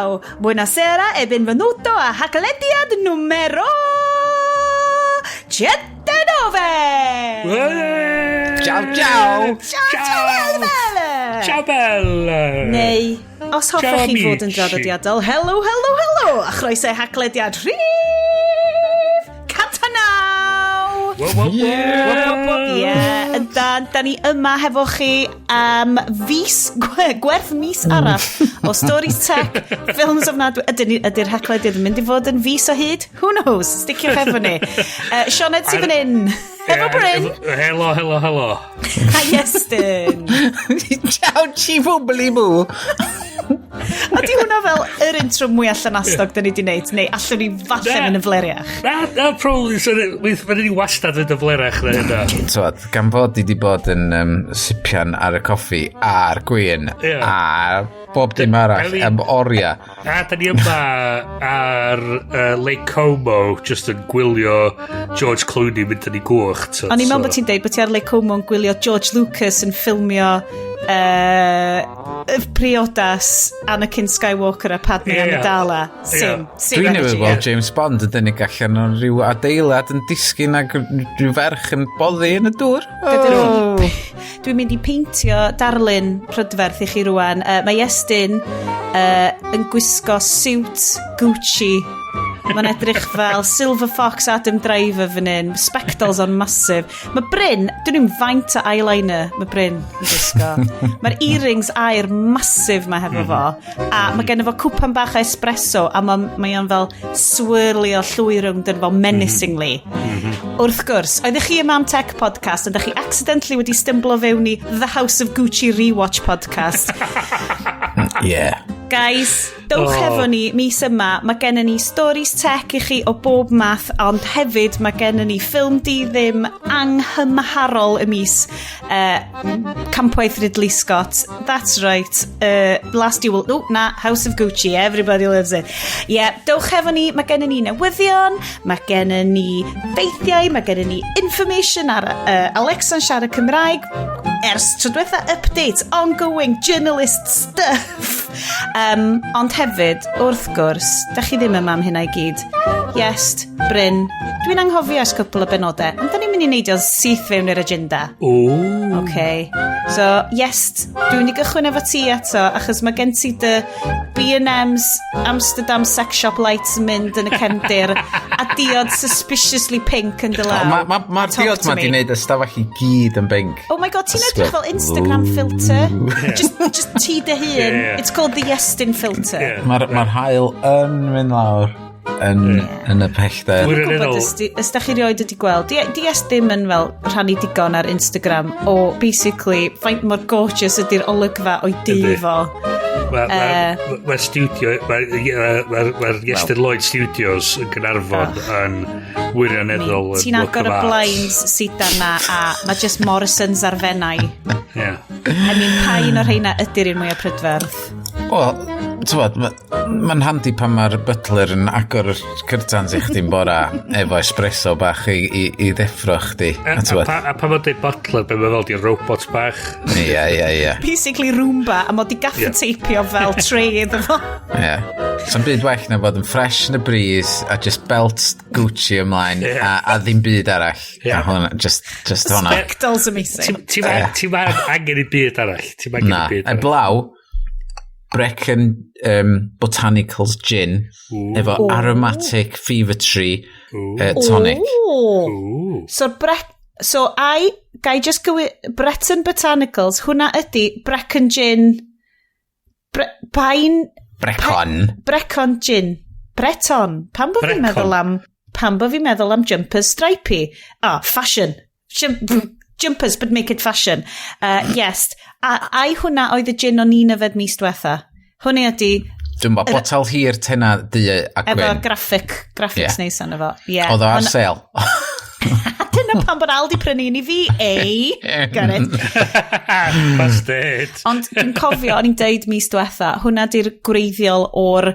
Ciao, buonasera e benvenuto a Haclediad numero 109! Ciao, ciao! Ciao, ciao, bel! Ciao, bel! Neu, os hoffech chi fod yn draddodiadol, hello, hello, hello! A chroeso i Haclediad rhif 109! Ie, yndan, da ni yma hefo chi am fis, gwerth mis arall o stories tech, ffilms ofnadwy. Ydy'r Haclediad yn mynd i fod yn fis o hyd? Who knows? Sticiwch efo ni. Sioned sydd fan hyn. Efo Bryn. Helo, helo, helo. A Iestyn. Ciao, Chifu Blibu. Ydy hwnna fel yr intro mwyaf llanastog da ni di wneud? Neu allwn ni falle mynd yn fleriach? Na, na, probably. So, Mae'n ni wastad fynd yn flerach na hynna. Twad, gan fod i di bod yn sipian ar y coffi a'r gwyn a bob dim arall am oriau. A da ni yma ar Lake Como, just yn gwylio George Clooney mynd yn ei gwch. O'n i'n meddwl bod ti'n deud bod ti ar Lake Como yn gwylio George Lucas yn ffilmio priodas Anakin Skywalker a Padme Amidala. Same, same. Dwi'n newydd weld James Bond yn dynnu allan o rhyw adeilad yn disgyn ac rhyw ferch yn boddi yn y dŵr. Oh. Dwi'n mynd i peintio darlun prydferth i chi rwan. Mae Iestyn yn gwisgo siwt Gucci. Mae'n edrych fel Silver Fox Adam Driver fan hyn. Spectols on massive. Mae Bryn, dwi'n i'n faint o eyeliner mae Bryn yn gwisgo. Mae'r earrings aur massive mae hefo fo. A mae genno fo cwpan bach o espresso a mae o'n fel swirlio llwy rownd yn fel menacingly. Wrth gwrs, oeddech chi yma am Tech Podcast, ond chi accidentally wedi stymblo fewn i The House of Gucci Rewatch Podcast. Guys, dowch hefo ni mis yma. Mae gennym ni stories tech i chi o bob math, ond hefyd mae gennym ni ffilm di ddim anghymharol y mis. Campwaith Ridley Scott. That's right. Last Duel. Oh, na, House of Gucci. Everybody loves it. Yeah, dowch hefo ni. Mae gennym ni newyddion, mae gennym ni ffeithiau, mae gennym ni information ar Alexa'n siarad Cymraeg. Ers tro diwetha, updates, ongoing journalist stuff. Ond hefyd, wrth gwrs, da chi ddim yma am hynna i gyd. Yes, Bryn, dwi'n anghofio ers cwpl o benodau, ond da ni'n mynd i neidio syth fewn i'r agenda. Ooh. OK. So, yes, dwi'n mynd i gychwyn efo ti eto, achos mae gen ti dy B&M's Amsterdam Sex Shop lights yn mynd yn y cefndir, a diod suspiciously pink yn dy law. Mae'r ma Talk diod to ma me. di wneud y stafell i gyd yn binc. Oh my God, ti'n edrych fel Instagram filter. Just ti dy hun. It's called the Iestyn filter. Mae'r ma haul yn mynd lawr yn y pellter. Dwi'n gwybod os da chi rioed wedi gweld, di es ddim yn fel rhannu digon ar Instagram o basically faint mor gorgeous ydy'r olygfa o'i dŷ fo. Mae'r ma, ma studio, mae'r ma, ma Iestyn Lloyd Studios yn Gaernarfon yn wirioneddol yn Ti'n work agor of y art. blinds sydd na a mae just Morrisons ar Fenai. I mean, pa un o'r rheina ydy'r un mwyaf prydferth? Wel, ti'n mae'n handi pan mae'r butler yn agor y curtains i chdi'n bora efo espresso bach i ddeffro chdi. A, A a, t'wod, pa, a pan mae'n dweud butler, be mae'n fel di robot bach. Ie. Basically Roomba, a mod i gaffa teipio fel tray iddo fo. Ie. So'n byd well na bod yn fresh yn y breeze a just belt Gucci ymlaen a ddim byd arall. A hwnna, just hwnna. Spectols amazing. Ti ma angen i byd arall. Ti'n angen Na, i byd arall. eblaw Brecon Botanicals Gin efo aromatic fever tree tonic. Ooh. Ooh. So I, gai just gywir, Breton Botanicals, hwnna ydy Brecon Gin, Pine, Brecon. Brecon Gin. Breton. Pam bo fi'n Brecon. meddwl am, pam bo fi'n meddwl am jumpers stripey? Ah, fashion. Jumpers, but make it fashion. Yes. A, ai hwnna oedd y gin o'n i'n yfed mis diwetha? Hwnna ydy Dwi'n bod, botel hir tena du a efo gwyn. graphics neis arno fo. Yeah. Oedd o ar sale. Dyna pam bod Aldi prynu un i fi, eh? Got it. Busted. Ond dwi'n cofio, o'n i'n deud mis diwetha, hwnna di'r gwreiddiol o'r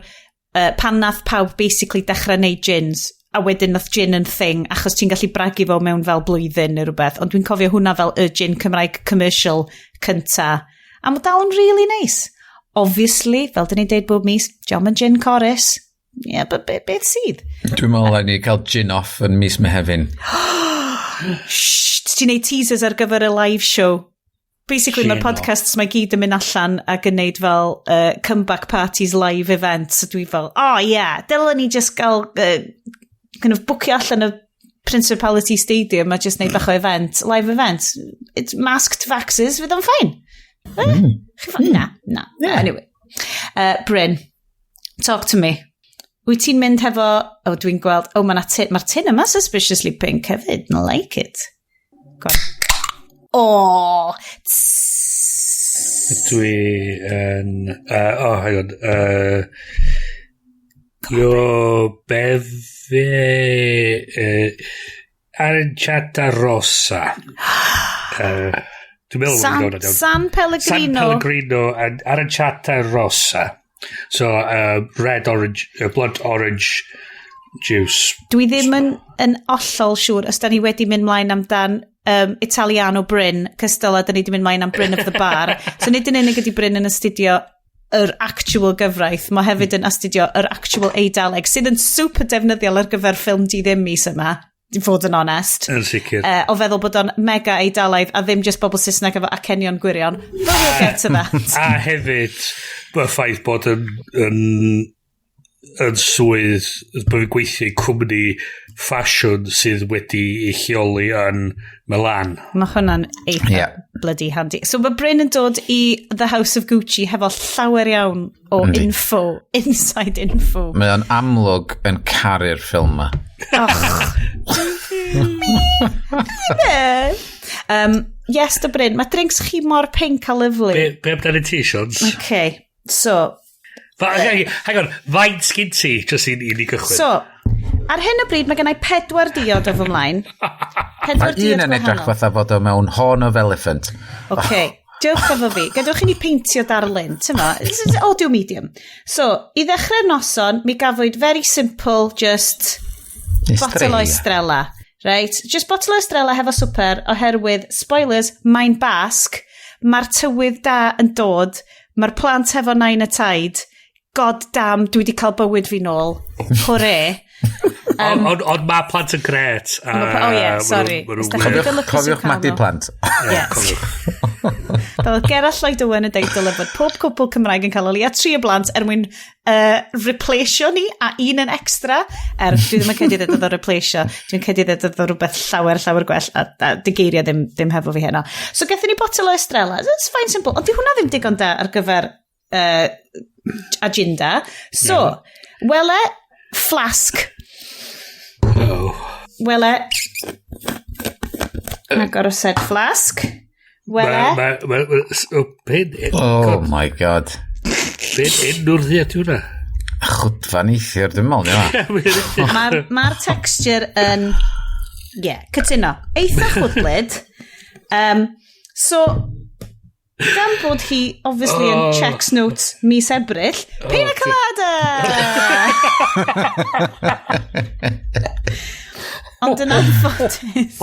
pan nath pawb basically dechrau neud gins, a wedyn nath gin yn thing, achos ti'n gallu bragu fo mewn fel blwyddyn neu rhywbeth. Ond dwi'n cofio hwnna fel y gin Cymraeg commercial cynta. A mae dal yn really nice. Obviously, fel dyn ni'n deud bob mis, John and Gin Corus. Yeah, but beth sydd? Dwi'n meddwl rhaid ni cael gin off yn mis Mehefin. Shh, ti'n neud teasers ar gyfer y live show. Basically, mae'r podcasts mae gyd yn mynd allan ac yn neud fel comeback parties live event. So dwi fel, oh yeah, dylen ni just gael kind of bwcio allan y Principality Stadium a just neud bach o event, live event. It's masked vaxxers, fydd o'n fine. Na, na. Yeah. Anyway. Bryn, talk to me. Wyt ti'n mynd hefo... Oh, dwi'n gweld... Oh, mae'r tin, ma tin yma suspiciously pink hefyd. I like it. Go on. Oh! Dwi yn... Oh, hang on. Io beve aranciata rosa. Dwi'n meddwl San, bod San San Pellegrino. Pellegrino and aranciata rosa. So, red orange, blood orange juice. Dwi ddim yn hollol siŵr os da ni wedi mynd mlaen amdan Italiano Bryn, cystal a da ni wedi mynd mlaen am Bryn of the Bar. So nid yn unig ydy Bryn yn astudio yr actual gyfraith, mae hefyd yn astudio yr actual Eidaleg, sydd yn super defnyddiol ar gyfer ffilm di ddim mis yma, i fod yn onest. Yn sicr. O feddwl bod o'n mega Eidalaidd a ddim just bobl Saesneg efo acenion gwirion. But we'll get to that. A hefyd, y ffaith bod yn swydd, bod fi'n gweithio i cwmni ffasiwn sydd wedi ei lleoli yn Milan. Mae hwnna'n eitha bloody handy. So mae Bryn yn dod i The House of Gucci hefo llawer iawn o info, inside info. Mae o'n amlwg yn caru'r ffilm ma. Och. Be? Yes, do Bryn, mae drinks chi mor pink a lovely. Be amdano ti, Sions? Okay, so, Hang on, faint sgyn ti, just i ni gychwyn? So, ar hyn o bryd mae gennau pedwar diod o fy mlaen. Pedwar Mae diod un yn edrych gwahanol. fatha fod o mewn horn of elephant. OK, diolch efo fi. Gadewch i ni peintio darlun, ti'n ma? This is audio medium. So, i ddechrau'r noson, mi gafwyd very simple, just bottle o Estrella. Right? Just bottle o Estrella hefo swper, oherwydd, spoilers, mae'n Basg, mae'r tywydd da yn dod, mae'r plant hefo nain a taid, god damn, dwi wedi cael bywyd fi nôl. Hwre. Ond on mae plant yn gret. Oh yeah, sorry. Os dach chi Cofiwch, wedi lwcus i'w cofiwch cael magu nhw. plant. Yes. Fel oedd Gerallt Lloyd Owen yn deud dyle bod pob cwpl Cymraeg yn cael o leia tri o blant er mwyn replaceio ni a un yn extra. Er, dwi ddim yn credu dweud oedd o replaceio. Dwi'n credu dweud oedd o rhywbeth llawer, llawer gwell a dy geiriau ddim hefo fi heno. So gathon ni botel o Estrella. It's fine, simple. Ond di hwnna ddim digon da ar gyfer agenda. So, wele flask. Oh. Wele agor o said flask. Wele. Oh my God. Be'n enw'r ddiad yw hwnna? Chwdfa neithiwr, dwi'n meddwl, ia. Mae'r ma texture yn... Yeah, cytuno. Eitha chwdlyd. So, gan bod hi, obviously, yn checks notes mis Ebrill, Pina Colada! Ond yn anffodus,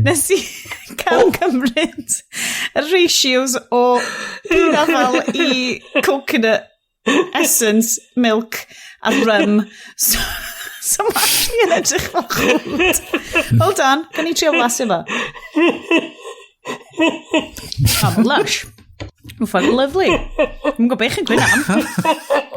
nes i cael cymryd y ratios o pinafal i coconut essence, milk a rum. So mae actually yn edrych fel chwd. Hold on, gan i trio blasu fo? Oh, mae'n lush. Mae'n ffordd lovely. Dwi'n gwybod beth chi'n gwyno am.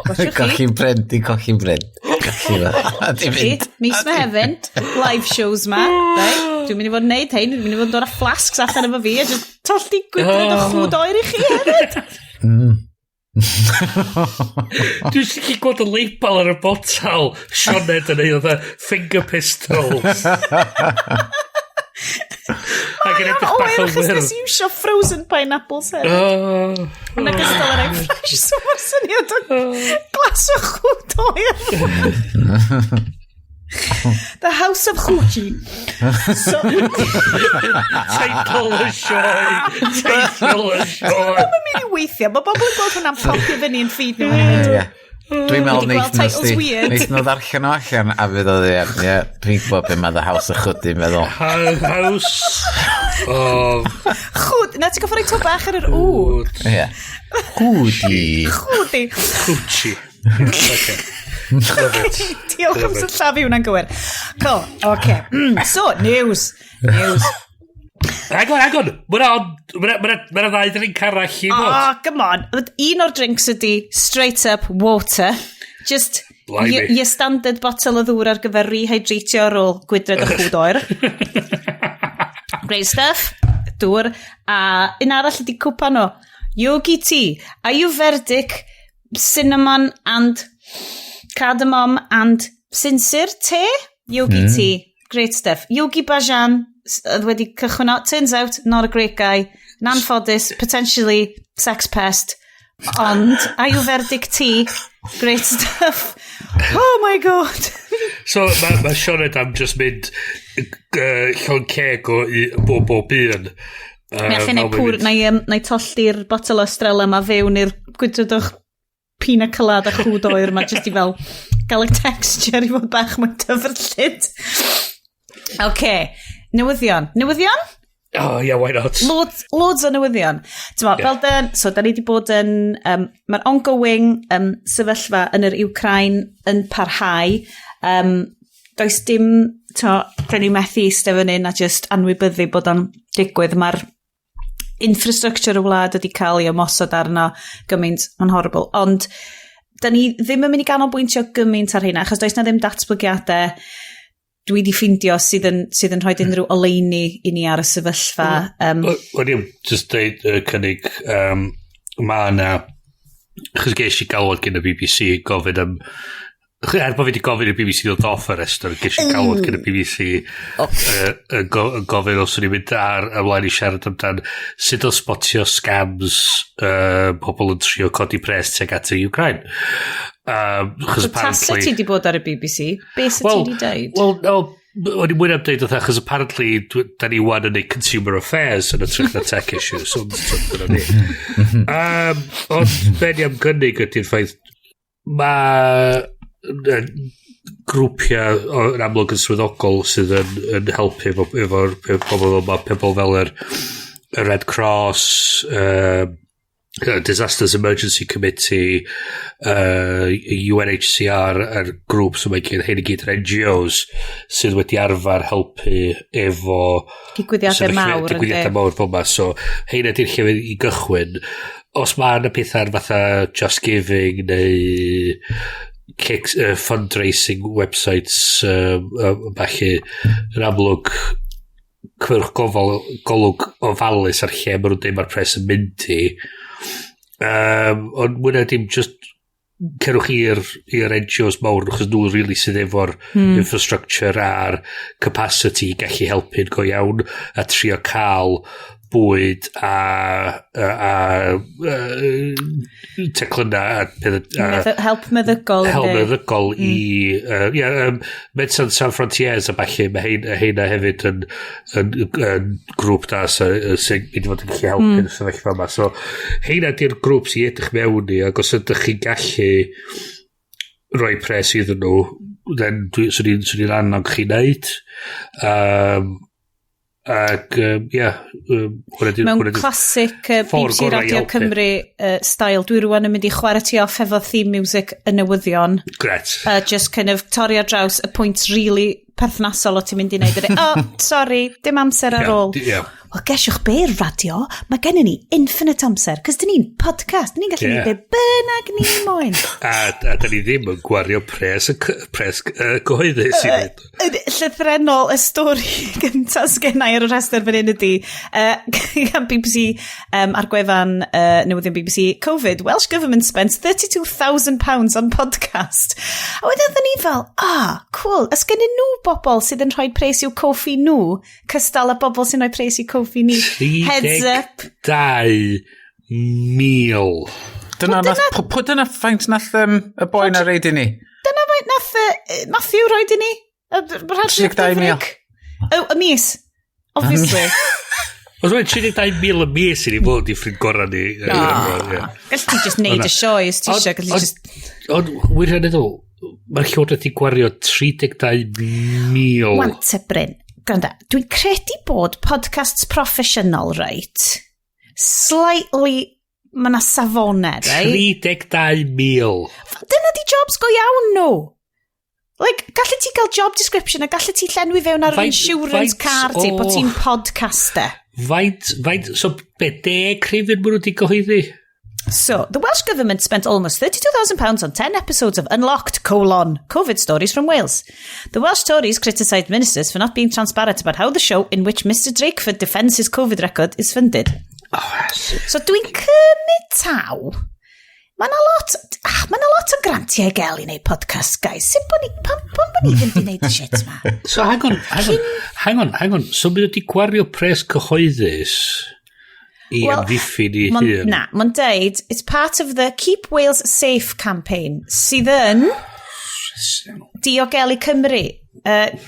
Gosiwch chi. Cochi Bryn, di cochi Bryn. Cochi fo. A di Chi, fynd. mis Mehefin, live shows ma. Right? Dwi'n mynd i fod yn neud hein, dwi'n mynd i fod yn dod â flasks allan efo fi a just tollti gwydred o chwd oer i chi hefyd. Dwi'n sicr gweld y label ar y botal. Sioned yn ei oedd finger pistols. Ac yn edrych Oer bach yn achos nes wyrdd. i iwsio frozen pineapples hefyd. Oh. Yn ogystal â'r egg fresh, so mae'r syniad o glas o chwd oer. The House of Gucci. So, Teitl y sioe. Teitl y sioe. Mae'n mynd i weithio. Mae bobl yn gweld hwnna'n popio fyny yn feed nhw. Ie. Dwi'n meddwl Wedi gweld neith nhw titles sti. weird. Neith nhw ddarllen o allan a fydd o ddi. Ie, dwi'n gwybod beth mae The House of Chwdi yn meddwl. House. Oh. Chwd. Na, ti'n goffa rhoi to bach ar yr w. Ie. Chwdi. Chwdi. Chwdi. Okay. Love it. Diolch am sillafu hwnna'n gywir. Cool, okay. So, news. News. Hang on, hang on. Mae 'na ddau drink arall i fod. Oh, come on. Un o'r drinks ydy straight up water. Just your standard bottle o ddŵr ar gyfer rehydratio ar ôl gwydred o chwd oer. Great stuff. Dŵr. A un arall ydy cwpan o Yogi Tea, Ayurvedic cinnamon and cardamom and sinsir tea? Yogi tea. Great stuff. Yogi Bhajan oedd wedi cychwyn o. Turns out, not a great guy. Nanffodus, potentially sex pest. Ond, Ayurvedic tea, great stuff. Oh my God. So, mae ma Sioned am just mynd llon ceg o bob bob un. Mi allai neud pwr, na i tollti'r botel o Estrella ma fewn i'r gwydred o'ch pina colada chwd oer ma, just i fel gael y texture i fod bach mwy dyfrllyd. OK, newyddion. Newyddion? Oh, yeah, why not? Loads, loads o newyddion. T'mo, fel dyn, so da ni wedi bod yn, mae'r ongoing sefyllfa yn yr Ukraine yn parhau. Does dim, to, da ni methu eistedd fan hyn a just anwybyddu bod o'n digwydd. Mae'r infrastructure y wlad wedi cael ei ymosod arno gymaint, mae'n horrible. Ond da ni ddim yn mynd i ganolbwyntio gymaint ar hynna, achos does na ddim datblygiadau dwi wedi ffindio sydd yn rhoi unrhyw oleuni i ni ar y sefyllfa. O'n i'n just deud cynnig, mae yna, achos ges i galwad gen y BBC gofyn am, er bod fi wedi gofyn i'r BBC ddod off y restr, ges i galwad gen y BBC yn gofyn os o'n i'n mynd ar ymlaen i siarad amdan sut o spotio scams pobl yn trio codi pres tuag at y Ukraine. Achos So, tasa apparently ti di bod ar y BBC, beth sydd ti di deud? Wel, no, o'n i'n mwyn am deud wrth achos apparently da ni wan yn neud consumer affairs yn hytrach na tech issues, so dyna ni. Ond be ni am gynnig ydy'r ffaith mae grwpiau yn amlwg yn swyddogol sydd yn helpu efo'r pobl fel ma, pobl fel yr Red Cross, Disasters Emergency Committee, UNHCR, yr grŵp sy'n mae gyd, hyn i gyd yr NGOs sydd wedi arfer helpu efo Digwyddiadau mawr, digwyddiadau yndi? mawr fel yma. So, hein ydy'r lle i gychwyn. Os mae yna pethau fatha Just Giving neu kicks, fundraising websites falle, yn amlwg cymerwch gofal, golwg ofalus ar lle maen nhw'n deud mae'r pres yn mynd i. Ond mwy na dim just cerwch i'r NGOs mawr, achos nhw really sydd efo'r infrastructure a'r capacity i gallu helpu'n go iawn a trio cael bwyd a teclynna a pethau a Help meddygol. Help yndi? meddygol i yeah, Médecins Sans Frontières a falle mae heina hefyd yn grŵp da sy'n mynd i fod yn gallu helpu yn y sefyllfa yma. So heina di'r grŵp sy'n edrych mewn i, ac os ydych chi'n gallu rhoi pres iddyn nhw, then swn i'n annog chi wneud. Ac, ie, hwnna Mewn hwnna classic ffordd BBC gorau i Radio helpu. Cymru style, dwi rwan yn mynd i chwarae ti off efo theme music y newyddion. Gret. Just kind of torri ar draws y pwynt really perthnasol o ti'n mynd i wneud. Ydy, "Oh, sorry, dim amser ar ôl." Wel, gesiwch be, radio, mae gennym ni infinite amser, cos dyn ni'n podcast, dyn ni'n gallu yeah. neud be bynnag ni moyn. A da ni ddim yn gwario pres, pres gyhoeddus i wneud. Yn llythrennol, y stori gyntaf sgennau ar y rhestr fan hyn ydy, gan BBC ar gwefan newyddion BBC, "Covid, Welsh Government spends £32,000 on podcast." A wedyn oedden ni fel, "Ah, cool, ys gennyn nhw bobl sydd yn rhoi pres i'w Ko-fi nhw, cystal â bobl sy'n rhoi pres i'w Ko-fi ni?" Heads up. 32,000. Dyna, nath, pwy dyna faint nath y boi na reid i ni? Dyna faint nath Matthew roed i ni? 32,000. Oh, y mis. Obviously. Os mae'n 32,000 y mis i ni fod i ffrind gorau ni. Gall ti just neud y sioe os ti eisiau. Gallu just. Ond, wirioneddol, mae'r llywodraeth i gwario 32,000. Wan te, Bryn. Gwranda, dwi'n credu bod podcasts proffesiynol, right? Slightly, mae yna safonau, right? 32,000. Dyna di jobs go iawn nhw. Like, gallu ti gael job description a gallu ti llenwi fewn ar insurance card ti bod ti'n podcaster. Faint, so be, 10 rhifyn maen nhw wedi gyhoeddi? So, the Welsh Government spent almost £32,000 on 10 episodes of Unlocked, colon, COVID stories from Wales. The Welsh Tories criticised ministers for not being transparent about how the show in which Mr Drakeford defends his COVID record is funded. Oh, So dwi'n cymryd taw. Mae yna lot, ma 'na lot o grantiau i gael i wneud podcast, guys. Sut bod ni, pam bod ni ddim wedi wneud y shit ma? So hang on, hang on, hang on, hang on. So mae wedi gwario pres cyhoeddus i Wel, amddiffyn i hun. Na, mae'n deud, it's part of the Keep Wales Safe campaign, sydd yn diogelu Cymru.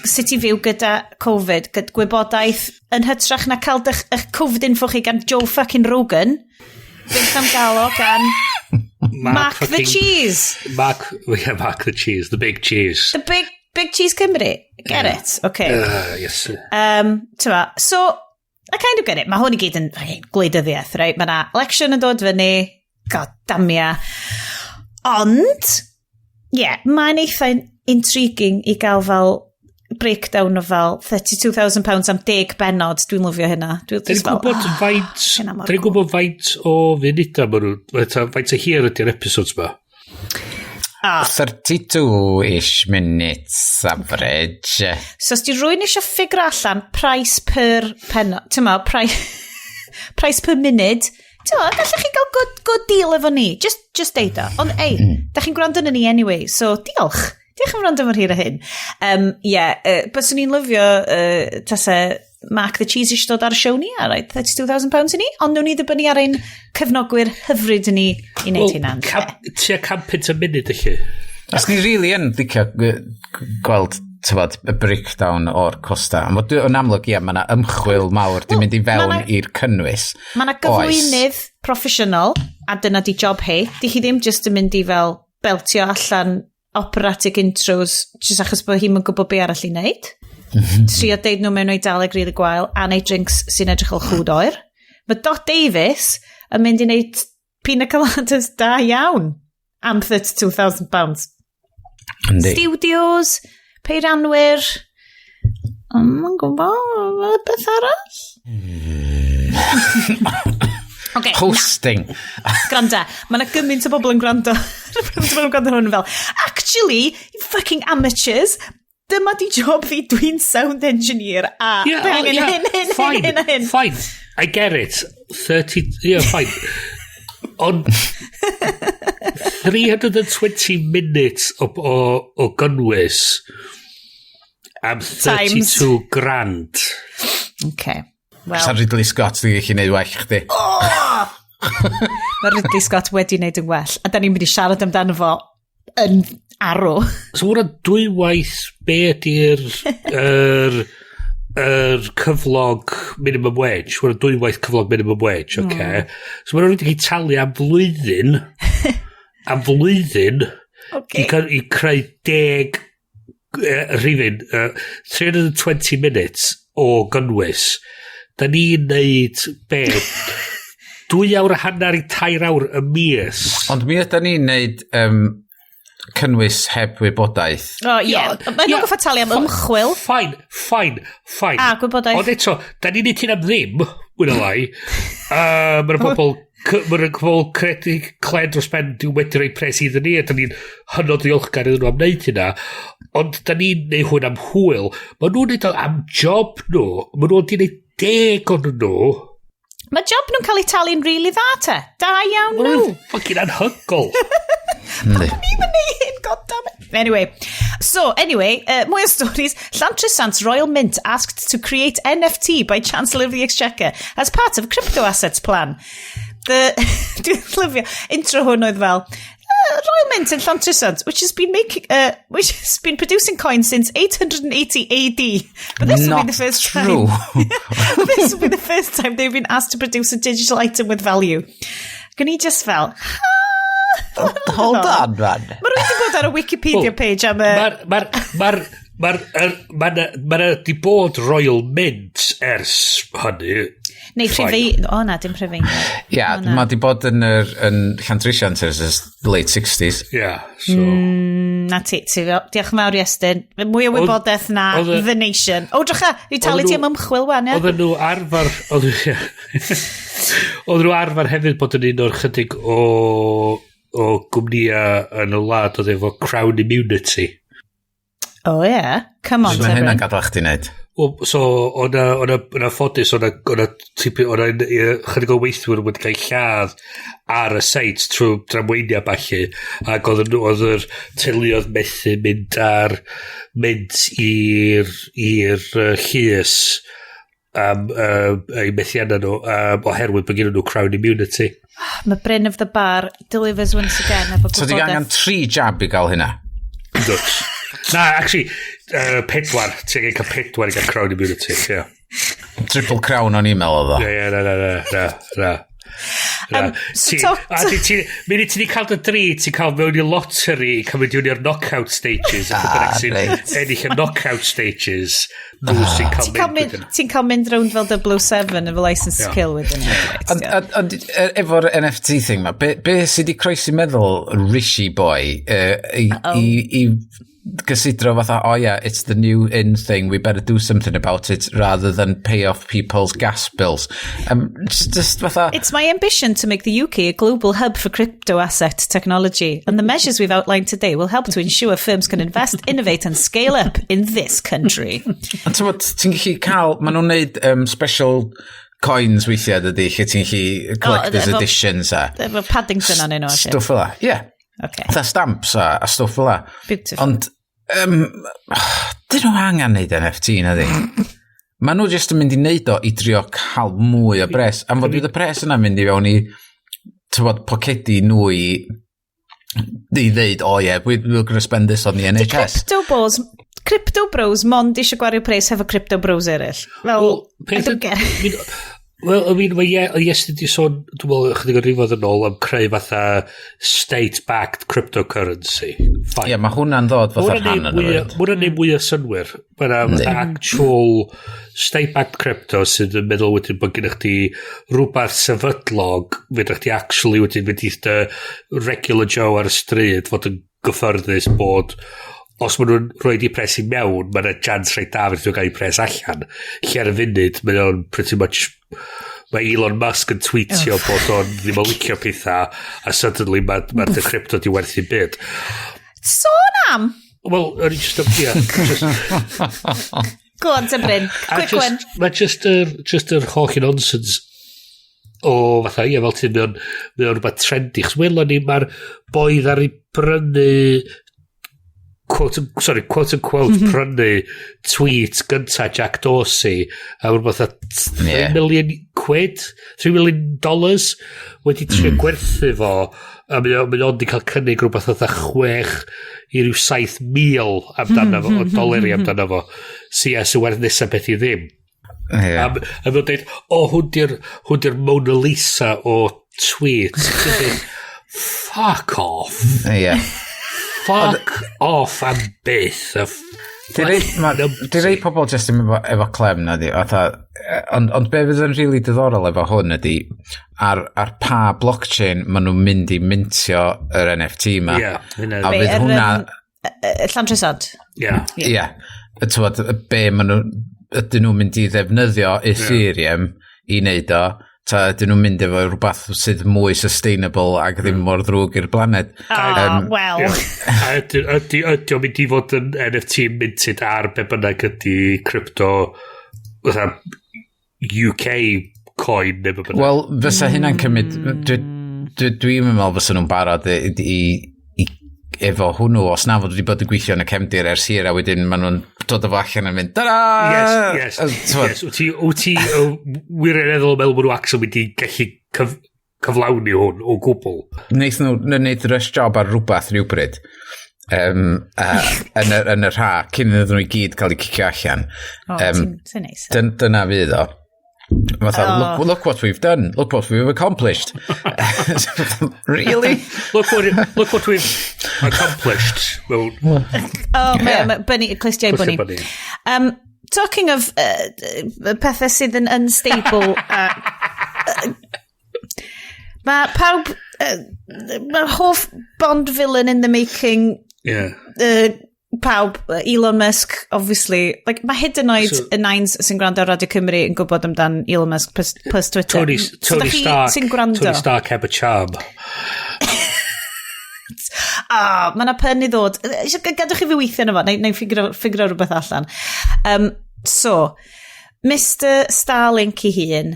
Sut i fyw gyda Covid, gyda gwybodaeth yn hytrach na cael eich Covid info chi gan Joe fucking Rogan. Beth am gael o gan Mark the Cheese. Mark, yeah, Mark the Cheese, the big cheese. The big, big cheese Cymru. Get it? Okay. Yes. Tyma, so, I kind of get it. Mae hwn i gyd yn fucking gwleidyddiaeth, right? Mae na election yn dod fyny. God damia. Ond, yeah, mae'n eitha intriguing i gael fel breakdown o fel £32,000 am 10 benod. Dwi'n lyfio hynna. Dwi'n Dyn ni'n just fel, gwybod ah, faint, hynna mor dyn ni'n cool. gwybod faint o funudau maen nhw, faint o hir ydy'r episodes ma. Ah. 32-ish minutes average. So os di rhywun eisiau ffigur allan price per penod, ti'n ma, price per munud, ti'n ma, gallech chi gael good deal efo ni. Just deud o. Ond, ei, da chi'n gwrando arno ni anyway, so diolch. Diolch am wrando mor hir a hyn. Yeah, byswn i'n lyfio tase Mark the Cheese eisiau dod ar y show ni, a right, £32,000 i ni, ond nhw'n ni ddibynnu ar ein cefnogwyr hyfryd ni i wneud hynna. Tua 100 punt y munud y chi. Os ni really yn licio gweld, tywod, y breakdown o'r costa. Ond yn amlwg, ie, mae yna ymchwil mawr di mynd i fewn i'r cynnwys. Mae yna Oes. gyflwynydd proffesiynol, a dyna di job hi. Di chi ddim just yn mynd i fel beltio allan operatic intros, just achos bod hi'n gwybod be arall i wneud. Trio deud nhw mewn Eidaleg rili gwael, a neud drinks sy'n edrych fel chwd oer. Mae Dot Davis yn mynd i wneud pina coladas da iawn am £32,000. Yndi. Studios, peirianwyr, mae'n gwybod beth arall? Okay, na. Hosting. Gwranda, mae yna gymaint o bobl yn gwrando. Gymaint o bobl yn gwrando hwn fel, actually, you fucking amateurs, dyma di job fi, dwi'n sound engineer, a Yeah, dwi angen yeah, hyn, hyn, fine, hyn, hyn, a hyn. Fine, I get it. 30, yeah, fine. Ond 320 minutes o gynnwys am 32 grand. Okay. Sa Well, Ridley Scott di gallu neud well chdi. Mae Ridley Scott wedi wneud yn well, a da ni'n mynd i siarad amdano fo yn arw. So hwnna dwywaith be ydy'r yr cyflog minimum wage. Hwnna dwywaith cyflog minimum wage, oce. Okay? So maen nhw'n wedi talu am flwyddyn i creu 10 rhifyn, 320 minutes o gynnwys. Da ni'n neud be? 2 awr a hanner i 3 awr y mis. Ond mi ydyn ni'n neud cynnwys heb wybodaeth. O, ie. Mae nhw'n gorfod talu am ymchwil. Fine. A gwybodaeth. Ond eto, da ni'n neud hyn am ddim, mwy na lai. Mae'na bobl Mae'n pobl credu cled dros ben di wedi rhoi pres iddyn ni, a da ni'n hynod ddiolchgar iddyn nhw am wneud hynna. Ond da ni'n neud hwn am hwyl. Mae nhw'n neud o am job nhw. Mae nhw wedi neud 10 o'n nhw. Mae job nhw'n cael ei talu'n rili dda te. Da iawn Mae nhw. nhw'n fucking anhygoel. Yndi. Ni'n mynd i hyn, god damn it. Anyway, so anyway, mwy o stories. Llantrisant Royal Mint asked to create NFT by Chancellor of the Exchequer as part of crypto assets plan. Dwi'n lyfio, intro hwn oedd fel, Royal Mint in Llantrisant, which has been producing coins since 880 AD. But this will be Not the first true. time. This will be the first time they've been asked to produce a digital item with value. Gwni i just fel, Hold on, man. Mae rhywun wedi bod ar y Wikipedia Wel, page am y Mae'r ma ma Mae'r... Mae 'na di bod Royal Mint ers hynny. Neu Rhufein... O na, dim Rhufein. Ie, yeah, mae di bod yn Llantrisant ers y late 60s. Ie, yeah, so. Na ti, diolch yn fawr, Iestyn. Mwy o wybodaeth na The Nation. O, drycha, fi talu ti am ymchwil wan, ie? Oedden nhw arfer hefyd bod yn un o'r chydig o gwmnïau yn y wlad oedd efo crown immunity. Oh yeah, come on. So mae hynna'n gadael chdi wneud? Well, so, o'na ffodus, o'na chydig o weithwyr wedi cael lladd ar y site trwy dramweiniau ballu, ac oedd yr teuluoedd methu mynd i'r llys am eu methiannau nhw oherwydd bod gen nhw crown immunity. Mae Bryn of the Bar delivers once again efo So di angen tri jab i gael hynna? Nuts. Na, actually, pedwar. Ti'n angen cael pedwar i gael crown immunity, ie. Yeah. Triple crown o'n i'n meddwl oedd o. Ie, na, na, na, na, na. Na. So A ti, munud ti di cael dy dri, ti'n cael mewn i lottery i cael mynd i i'r knockout stages. A bynnag sy'n ennill y knockout stages, nhw sy'n cael Ti'n cael mynd. mynd, ti'n cael mynd rownd fel 007 efo License to Kill wedyn. Right, Ond ie. ond efo'r NFT thing ma, be sydd wedi croesi meddwl Rishi boy i gysidro fatha, "Oh yeah, it's the new in thing, we better do something about it rather than pay off people's gas bills"? Just fatha. "It's my ambition to make the UK a global hub for crypto asset technology, and the measures we've outlined today will help to ensure firms can invest, innovate and scale up in this country." Ond ti'n bod, ti'n gallu cael, maen nhw'n neud special coins weithiau dydy, lle ti'n gallu collector's editions a Efo Paddington arnyn nhw a shit. Stwff fel la, ie. Yeah. Fatha stamps a stwff fel la. Beautiful. Ond, dyn nhw angen neud NFT na di. Maen nhw jyst yn mynd i neud o i drio cael mwy o bres. Am fod fydd y pres yna'n mynd i fewn i, tywod, pocedi nhw i ddeud, "Oh yeah, we're going to spend this on the NHS." Crypto bros mond eisiau gwario pres hefo crypto bros eraill. Fel, Wel, I peth don't get it. Wel, I mean, mae Iestyn di sôn, dwi'n meddwl, chydig o rifodd yn ôl am creu fatha state-backed cryptocurrency. Fine. Ie, yeah, mae hwnna'n ddod fatha rhan yn Mae hwnna'n neud mwy o synwyr. Mae'n actual state-backed crypto sydd yn meddwl wedyn bod gennych chdi rhywbeth sefydlog, fedrwch chdi actually wedyn mynd i dy regular Joe ar y stryd fod yn gyffyrddus bod os maen nhw'n rhoi di pres i mewn, mae'n yna chance reit da fydd nhw'n cael eu pres allan. Lle ar y funud, mae o'n pretty much, mae Elon Musk yn tweetio bod o'n ddim yn licio pethau a suddenly mae dy crypto di werthu byd. Sôn am! Wel, o'n i just, yeah, just, Go on, te Bryn. A Quick one. Mae just yr holl nonsense o fatha, ie, fel ti'n mae o'n rhywbeth trendy. Chos welon ni, mae'r boi ar ei brynu quote, sorry, quote unquote, prynu tweet gynta Jack Dorsey a rhywbeth a 3 million quid, $3 million wedi trio gwerthu fo a mae o'n di cael cynnig rhywbeth fatha 6 i ryw 7,000 amdano fo, o doleri amdano fo. So ie, sy'n werth nesaf beth i ddim. A mae'n dweud, "O, hwn di'r Mona Lisa o tweet." Ti'n dweud, "Fuck off." Fuck off am byth. Di rei pobl jyst ddim efo clem na di. Fatha, ond be fydd yn rili really diddorol efo hwn ydy ar pa blockchain maen nhw'n mynd i mintio yr NFT ma. Ie, hynna. A Be, fydd hwnna Llantrisant? Ie. Ie. Tywod, be maen nhw, ydyn nhw'n mynd i ddefnyddio Ethereum i wneud o, ta ydyn nhw'n mynd efo rhywbeth sydd mwy sustainable ac ddim mor ddrwg i'r blaned? Ah, wel. Ie. A ydy o'n mynd i fod yn NFT minted ar be bynnag ydy crypto fatha UK coin neu be bynnag? Wel, fysa hynna'n cymryd. Dwi'n meddwl fysa nhw'n barod i efo hwnnw, os na fod wedi bod yn gweithio yn y cefndir ers hir, a wedyn maen nhw'n dod o fo allan yn mynd, "Ta-da!" Yes. T'mod, Yes. Wyt ti wirioneddol yn meddwl bod nhw actually mynd i gallu cyflawni hwn o gwbl? Wneith nhw wneud rush job ar rhywbeth rhywbryd yn yr ha, cyn iddyn nhw i gyd cael eu cicio allan. O, ti'n neis. Dyna fydd o. Fatha, "Look what we've done. Look what we've accomplished." Really? Look what we've accomplished. Well, Oh, yeah. Ma, bunny, clustiau bunny. Bunny. Talking of pethau sydd yn unstable, mae pawb, mae hoff Bond villain in the making, pawb, Elon Musk, obviously. Like, mae hyd yn oed y nines sy'n gwrando ar Radio Cymru yn gwybod amdan Elon Musk plus Twitter. So, Tony da chi Stark. sy'n gwrando. Tony Stark heb y charm. Ah, mae yna pun i ddod. Gadwch i fi weithio yna fo, neu ffigur rhywbeth allan. So, Mr Starlink ei hun,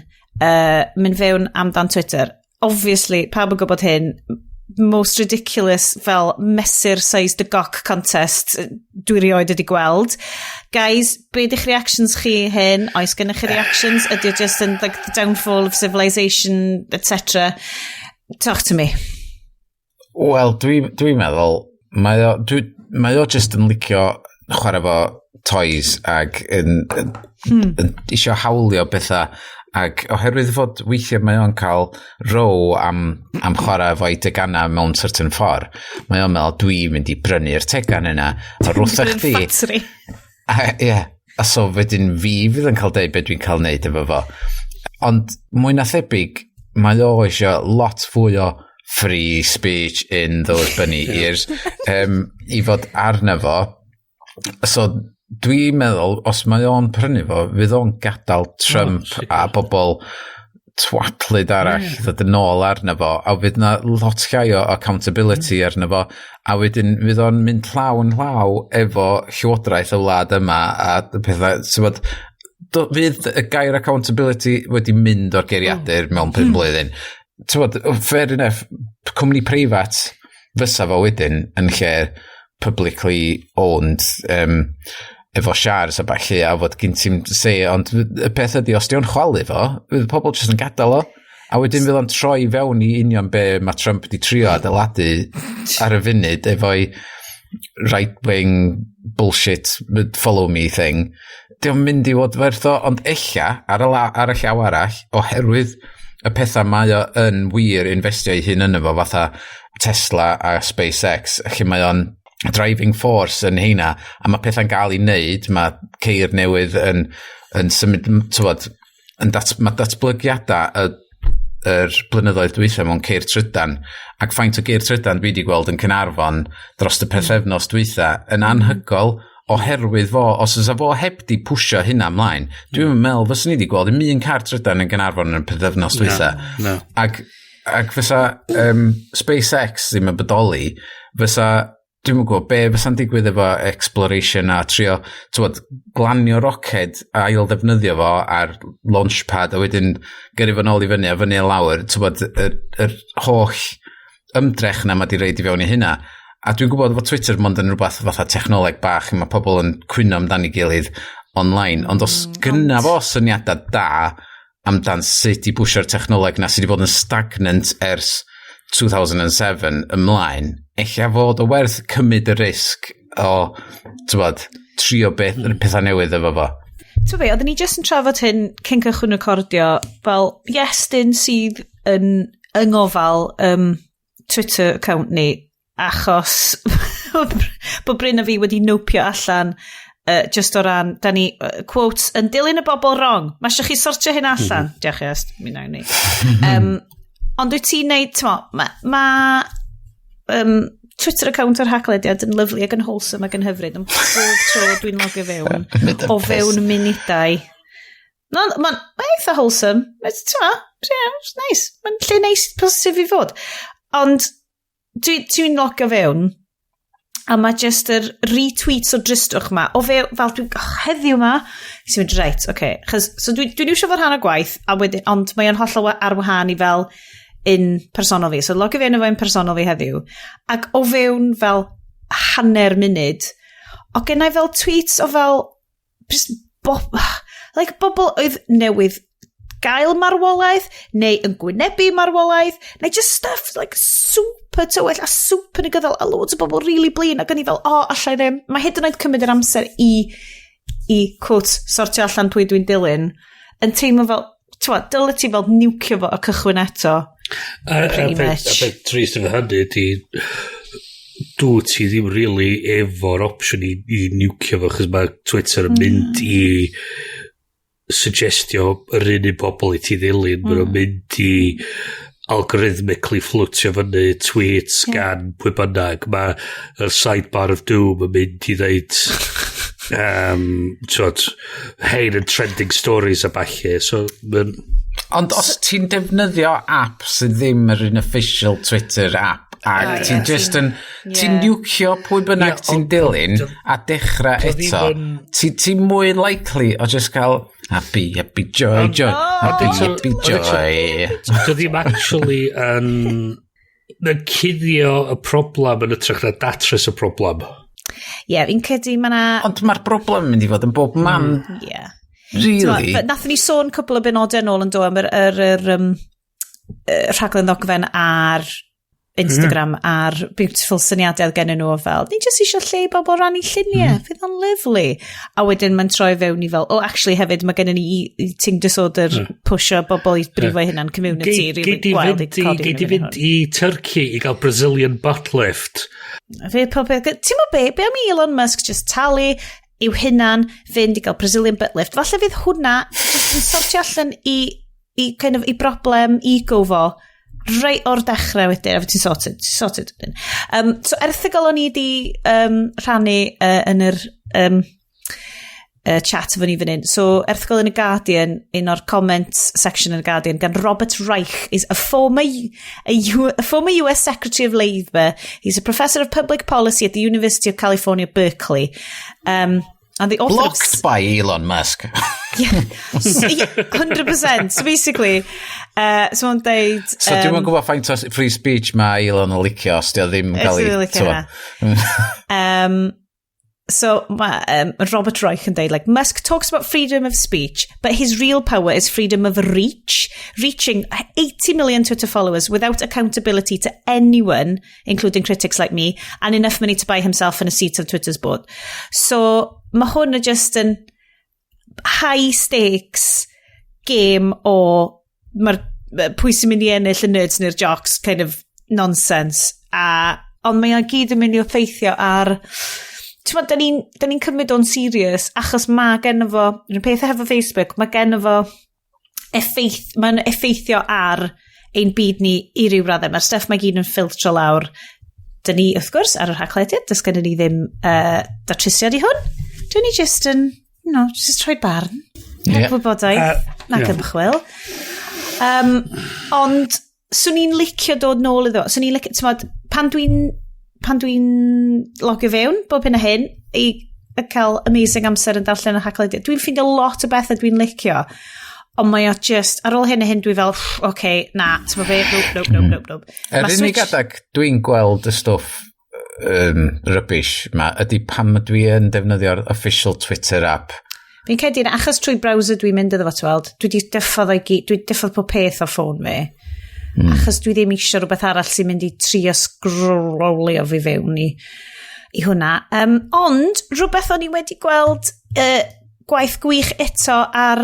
mynd fewn amdan Twitter. Obviously, pawb yn gwybod hyn, most ridiculous fel mesur size the gock contest dwi rioed wedi gweld. Guys, be ydych reactions chi hyn? Oes gennych chi reactions? Ydy o just yn like, the downfall of civilization, etc.? Talk to me. Wel, dwi meddwl, mae o just yn licio chwarae fo toys ac yn isio hawlio bethau, ac oherwydd fod weithiau mae o'n cael row am chwarae efo'i tegana mewn certain ffordd, mae o'n meddwl, "Dwi'n mynd i brynu'r tegan yna a rwtha chdi." Ffatri. A, ie, a so wedyn fi fydd yn cael deud beth dwi'n cael neud efo fo. Ond mwy na thebyg, mae o eisiau lot fwy o free speech in those bunny ears i fod arno fo. So dwi'n meddwl, os mae o'n prynu fo, fydd o'n gadael Trump a bobl twatlyd arall ddod yn ôl arno fo, a fydd na lot llai o accountability arno fo, a wedyn fydd o'n mynd llaw yn llaw efo llywodraeth y wlad yma a pethau, so bod, fydd y gair accountability wedi mynd o'r geiriadur mewn 5 blwyddyn. T'wod, fair enough, cwmni preifat fysa fo wedyn yn lle publicly owned efo shares a ballu a fod gen ti'n say, ond y peth ydy, os di o'n chwalu fo, fydd pobl jyst yn gadael o. A wedyn fydd o'n troi fewn i union be mae Trump di trio adeiladu ar y funud efo'i right-wing bullshit follow me thing. Di o'n mynd i fod werth o, ond ella, ar y llaw arall, oherwydd y pethau mae o yn wir investio ei hun yn efo, fatha Tesla a SpaceX, lle mae o'n driving force yn heina, a mae pethau'n gael ei wneud, mae ceir newydd yn symud, t'wod, mae datblygiadau yr blynyddoedd dwytha mewn ceir trydan, ac faint o geir trydan dwi wedi gweld yn Caernarfon dros y pethefnos dwytha yn anhygoel oherwydd fo. Os oes fo heb di pwsio hynna ymlaen, dwi'n meddwl fyswn ni wedi gweld un un car trydan yn Gaernarfon yn y pethefnos dwytha. Na. Ac fysa SpaceX ddim yn bodoli, fysa, dwi'n gwybod be fysa'n digwydd efo exploration a trio, t'wod, glanio roced a ail ddefnyddio fo ar launchpad a wedyn gyrru fo nôl i fyny a fyny a lawr, t'wod, yr holl ymdrech na mae di roid i fewn i hynna. A dwi'n gwybod fod Twitter mond yn rhywbeth fatha technoleg bach, mae pobl yn cwyno amdan ei gilydd online, ond os gynna fo syniadau da amdan sut i bwsio'r technoleg na sydd wedi bod yn stagnant ers 2007 ymlaen, ella fod o werth cymryd y risg o, t'wod, trio beth, pethau newydd efo fo. Ti'n be, oedden ni jyst yn trafod hyn cyn cychwyn recordio, fel Iestyn sydd yn yng ngofal Twitter account ni, achos bod Bryn a fi wedi nopio allan just o ran, da ni, quotes, yn dilyn y bobl wrong. Mae eisiau chi sortio hyn allan. Diolch Iest, mi nawn ni. Ond wyt ti'n neud, t'mo, mae ma, Twitter account o'r Haclediad yn lyfli ac yn wholesome ac yn hyfryd, ond bob tro dwi'n logio fewn, Mynd yn o fewn munudau. No, mae'n ma eitha wholesome. It's, t'mo, yeah, it's nice. Mae'n lle neis positif i fod. Ond dwi'n logio fewn, a mae just yr retweets o dristwch ma, o fe, fel dwi'n, oh, heddiw ma, sy'n mynd, reit, oce. Okay. Chos, so dwi'n iwsio fo rhan o gwaith, a wedyn, ond mae o'n hollol ar wahân i fel un personol fi. So logio fewn efo un personol fi heddiw. Ac o fewn fel hanner munud, o gennau fel tweets o fel, just like bobl oedd newydd gael marwolaeth, neu yn gwynebu marwolaeth, neu just stuff like super tywyll a super negyddol, a loads o bobl really blin, ac o'n i fel, "O, oh, allai ddim." Mae hyd yn oed cymryd yr amser i, quote, sortio allan pwy dwi'n dilyn, yn teimlo fel, Ti'n dyle ti fel niwcio fo a cychwyn eto. A Pretty much. Peth trist efo hynny ydy dwi ti ddim really efo'r opsiwn i niwcio fo, chos mae Twitter yn mynd i suggestio yr un bobl i ti ddilyn. Mm. Maen nhw'n mynd i algorithmically floatio fyny tweets gan pwy bynnag. Mae yr sidebar of doom yn mynd i ddeud t'wod, hein yn trending stories a ballu. So, ma'n Ond os ti'n defnyddio app sydd ddim yr un official Twitter app ac ti'n just yn ti'n niwcio pwy bynnag ti'n dilyn a dechrau dio ddim eto, ti'n mwy likely o just cael happy, happy, joy, joy, happy, happy, joy. Dio ddim actually yn... Mae'n cuddio y problem yn ytrach na datrys y problem. Ie, yeah, fi'n credu mae na. Ond mae'r broblem yn mynd i fod yn bob man, really. Nathon ni sôn cwpl o benodau nôl yn do am yr rhaglen ddogfen ar Instagram a'r beautiful syniadau oedd gennyn nhw o fel, ni jyst eisiau lle i bobl rannu lluniau, fydd o'n lyfli. A wedyn mae'n troi fewn i fel, oh, actually hefyd mae gennym ni eating disorder pwysio bobl i brifo hynna'n community Gei really di gwael fynd i codi gei di fyny fynd i Turkey i gael Brazilian butt lift. Fe pob peth. Ti'n mo be, be am i Elon Musk just talu i'w hunan fynd i gael Brazilian butt lift? Falle fydd hwnna just yn sortio allan i kind of, i broblem ego fo reit o'r dechrau wedyn, a fydd ti'n sorted, sorted wedyn. So erthygl o'n i di rhannu yn yr chat efo ni fan hyn. So, erthygl yn y Guardian, un o'r comments section yn y Guardian, gan Robert Reich, is a former US Secretary of Labor. He's a professor of public policy at the University of California, Berkeley. And the author Blocked of by Elon Musk. Yeah, so, yeah, 100%. So basically, so mae'n deud. So dwi'm yn gwybod faint o free speech mae Elon yn licio os di o ddim yn cael ei Ydyn nhw'n licio t'mo'. So ma, Robert Reich yn deud, like, "Musk talks about freedom of speech, but his real power is freedom of reach, reaching 80 million Twitter followers without accountability to anyone, including critics like me, and enough money to buy himself in a seat on Twitter's board." So mae hwn yn just yn high stakes game o mae'r pwy sy'n mynd i ennill, y nerds neu'r jocks kind of nonsense, a ond mae o gyd yn mynd i effeithio ar, ti'n da ni'n ni cymryd o'n serious achos mae genno fo yr un peth efo Facebook, mae genno fo effaith, mae'n effeithio ar ein byd ni i ryw raddau. Mae'r stuff mae gyd yn ffiltro lawr. Dyn ni, wrth gwrs, ar yr Haclediad, does gennym ni ddim datrysiad i hwn. Dyn ni just yn, just rhoi barn. Heb wybodaeth, nac ymchwil. Ond, swn i'n licio dod nôl iddo. Swn i'n licio, t'mod, pan dwi'n logio fewn, bob hyn a hyn, i cael amazing amser yn darllen y Haclediad. Dwi'n ffeindio lot o bethau dwi'n licio. Ond mae o just, ar ôl hyn a hyn, dwi fel, "Pff, okay, na, ti'n be, nope, nope, nope, nope, nope." Yr Ma' unig adag dwi'n gweld y stwff rubbish ma ydy pam dwi yn defnyddio'r official Twitter app. Fi'n credu na achos trwy browser dwi'n mynd iddo fo, ti'n weld, dwi wedi diffodd o'i gyd, dwi wedi diffodd pob peth o ffôn fi. Achos dwi ddim eisiau rhywbeth arall sy'n mynd i trio scrollio fi fewn i hwnna. Ond, rhywbeth o'n i wedi gweld gwaith gwych eto ar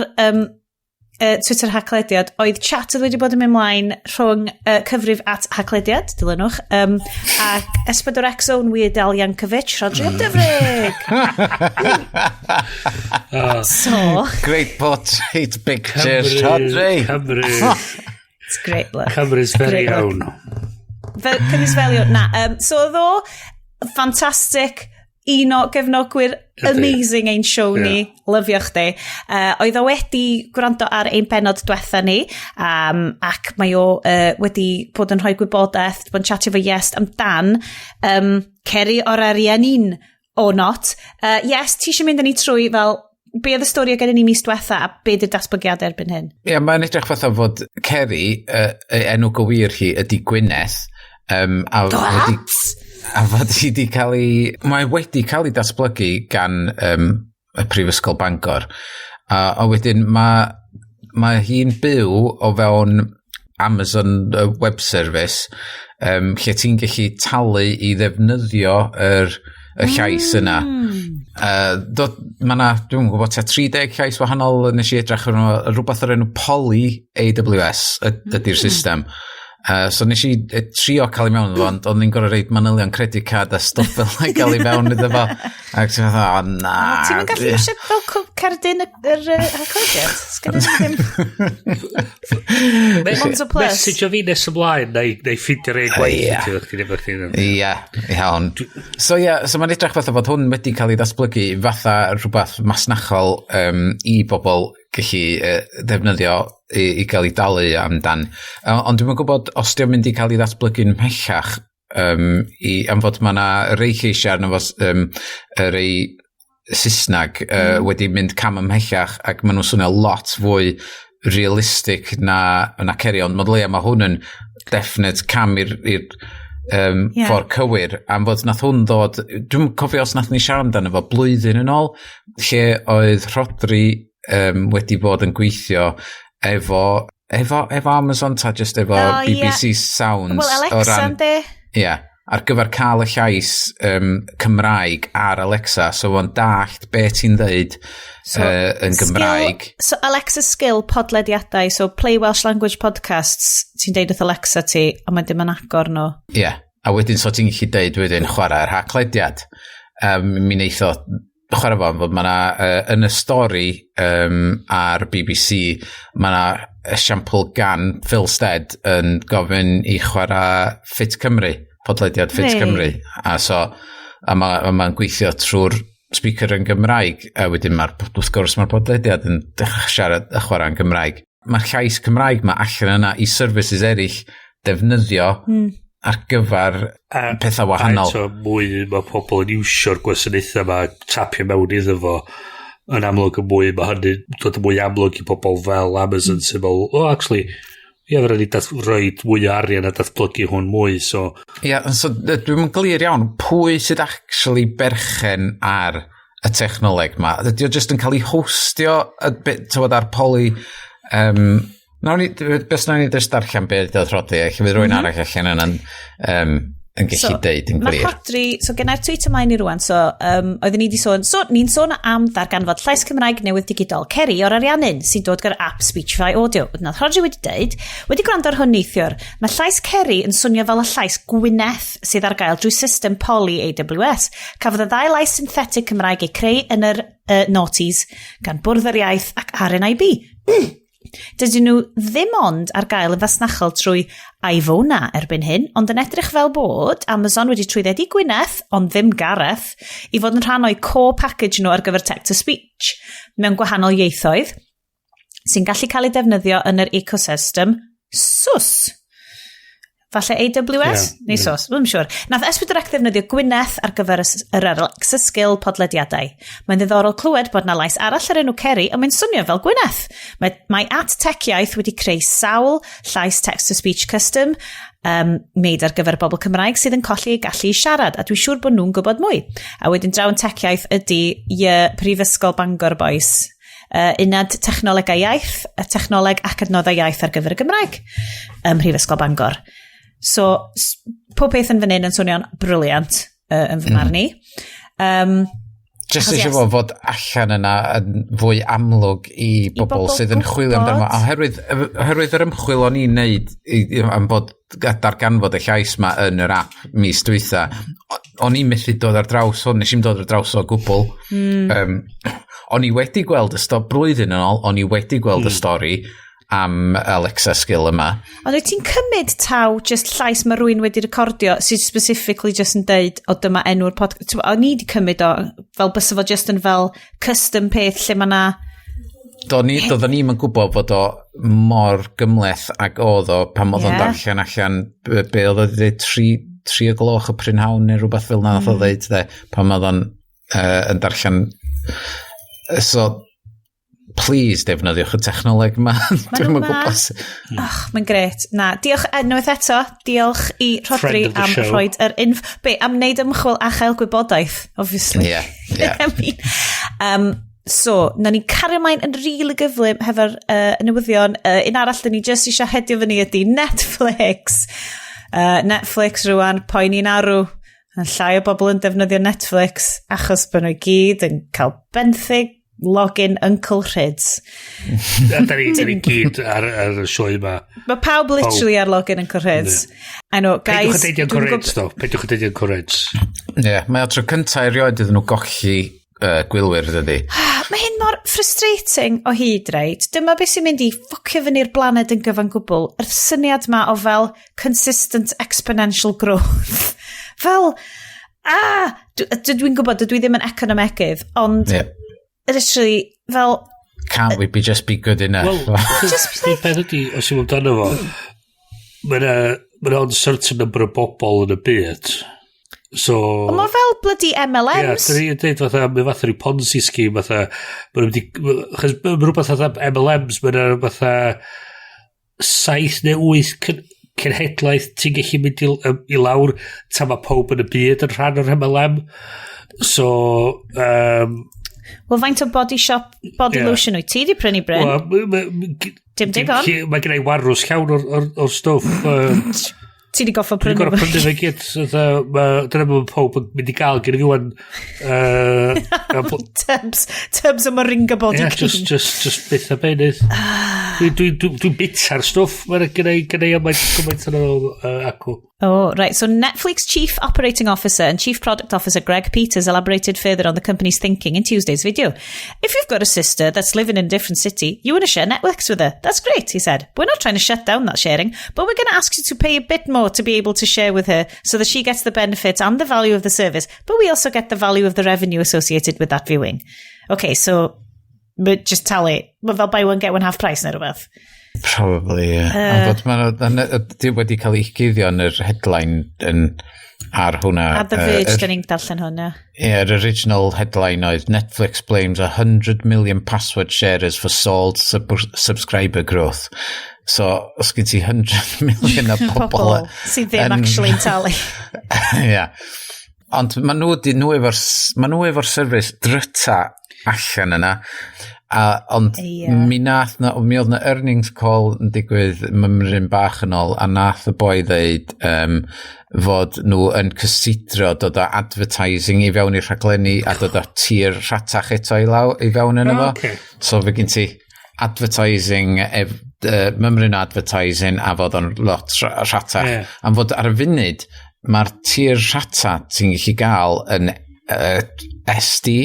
Twitter Haclediad oedd chat oedd wedi bod yn mynd mlaen rhwng cyfrif @Haclediad, dilynwch, ac S4C Zone Weird Al Yankovic, Rhodri ap Dyfrig. So, Great portrait pictures, Rhodri. Cymru. It's great look. Cymru's very Great look. own. Fel, Cymru's very own. Na, so oedd o, ffantastig, un o gefnogwyr amazing ein show ni. Lyfio chdi. Oedd o wedi gwrando ar ein benod diwetha ni, ac mae o wedi bod yn rhoi gwybodaeth, bod yn chatio fo Iest amdan Ceri o'r Ariannin or not. Yes, ti eisiau mynd â ni trwy fel be oedd y stori o gen i ni mis diwetha a be di'r datblygiadau erbyn hyn? Ie, yeah, mae'n edrych fatha fod Ceri, enw gywir hi ydy Gwyneth, a What? A fod hi wedi cael ei... Mae wedi cael ei datblygu gan y Prifysgol Bangor. A wedyn mae hi'n byw o fewn Amazon Web Service, lle ti'n gallu talu i ddefnyddio y llais yna. Mae na, dwi'n gwybod, tua 30 llais wahanol. Nes i edrych ar rhywbeth o'r enw Polly AWS ydy'r system. So nes i trio cael i mewn iddo fo, ond o'n i'n gorfod rhoid manylion credit card a stwff fel 'na i gael i mewn iddo fo. Ac ti'n meddwl, "O na." Ti'n mynd gallu eisiau fel cerdyn yr Haclediad? Sgynny ddim. Monzo Plus. Message o fi nes ymlaen, neu ffeindio'r un gwaith i ti, chdi efo chdi. Ie, iawn. So ie, yeah, so mae'n edrych fatha fod hwn wedi cael ei ddatblygu fatha rhywbeth masnachol i bobl gallu defnyddio i gael ei dalu amdan. Ond dwi'n gwybod os dio'n mynd i cael ei ddatblygu'n mhellach am fod mae yna rei lleisiau arno fo, y rei Saesneg wedi mynd cam ymhellach ac maen nhw'n swnio lot fwy realistic na Ceri, ond mod leia mae hwn yn definite cam i'r ffordd cywir, am fod nath hwn ddod, dwi'n cofio os nath ni siarad amdano fo blwyddyn yn ôl, lle oedd Rhodri wedi bod yn gweithio efo Amazon ta just efo O, ie. BBC Sounds Wel, o Alexa, ran ynddi? Ie, yeah, ar gyfer cael y llais Cymraeg ar Alexa, so o'n dallt be ti'n dweud So, yn Gymraeg. Skill, so Alexa skill podlediadau, so play Welsh language podcasts, ti'n deud wrth Alexa ti, a mae dim yn agor nhw. Ie, yeah. A wedyn so ti'n gallu deud wedyn chwarae'r Haclediad. Mi wneith o chwarae fo, fod mae 'na, yn y stori ar BBC, mae 'na esiampl gan Phil Stead yn gofyn i chwarae Ffit Cymru, podlediad Ffit Cymru. A so, a mae'n ma gweithio trwy'r speaker yn Gymraeg, a wedyn mae'r, wrth gwrs, mae'r podlediad yn dechrau siarad y chwarae yn Gymraeg. Mae'r llais Cymraeg ma allan yna i services eraill defnyddio ar gyfer pethau A wahanol. eto, mwy mae pobl yn iwsio'r gwasanaethau yma, tapio mewn iddo fo, yn amlwg y mwy mae hynny dod yn mwy amlwg i pobl fel Amazon sy'n fel, "Oh, actually, ie, fe rhaid i rhoi mwy o arian a datblygu hwn mwy," so Ie, yeah, so dwi'n yn glir iawn pwy sydd actually berchen ar y technoleg ma. Ydy o just yn cael ei hostio y bit, tywod, ar Polly. Nawn ni, beth nawn ni jyst darllen beth ydy Rhodri, a fydd rhywun arall allan yna'n yn gallu deud yn Mae glir. Rhodri, so gennau'r tweet ymlaen i rwan, so oeddwn ni wedi sôn, so ni'n sôn am ddarganfod llais Cymraeg newydd digidol Ceri o'r Ariannin, sy'n dod gyda'r app Speechify Audio. Wedyn nath Rhodri wedi deud, "Wedi gwrando ar hwn neithiwr, mae llais Ceri yn swnio fel y llais Gwyneth sydd ar gael drwy system Polly AWS. Cafodd y ddau lais synthetic Cymraeg eu creu yn yr noughties gan Bwrdd yr Iaith ac RNIB. Dydyn nhw ddim ond ar gael yn fasnachol trwy Ivona erbyn hyn, ond yn edrych fel bod Amazon wedi trwyddedu Gwyneth, ond ddim Gareth, i fod yn rhan o'i core package nhw ar gyfer text-to-speech mewn gwahanol ieithoedd, sy'n gallu cael ei defnyddio yn yr ecosystem SWS. Falle AWS? Ie, Neu SWS, ddim siŵr. Nath S4C ddefnyddio Gwyneth ar gyfer yr Alexa skill podlediadau. Mae'n ddiddorol clywed bod na lais arall ar enw Ceri, ond mae'n swnio fel Gwyneth. Mae @techiaith wedi creu sawl llais text-to-speech custom made ar gyfer bobl Cymraeg sydd yn colli eu gallu i siarad, a dwi'n siŵr bod nhw'n gwybod mwy." A wedyn draw yn Techiaith ydy i Prifysgol Bangor Boys. Uned Technolegau Iaith, y technoleg ac adnoddau iaith ar gyfer y Gymraeg ym Mhrifysgol Bangor. So, pob peth yn fan hyn yn swnio'n brilliant yn fy marn i. Just Achos eisiau yes. fo fod allan yna yn fwy amlwg i bobl bobl sydd yn chwilio amdano fo. gwybod. Oherwydd yr ymchwil o'n i'n neud am bod darganfod y llais ma yn yr app mis dwytha, o'n i'n methu dod ar draws hwn, nes i'm dod ar draws o gwbl. O'n i wedi gweld y stori blwyddyn yn ôl, o'n i wedi gweld y stori am Alexa skill yma. Ond wyt ti'n cymryd taw just llais mae rhywun wedi recordio sydd specifically just yn deud o dyma enw'r podcast? O'n i wedi cymryd o fel bysa fo just yn fel custom peth lle mae na. Doeddwn ni'm yn gwybod fod o mor gymhleth ag oedd o pan oedd o'n darllen allan be oedd o wedi dweud, 3 o gloch y prynhawn neu rhywbeth fel na nath o ddeud de, pan oedd o'n yn darllen. So please defnyddiwch y technoleg yma. Dwi'm yn nhw 'ma. gwybod Och, mae'n gret. Na, diolch unwaith eto. Diolch i Rhodri Friend of the am show. rhoid yr inf... Be, am wneud ymchwil a chael gwybodaeth, obviously. Ie. I mean, so, na ni cario ymlaen yn rili really gyflym hefo'r newyddion. Un arall dyn ni just eisiau hedio fyny ydy Netflix. Netflix rwan, poeni'n arw. Mae llai o bobl yn defnyddio Netflix achos bod nhw i gyd yn cael benthyg login Uncle Rhyds. A da ni gyd ar y sioe yma. Mae pawb literally ar login Uncle Rhyds. I know, guys. Peidiwch yn deud Uncle Rhyds, though. Peidiwch yn deud Uncle Rhyds. Ie, yeah, mae o tro cyntaf erioed iddyn nhw golli gwylwyr, dydy. Mae hyn mor frustrating o hyd, reit? Dyma beth sy'n mynd i ffocio fyny'r blaned yn gyfan gwbl. Yr syniad ma o fel consistent exponential growth. Fel, ah, dwi'n gwybod, dwi ddim yn economegydd, ond literally, fel, Can't we be just be good enough? Wel, Just y peth ydy, os yw'n amdano fo, mae'n ma uncertain number o bobl yn y byd. So Ond mae fel bloody Ie, MLMs. dyn ni'n dweud fatha, mae fatha rhyw Ponzi scheme, fatha, ma' nhw wedi, chos ma' rhywbeth fatha MLMs, mae'n fatha 7 neu 8 cenhedlaeth ti'n gallu mynd i lawr tan mae pob yn y byd yn rhan o'r MLM. So, Wel, faint o Body Shop body lotion wyt ti di prynu, Bryn? Wel, Dim digon. Mae gen i warws llawn o'r stwff. Ti di goffo Dwi'n prynu gorau fo. prynu fe gyd. Fatha, dyna mae pob yn mynd i gael gen i fi wan. Tubs o Moringa body Yeah, cream. just byth a beunydd. Dwi bita'r stwff. Mae'n gen i gymaint, gymaint yn ôl acw. Oh, right. So Netflix Chief Operating Officer and Chief Product Officer Greg Peters elaborated further on the company's thinking in Tuesday's video. "If you've got a sister that's living in a different city, you want to share Netflix with her. That's great," he said. "We're not trying to shut down that sharing, but we're going to ask you to pay a bit more to be able to share with her so that she gets the benefit and the value of the service, but we also get the value of the revenue associated with that viewing." Okay, so but just talu. Mae fel buy one, get one half price neu rhywbeth. Probably, ie. Yeah. Ond bod ma'n di wedi cael ei guddio yn yr headline yn, ar hwnna. Ar The Verge, da ni'n darllen hwnna. Ie, yr original headline oedd "Netflix blames 100 million password sharers for stalled subscriber growth." So, os gen ti 100 million o pobl Pobl sydd ddim actually'n talu. Ie. Ond ma nhw, di, nhw efo'r, ma nhw efo'r service dryta allan yna. A, ond mi nath na, mi oedd na earnings call yn digwydd mymryn bach yn ôl, a nath y boi ddeud fod nhw yn cysidro dod â advertising i fewn i'r rhaglenni a dod â tir rhatach eto i, law, i fewn yn efo. So fe gen ti advertising, mymryn advertising a fod o'n lot rhatach. Am fod ar y funud, mae'r tir rhata ti'n gallu gael yn SD.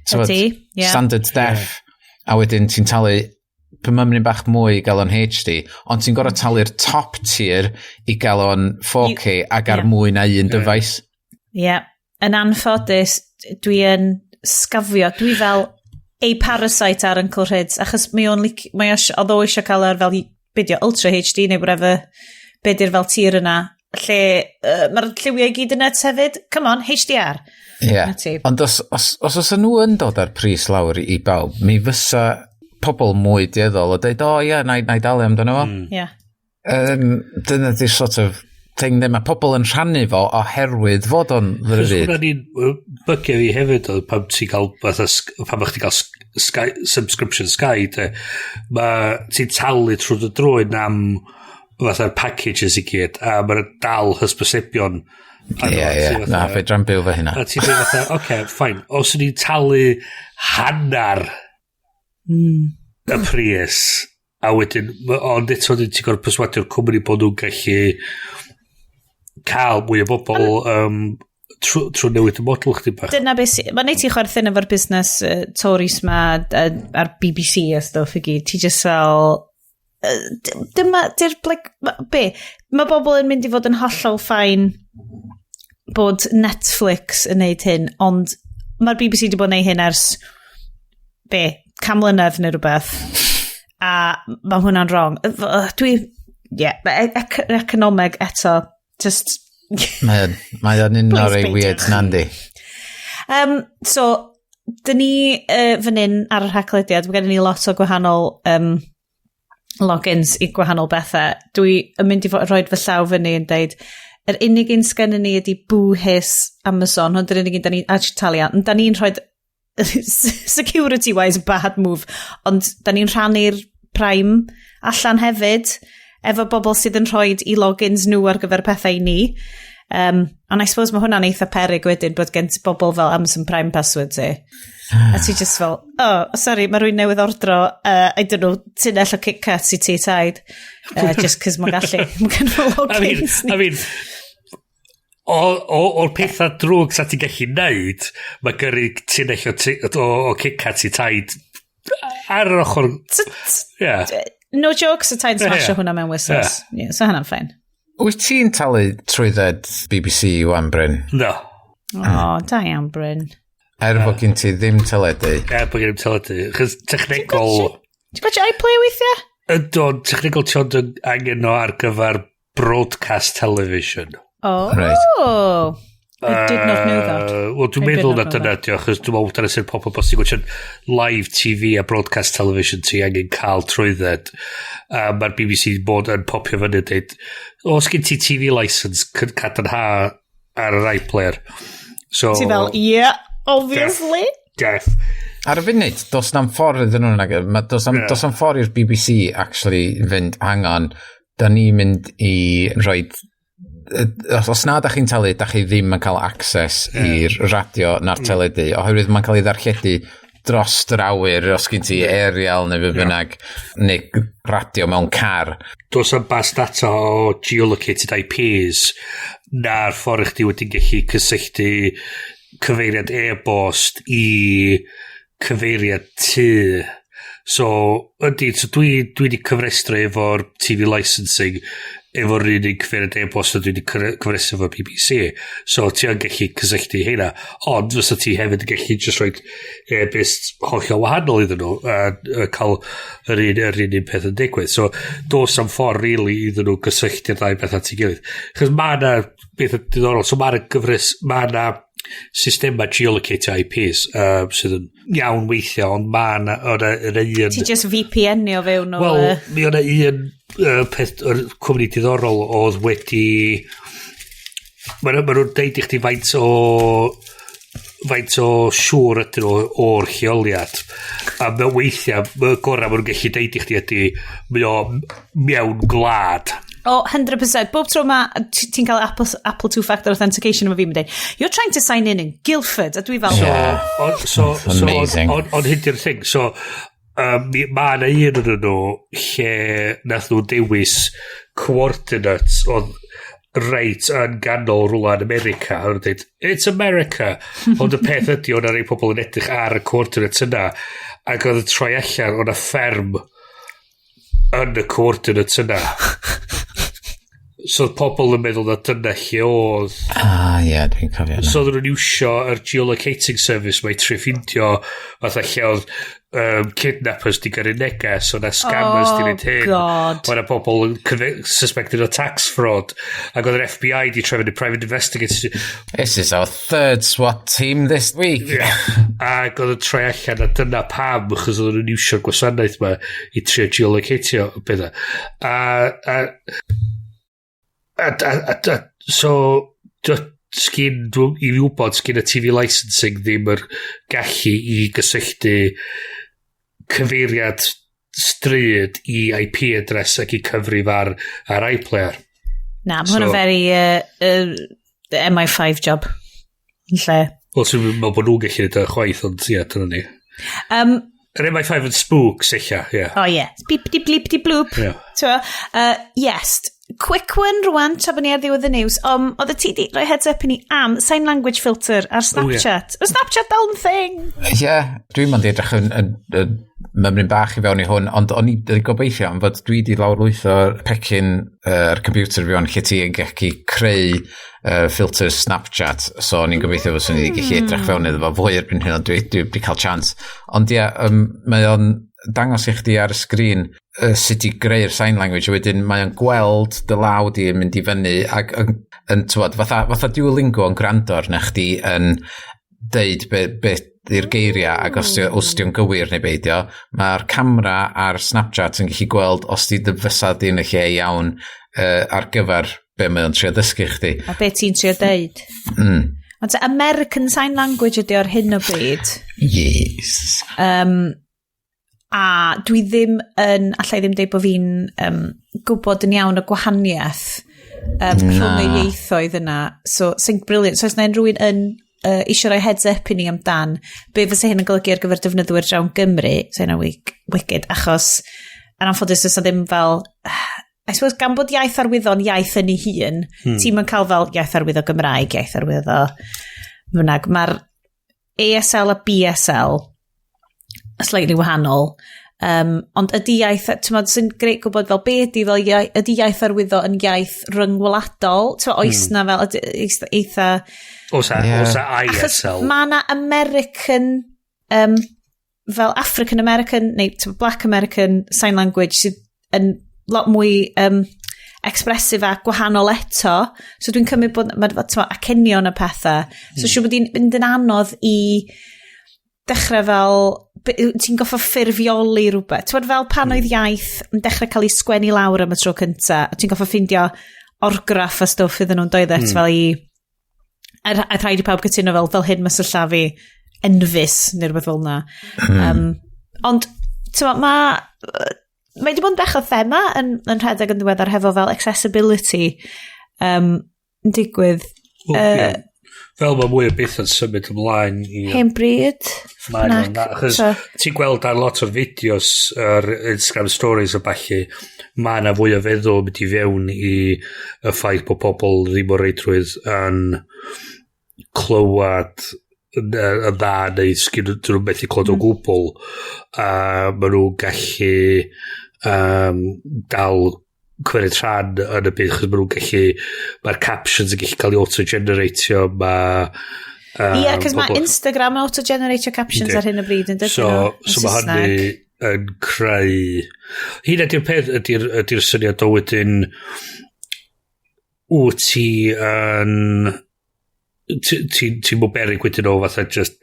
T'mod, Ydi, ie. Standard def. A wedyn ti'n talu mymryn bach mwy i gael o'n HD, ond ti'n gorfod talu'r top tier i gael o'n 4K ac ar mwy na un device. Ie. Yeah. Yn anffodus, dwi yn sgafio. Dwi fel a parasite ar Uncle Rhyds, achos mae o'n mae o, oedd o eisiau cael ar fel video Ultra HD neu whatever, be di'r fel tier yna, lle mae'r lliwiau i gyd yn nuts hefyd. Come on, HDR. Ie. Na ti. Ond os nhw yn dod ar pris lawr i bawb, mi fysa pobl mwy dueddol o dweud, "O ie, na i dalu amdano fo." Dyna di'r sort of thing ddim. Mae pobl yn rhannu fo oherwydd fod o'n Chos ddrud. hwnna'n un bygio fi hefyd oedd pam ti'n cael fatha pam o'ch ti'n cael Sky, subscription Sky de, mae ti'n talu trwy dy drwyn am fatha'r packages i gyd a mae'n dal hysbysebion arno Ie, fo, ie. ti fatha Na, fedra'm byw fo hynna. A ti'n dweud fatha, oce, okay, fine, os ydyn ni'n talu hannar y pris, a wedyn, ond eto wedyn ti'n gorfod perswadio'r cwmni bod nhw'n gallu cael mwy o bobl trwy newid y model chdi bach. Dyna beth sy'n... Mae'n neud ti chwerthin efo'r busnes Tories ma ar BBC a stwff i gyd. Ti just fel dyma, dy'r, like, be? Mae bobl yn mynd i fod yn hollol fine bod Netflix yn neud hyn, ond mae'r BBC wedi bod yn neud hyn ers, be, 100 mlynedd neu rhywbeth. A mae hwnna'n wrong. Dwi, ie, yeah, economeg eto, just Mae o'n un o'r Please rei peidiwch. weird nandi. So, dyn ni fan hyn ar yr Haclediad, mae gen ni lot o gwahanol logins i gwahanol bethau. Dwi yn mynd i fod rhoi fy llaw fyny yn deud, yr unig un sgennyn ni ydy Boo Hiss Amazon, hwn dy'r unig un da ni'n actually talu am. Da ni'n rhoi security wise bad move, ond da ni'n rhannu'r Prime allan hefyd efo bobl sydd yn rhoi i logins nhw ar gyfer pethau i ni. Ond I suppose mae hwnna'n eitha perig wedyn bod gen ti bobl fel Amazon Prime password ti. A ti just fel, "Oh, sorry, mae rhywun newydd ordro, I don't know, tunnell o Kit Kats i ti taid." Just cos mae'n gallu, mae'n gen nhw I mean, logins. I mean, o'r pethau drwg sa ti'n gallu neud, mae gyrru tunnell o Kit Kat i taid ar yr ochr. Yeah. No jokes, y taid smasho hwnna mewn wythnos. Yeah, so hwnna'n fine. Wyt ti'n talu trwydded BBC wan, Bryn? No. O, da iawn, Bryn. Er fod gen ti ddim teledu. Er bod gen i'm teledu. Chos technegol. Ti'n gwachio iPlayer weithiau? Ynddo, technegol ti ond yn angen o ar gyfer broadcast television. Oh. Right. I did not know that. Wel, dwi'n I did meddwl not na know dyna that. di, achos dwi'n meddwl dyna sy'n pobl os ti'n gwachio live TV a broadcast television, ti angen cael trwydded. A mae'r BBC bod yn popio fyny a dweud, "Os gen ti TV license, cadarnha ar yr iPlayer." So, Ti fel, "Yeah, obviously." Def. Ar y funud, does na'm ffordd iddyn nhw, nag, does na'm, does na'm ffordd i'r BBC actually fynd, "Hang on, da ni'n mynd i rhoi, os na da chi'n talu, da chi ddim yn cael access i'r radio na'r teledu," oherwydd mae'n cael ei ddarlledu dros yr awyr, os gen ti aerial neu be bynnag, neu radio mewn car. Does am bas data o geolocated IPs na'r ffordd i chdi wedi gallu cysylltu cyfeiriad e-bost i cyfeiriad tŷ. So, ydy, so dwi wedi cyfrestru efo'r TV licensing efo'r un un cyfeiriad e-bost a dwi wedi cyfrestru efo'r BBC. So, ti yn gallu cysylltu heina. Ond, fysa ti hefyd yn gallu just rhoi e-bost hollol wahanol iddyn nhw a cael yr un peth yn digwydd. So, does am ffordd really iddyn nhw gysylltu'r ddau beth at ei gilydd. Chos mae yna beth diddorol. So, mae yna gyfres, mae yna systema geolocate IPs sydd yn iawn weithio, ond mae yna o'na un. Ti just VPN-io fewn o. Wel, mi o'na un peth, yr cwmni diddorol oedd wedi. Ma nhw'n deud i chdi faint o siŵr ydyn nhw o'r lleoliad. A mewn weithiau, y gorau maen nhw'n gallu deud i chdi ydy, mae o mewn gwlad. Oh, 100%. Bob tro ma ti'n cael Apple two-factor authentication efo fi, mae'n dweud, "You're trying to sign in in Guildford." A dwi fel, So, so, Amazing. on hyn di'r thing. So, mae yna un o'n nhw lle nath nhw dewis coordinates oedd reit yn ganol rhywle yn America. A nhw'n dweud, "It's America." Ond y peth ydy, o'na rei pobl yn edrych ar y coordinates yna ac oedd y troi allan o'na fferm yn y coordinates yna. So oedd pobl yn meddwl na dyna lle oedd. Ah, ie, yeah, dwi'n cofio hynna. So oedden nhw'n iwsio yr geolocating service mae trio ffindio fatha lle oedd kidnappers di gyrru neges, o'na scammers di Oh, wneud hyn. God. O'na pobl yn suspected o tax fraud. Ac oedd yr FBI di trefnu private investigators. This is our third SWAT team this week. Yeah. Ac oedd yn troi allan a dyna pam, achos oedden nhw'n iwsio'r gwasanaeth ma i trio geolocatio bethau. A so, sgyn, i fi wybod, sgyn y TV licensing ddim yr gallu i gysylltu cyfeiriad stryd i IP address ac i cyfrif ar iPlayer. Na, mae hwnna'n very MI5 job. Yn lle. Wel, sy'n meddwl bod nhw'n gallu neud o chwaith, ond ie, dyna ni. Yr MI5 yn spooks, eich, ie. Oh yeah. Beep di bleep di bloop. Ie. T'wo, yes. Quick one rwan, tra bod ni ar ddiwedd y news. Oedd y ti di rhoi heads up i ni am sign language filter ar Oh, ie. Snapchat. Oh, Snapchat dal yn thing. Ie, yeah, dwi'n mynd i edrych yn mymryn bach i fewn i hwn, ond o'n i wedi gobeithio am fod dwi wedi lawrlwytho'r pecyn yr computer fi o'n lle ti yn gallu creu filter Snapchat, so o'n i'n gobeithio fod i wedi gallu edrych fewn iddo fo fwy erbyn hyn, ond dwi wedi cael chance. Ond ie, mae o'n dangos i chdi ar y sgrin sut i greu'r sign language, a wedyn mae o'n gweld dy law di yn mynd i fyny ac yn t'wod, fatha Duolingo yn gwrando arna chdi yn deud be di'r geiriau ac os di o'n gywir neu beidio. Mae'r camera ar Snapchat yn gallu gweld os di dy fysedd di yn y lle iawn ar gyfer be mae o'n trio dysgu chdi. A be ti'n trio deud? Ond te, American Sign Language ydy ar hyn o bryd. Yes. A dwi ddim yn, allai ddim deud bod fi'n gwybod yn iawn y gwahaniaeth. rhwng y ieithoedd yna. So, sy'n brilliant. So, os na unrhyw un yn eisiau rhoi heads up i ni amdan be fysa hyn yn golygu ar gyfer defnyddwyr drawn Gymru, so hynna wicked, achos yn anffodus oes na ddim fel, I suppose gan bod iaith arwyddo'n iaith yn ei hun, ti'n yn cael fel iaith arwyddo Gymraeg, iaith arwyddo bynnag. Mae'r ASL a BSL slightly wahanol. Ond ydy iaith, ti'n modd, sy'n greu gwybod fel be ydy fel iaith, ydy iaith arwyddo yn iaith ryngwladol? Ti'n modd, oes na fel, ydy, eitha Oes a, oes a Achos ISL. mae na American, fel African American, neu ti'n modd, Black American Sign Language sydd yn lot mwy expressive a gwahanol eto. So dwi'n cymryd bod, mae, ti'n modd, acenion a pethau. So siŵr bod hi'n mynd yn anodd i dechrau fel, ti'n goffo ffurfioli rhywbeth. Ti'n fel pan oedd iaith yn dechrau cael ei sgwennu lawr am y tro cynta, a ti'n goffo ffindio orgraff a stwff iddyn nhw'n doedd mm. fel i a rhaid i pawb cytuno fel hyn mae sillafu enfys neu rhywbeth fel yna. Ond, ti'n mae wedi bod yn bech o thema yn rhedeg yn ddiweddar hefo fel accessibility yn digwydd. Wel, ie. Fel mae mwy o bethau'n symud ymlaen i Hen bryd. Mae Nac, nhw'n, achos ti'n gweld ar lot o'r fideos, yr Instagram stories a ballu, mae yna fwy o feddwl mynd i fewn i y ffaith bod pobl ddim o reidrwydd yn clywed yn dda neu sgyn dyn nhw'n methu clywed o gwbl a maen nhw'n gallu dal cymryd rhan yn y byd chos maen nhw'n gallu, mae'r captions yn gallu cael ei auto-generatio, mae Ie, cos mae Instagram yn auto-generatio captions ar hyn o bryd yn dydyn So, nhw, yn so mae Saesneg. hynny yn creu. Hynna ydy'r peth, ydy'r syniad o wedyn wyt ti yn ti'n ti mwyn berig wedyn o fatha just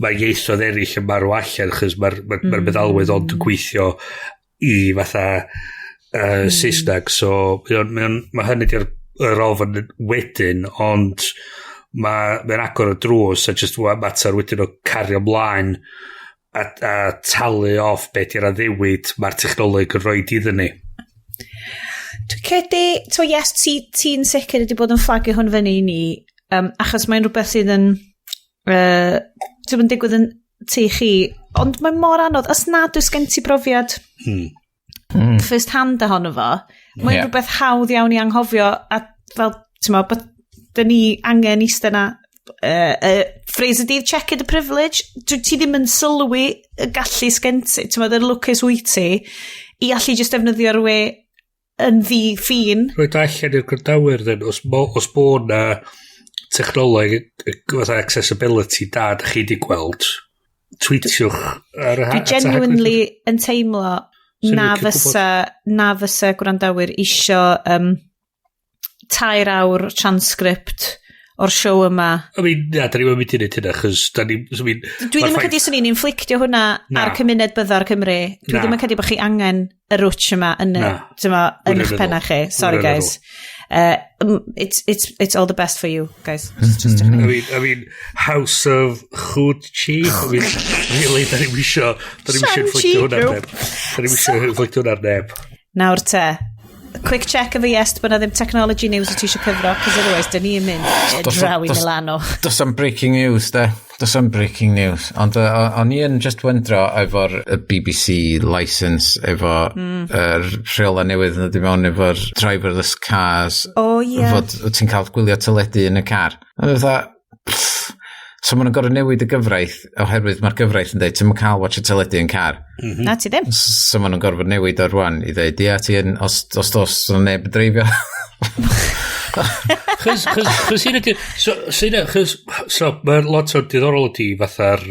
mae ieithoedd eraill yn marw allan achos mae'r ma meddalwedd ond yn gweithio i fatha Saesneg, so mae hynny di'r yr ofn wedyn, ond mae'n agor y drws a just mater wedyn o cario ymlaen a talu off beth di'r addewid mae'r technoleg yn rhoi iddyn ni. Dwi'n credu, so yes, ti'n sicr wedi bod yn fflagio hwn fyny i ni, achos mae'n rhywbeth sydd yn, sydd yn digwydd yn tŷ chi, ond mae'n mor anodd, os nad oes gen ti brofiad first hand ohono fo, mae'n rhywbeth hawdd iawn i anghofio, a fel, ti'n mo, bod dyn ni angen eistedd na, phrase y dydd, "check the privilege", ti ddim yn sylwi y gallu sgen ti, ti'n mo, yr lwcus wyt ti, i allu just defnyddio'r we yn ddi-ffin. Rhaid allan i'r gwrandawyr then, os bo na technoleg fatha accessibility da da chi di gweld, tweetiwch ar y Dwi genuinely yn teimlo Swn i'n na licio fysa gwrandawyr isio 3 awr transcript o'r siow yma. I mean, na, da ni'n mynd i wneud hynna, chos da ni, I mean, Dwi ddim yn credu swn i'n inflictio hwnna Na. ar cymuned byddar Cymru. Dwi Na. ddim yn credu bod chi angen y rwtch yma yn, Na. tyma, yn eich Wirioneddol. penna chi. Sorry, guys. It's all the best for you, guys. Just I mean, House of Chud Chi. I mean, really, da ni'n isio inflictio hwnna ar neb. Da ni'n isio inflictio hwnna ar neb. Nawr te, quick check efo Iest bod na ddim technology news wyt ti eisiau cyfro, cos otherwise, dyn ni'n mynd draw i Milano. Does am breaking news, de. Does am breaking news. Ond o'n i yn just wyndro efo'r y BBC license, efo yr rheola newydd yn dod i mewn efo'r driverless cars. O, ie. Fod wyt ti'n cael gwylio teledu yn y car. A fatha, pff, so maen nhw'n gorfod newid y gyfraith oherwydd mae'r gyfraith yn dweud ti'n cael watch y teledu yn car. Na ti ddim. So maen nhw'n gorfod newid o'r rwan i dweud, ia, ti yn, os dos, so neb yn dreifio. Chos hyn ydy, so hynna, chos, so mae lot o diddorol ydi fatha'r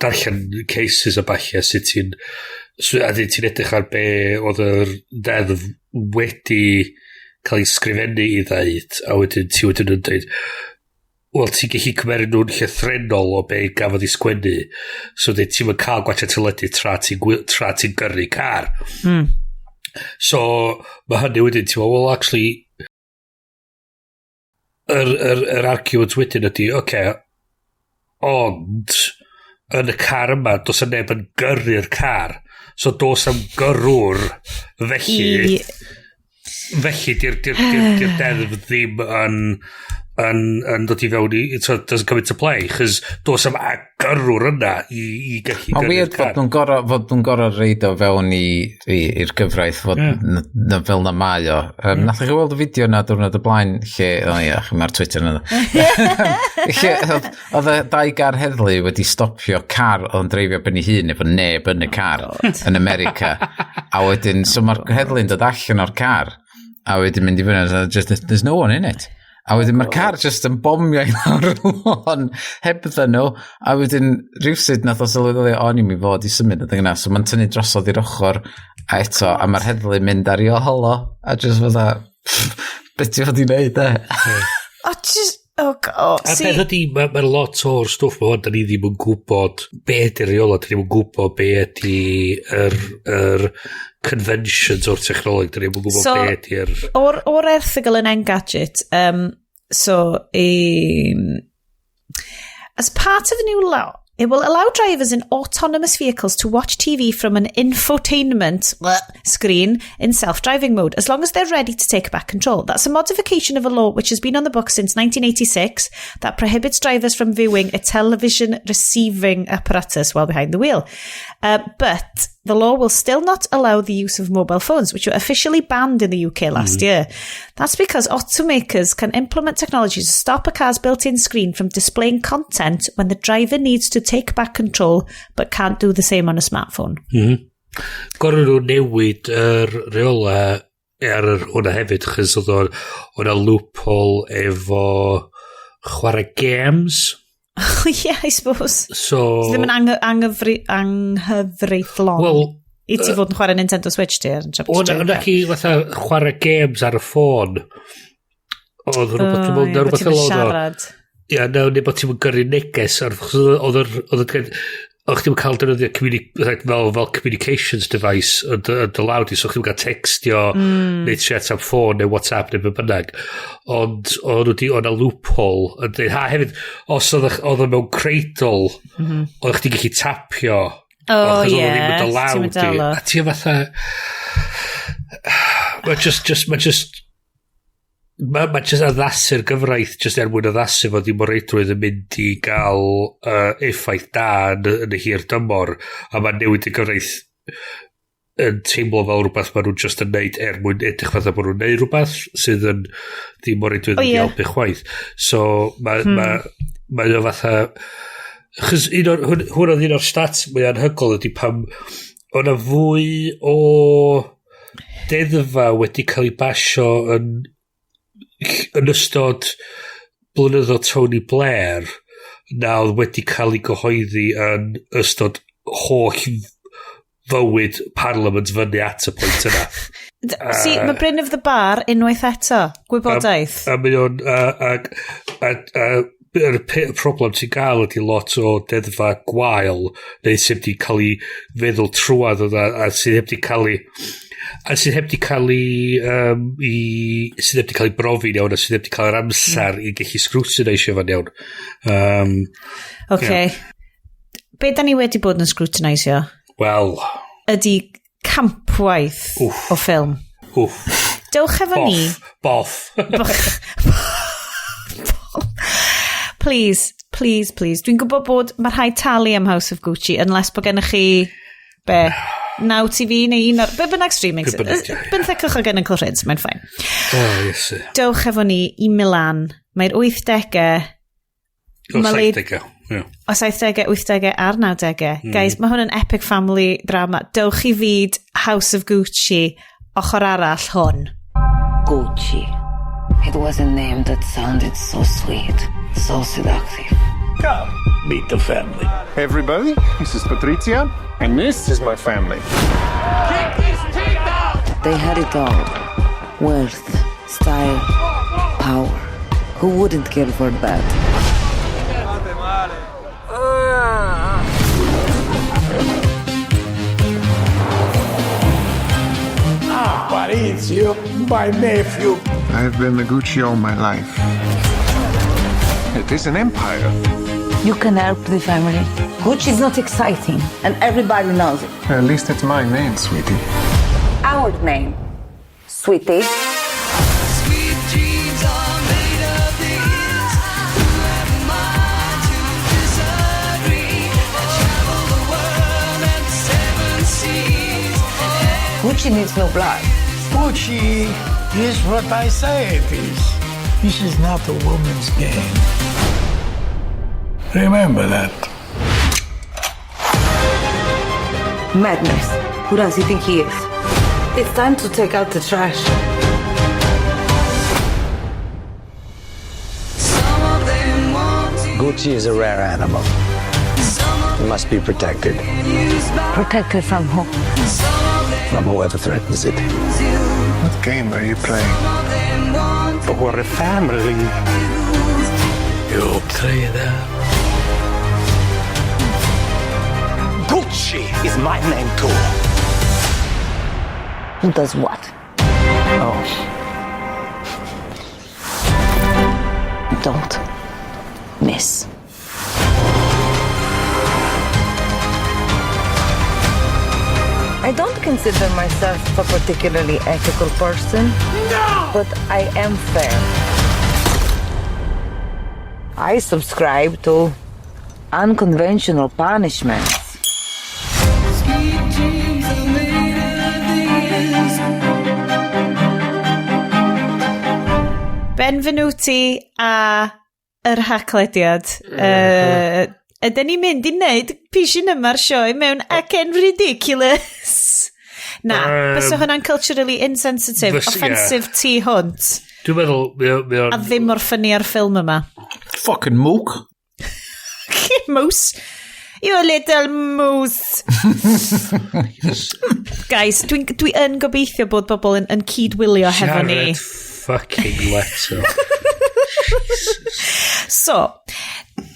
darllen cases a ballu sut ti'n, so, a ti'n edrych ar be oedd yr ddeddf wedi cael ei sgrifennu i ddeud, a wedyn ti wedyn yn dweud, wel, ti'n gallu cymeryd nhw'n llythrenol o be gafodd ei sgwennu, so dweud ti'n cael gwatcha teledu tra ti'n gyrru car. So, mae hynny wedyn, ti'n meddwl, well, actually, yr argument wedyn ydy, oce, okay, ond yn y car yma, does yna neb yn gyrru'r car. So, does am gyrrwr, felly. Felly, di'r di, di, di deddf ddim yn dod i fewn i, so it doesn't come into play, chos does am gyrrwr yna i gallu Mae'n weird fod nhw'n gorau reid o fewn i'r gyfraith fod na, fel na mae o. Nath chi weld y fideo na diwrnod y blaen lle, o ia, chi mae'r Twitter yna. Lle oedd y dau gar heddlu wedi stopio car oedd yn dreifio ben ei hun efo neb yn y car yn America. A wedyn, so mae'r heddlu'n dod allan o'r car a wedyn mynd i fyny, a just, "There's no one in it." A wedyn mae'r car just yn bomio i lawr y lôn hebddyn nhw. A wedyn rhywsut nath o sylweddoli, o, ni'n mi fod i symud adeg yna. So mae'n tynnu drosodd i'r ochr a eto, a mae'r heddlu mynd ar ei ôl o. A just fatha, beth ti fod i wneud, e? Oh, just, oh, God. A beth ydy, mae ma lot o'r stwff ma hwn, da ni ddim yn gwybod be ydy'r reola, da ni ddim yn gwybod be ydy yr conventions o'r technoleg, da ni ddim yn gwybod So, be ydy'r. O'r erthygl yn Engadget, so, as part of the new law, it will allow drivers in autonomous vehicles to watch TV from an infotainment screen in self-driving mode, as long as they're ready to take back control. That's a modification of a law which has been on the books since 1986 that prohibits drivers from viewing a television receiving apparatus while behind the wheel. But the law will still not allow the use of mobile phones, which were officially banned in the UK last year. That's because automakers can implement technology to stop a car's built-in screen from displaying content when the driver needs to take back control but can't do the same on a smartphone. Gorau nhw newid yr reola ar yr hwnna hefyd, chos oedd o'n o'na loophole efo chwarae games. Oh, yeah, I suppose. So Ddim yn anghyfreithlon Wel, i ti fod yn chwarae Nintendo Switch ti ar yn tra bod ti'n O'na dreifio. chi fatha chwarae games ar y ffôn. Oedd rhywbeth, dwi'n O, meddwl, ie, na bod rhywbeth ti'n fel oedd o. siarad. Ia, na, neu bod ti'n gyrru neges ar, achos oedd oedd chdi'n cael defnyddio fel communications device yn dy law di, so chdi'n cael textio neu chat am ffôn neu WhatsApp neu be bynnag. Ond oedd nhw di, oedd 'na loophole yn dweud, ha hefyd, os oedd o mewn cradle, oedd chdi'n gallu tapio. O, achos oedd o ie, ddim yn dy law ti'n mynd di. dal o. A ti fatha, mae just addasu'r gyfraith just er mwyn addasu fod ddim o reidrwydd yn mynd i gael effaith da yn y hir dymor, a mae newid y gyfraith yn teimlo fel rhywbeth maen nhw'n just yn neud er mwyn edrych fatha bod nhw'n neud rhywbeth sydd yn ddim o reidrwydd O, yn ie. helpu chwaith. So mae mae o fatha, chos un o'r, hwn oedd un o'r stats mwy anhygoel ydy pam o'na fwy o deddfa wedi cael ei basio yn ystod blynyddoedd Tony Blair na oedd wedi cael ei gyhoeddi yn ystod holl fywyd Parliament fyny at y pwynt yna. See, mae Bryn of the Bar unwaith eto. Gwybodaeth. A mae o'n... A yr problem ti'n gael ydy lot o deddfa gwael neu sydd wedi cael ei feddwl trwadd a sydd heb wedi cael ei a sydd heb wedi cael ei sydd heb wedi cael ei brofi'n iawn a sydd heb wedi cael yr amser i gallu scrutinisio fo'n iawn. Okay. Be da ni wedi bod yn scrutinisio Wel, ydy campwaith Wff. o ffilm. Wff. Dewch efo ni. Boff. Boff. Please, please, please. Dwi'n gwybod bod mae rhaid talu am House of Gucci unless bod gennych chi be, Now TV neu un o'r be bynnag streaming. Be bynnag, ie. Benthycwch o gen Uncle Rhys, mae'n fine. Oh, yes. Dewch efo ni i Milan. Mae'r 80au, O, 70au. Ie. O 70au, 80au a'r 90au. Guys, mae hwn yn epic family drama. Dewch i fyd House of Gucci ochr arall hwn. Gucci. It was a name that sounded so sweet, so seductive. Come, meet the family. Everybody, this is Patrizia, and this is my family. They had it all. Wealth, style, power. Who wouldn't care for that? Maurizio, my nephew. I've been a Gucci all my life. It is an empire. You can help the family. Gucci is not exciting, and everybody knows it. At least it's my name, sweetie. Our name, sweetie. Gucci needs no blood. Gucci is what I say it is. This is not a woman's game. Remember that. Madness. Who does he think he is? It's time to take out the trash. Gucci is a rare animal. It must be protected. Protected from who? From whoever threatens it. What game are you playing? But we're a family. You play that. Gucci is my name too. Who does what? Oh. Don't miss. I don't consider myself a particularly ethical person. No! But I am fair. I subscribe to unconventional punishments. Benvenuti a yr haclediad. Ydyn ni'n mynd i wneud pishin yma'r sioe mewn acen ridiculous? Na, bysa hwnna'n culturally insensitive, offensive tu hwnt. Dwi'n meddwl, mae o'n... A ddim mor ffynnu ar ffilm yma. Fucking mook. Moose. You little moose. Guys, dwi'n dwi yn gobeithio bod bobl yn cyd-wylio hefo ni. Jared fucking Leto. So,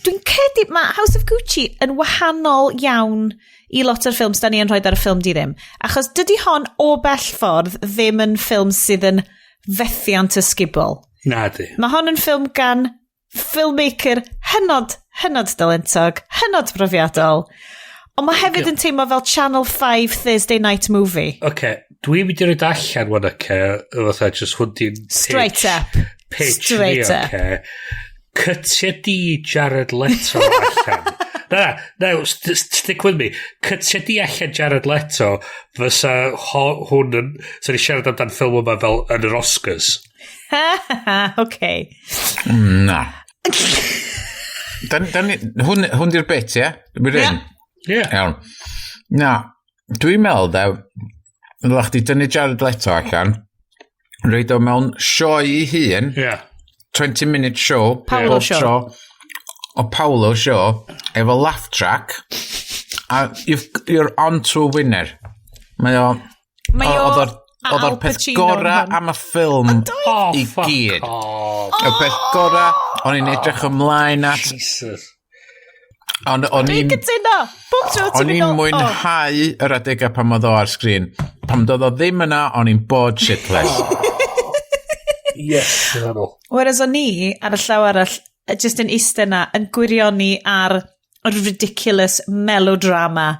dwi'n credu mae House of Gucci yn wahanol iawn i lot o'r ffilms da ni yn rhoi ar y ffilm di ddim. Achos dydy hon o bell ffordd ddim yn ffilm sydd yn fethiant ysgubol. Na di. Mae hon yn ffilm gan filmmaker hynod, hynod dalentog, hynod brofiadol. Ond mae hefyd yn teimlo fel Channel 5 Thursday Night Movie. Oce, okay, dwi'n mynd i roed allan wan, oce, fatha just hwn di'n pitch. Straight up. Pitch Straight fi, up. Oce. Cytia di Jared Leto allan. Na, na, stick with me. Cytia di allan Jared Leto fysa hwn yn... Sa ni siarad amdan ffilm yma fel yn yr Oscars. Okay. Na. Dan, hwn di'r bit, ie? We're in? Yeah. Iawn. Na, dwi'n meddwl, de, ddylech chdi dynnu Jared Leto allan, rhoid o mewn sioe i hun, 20 minute show, Paolo bob show. tro, o Paolo show, efo laugh track, a you're on to a winner. Mae o... Mae o Oedd o'r a oedd o'r Al peth Pacino gora yn hwn. am y ffilm Oh, i fuck gyd. off. Y peth gora, o'n i'n edrych ymlaen at... Jesus. O'n Dwi'n i'n cytuno. Bob tro ti'n o'n mynd i'n o, mwynhau yr adegau pan oedd o ar sgrin. Pan doedd o ddim yna, o'n i'n bored shitless. Yes, dwi'n Whereas o'n i, ar y llaw arall, just yn eistedd na, yn gwirioni ar y ridiculous melodrama.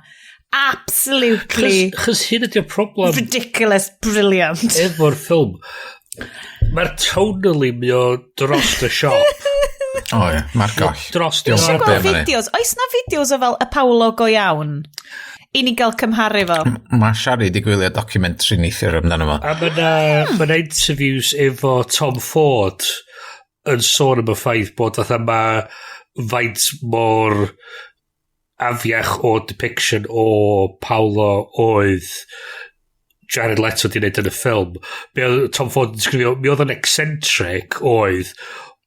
Absolutely Chos hyn ydy'r problem ridiculous, brilliant. efo'r ffilm. Mae'r tonally mae o dros y siop. O ie, mae'r goll. Dros y Diolch. Eisiau siop. gweld Be' ma' ni? fideos. Oes na fideos o fel y Paolo go iawn? I ni gael cymharu fo. Mae Shari di gwylio documentary neithiwr amdano fo. A mae na, ma na interviews efo Tom Ford yn sôn am y ffaith bod fatha ma faint mor afiach o depiction o Paolo oedd Jared Leto di wneud yn y ffilm. Be oedd Tom Ford yn disgrifio, mi oedd yn eccentric oedd,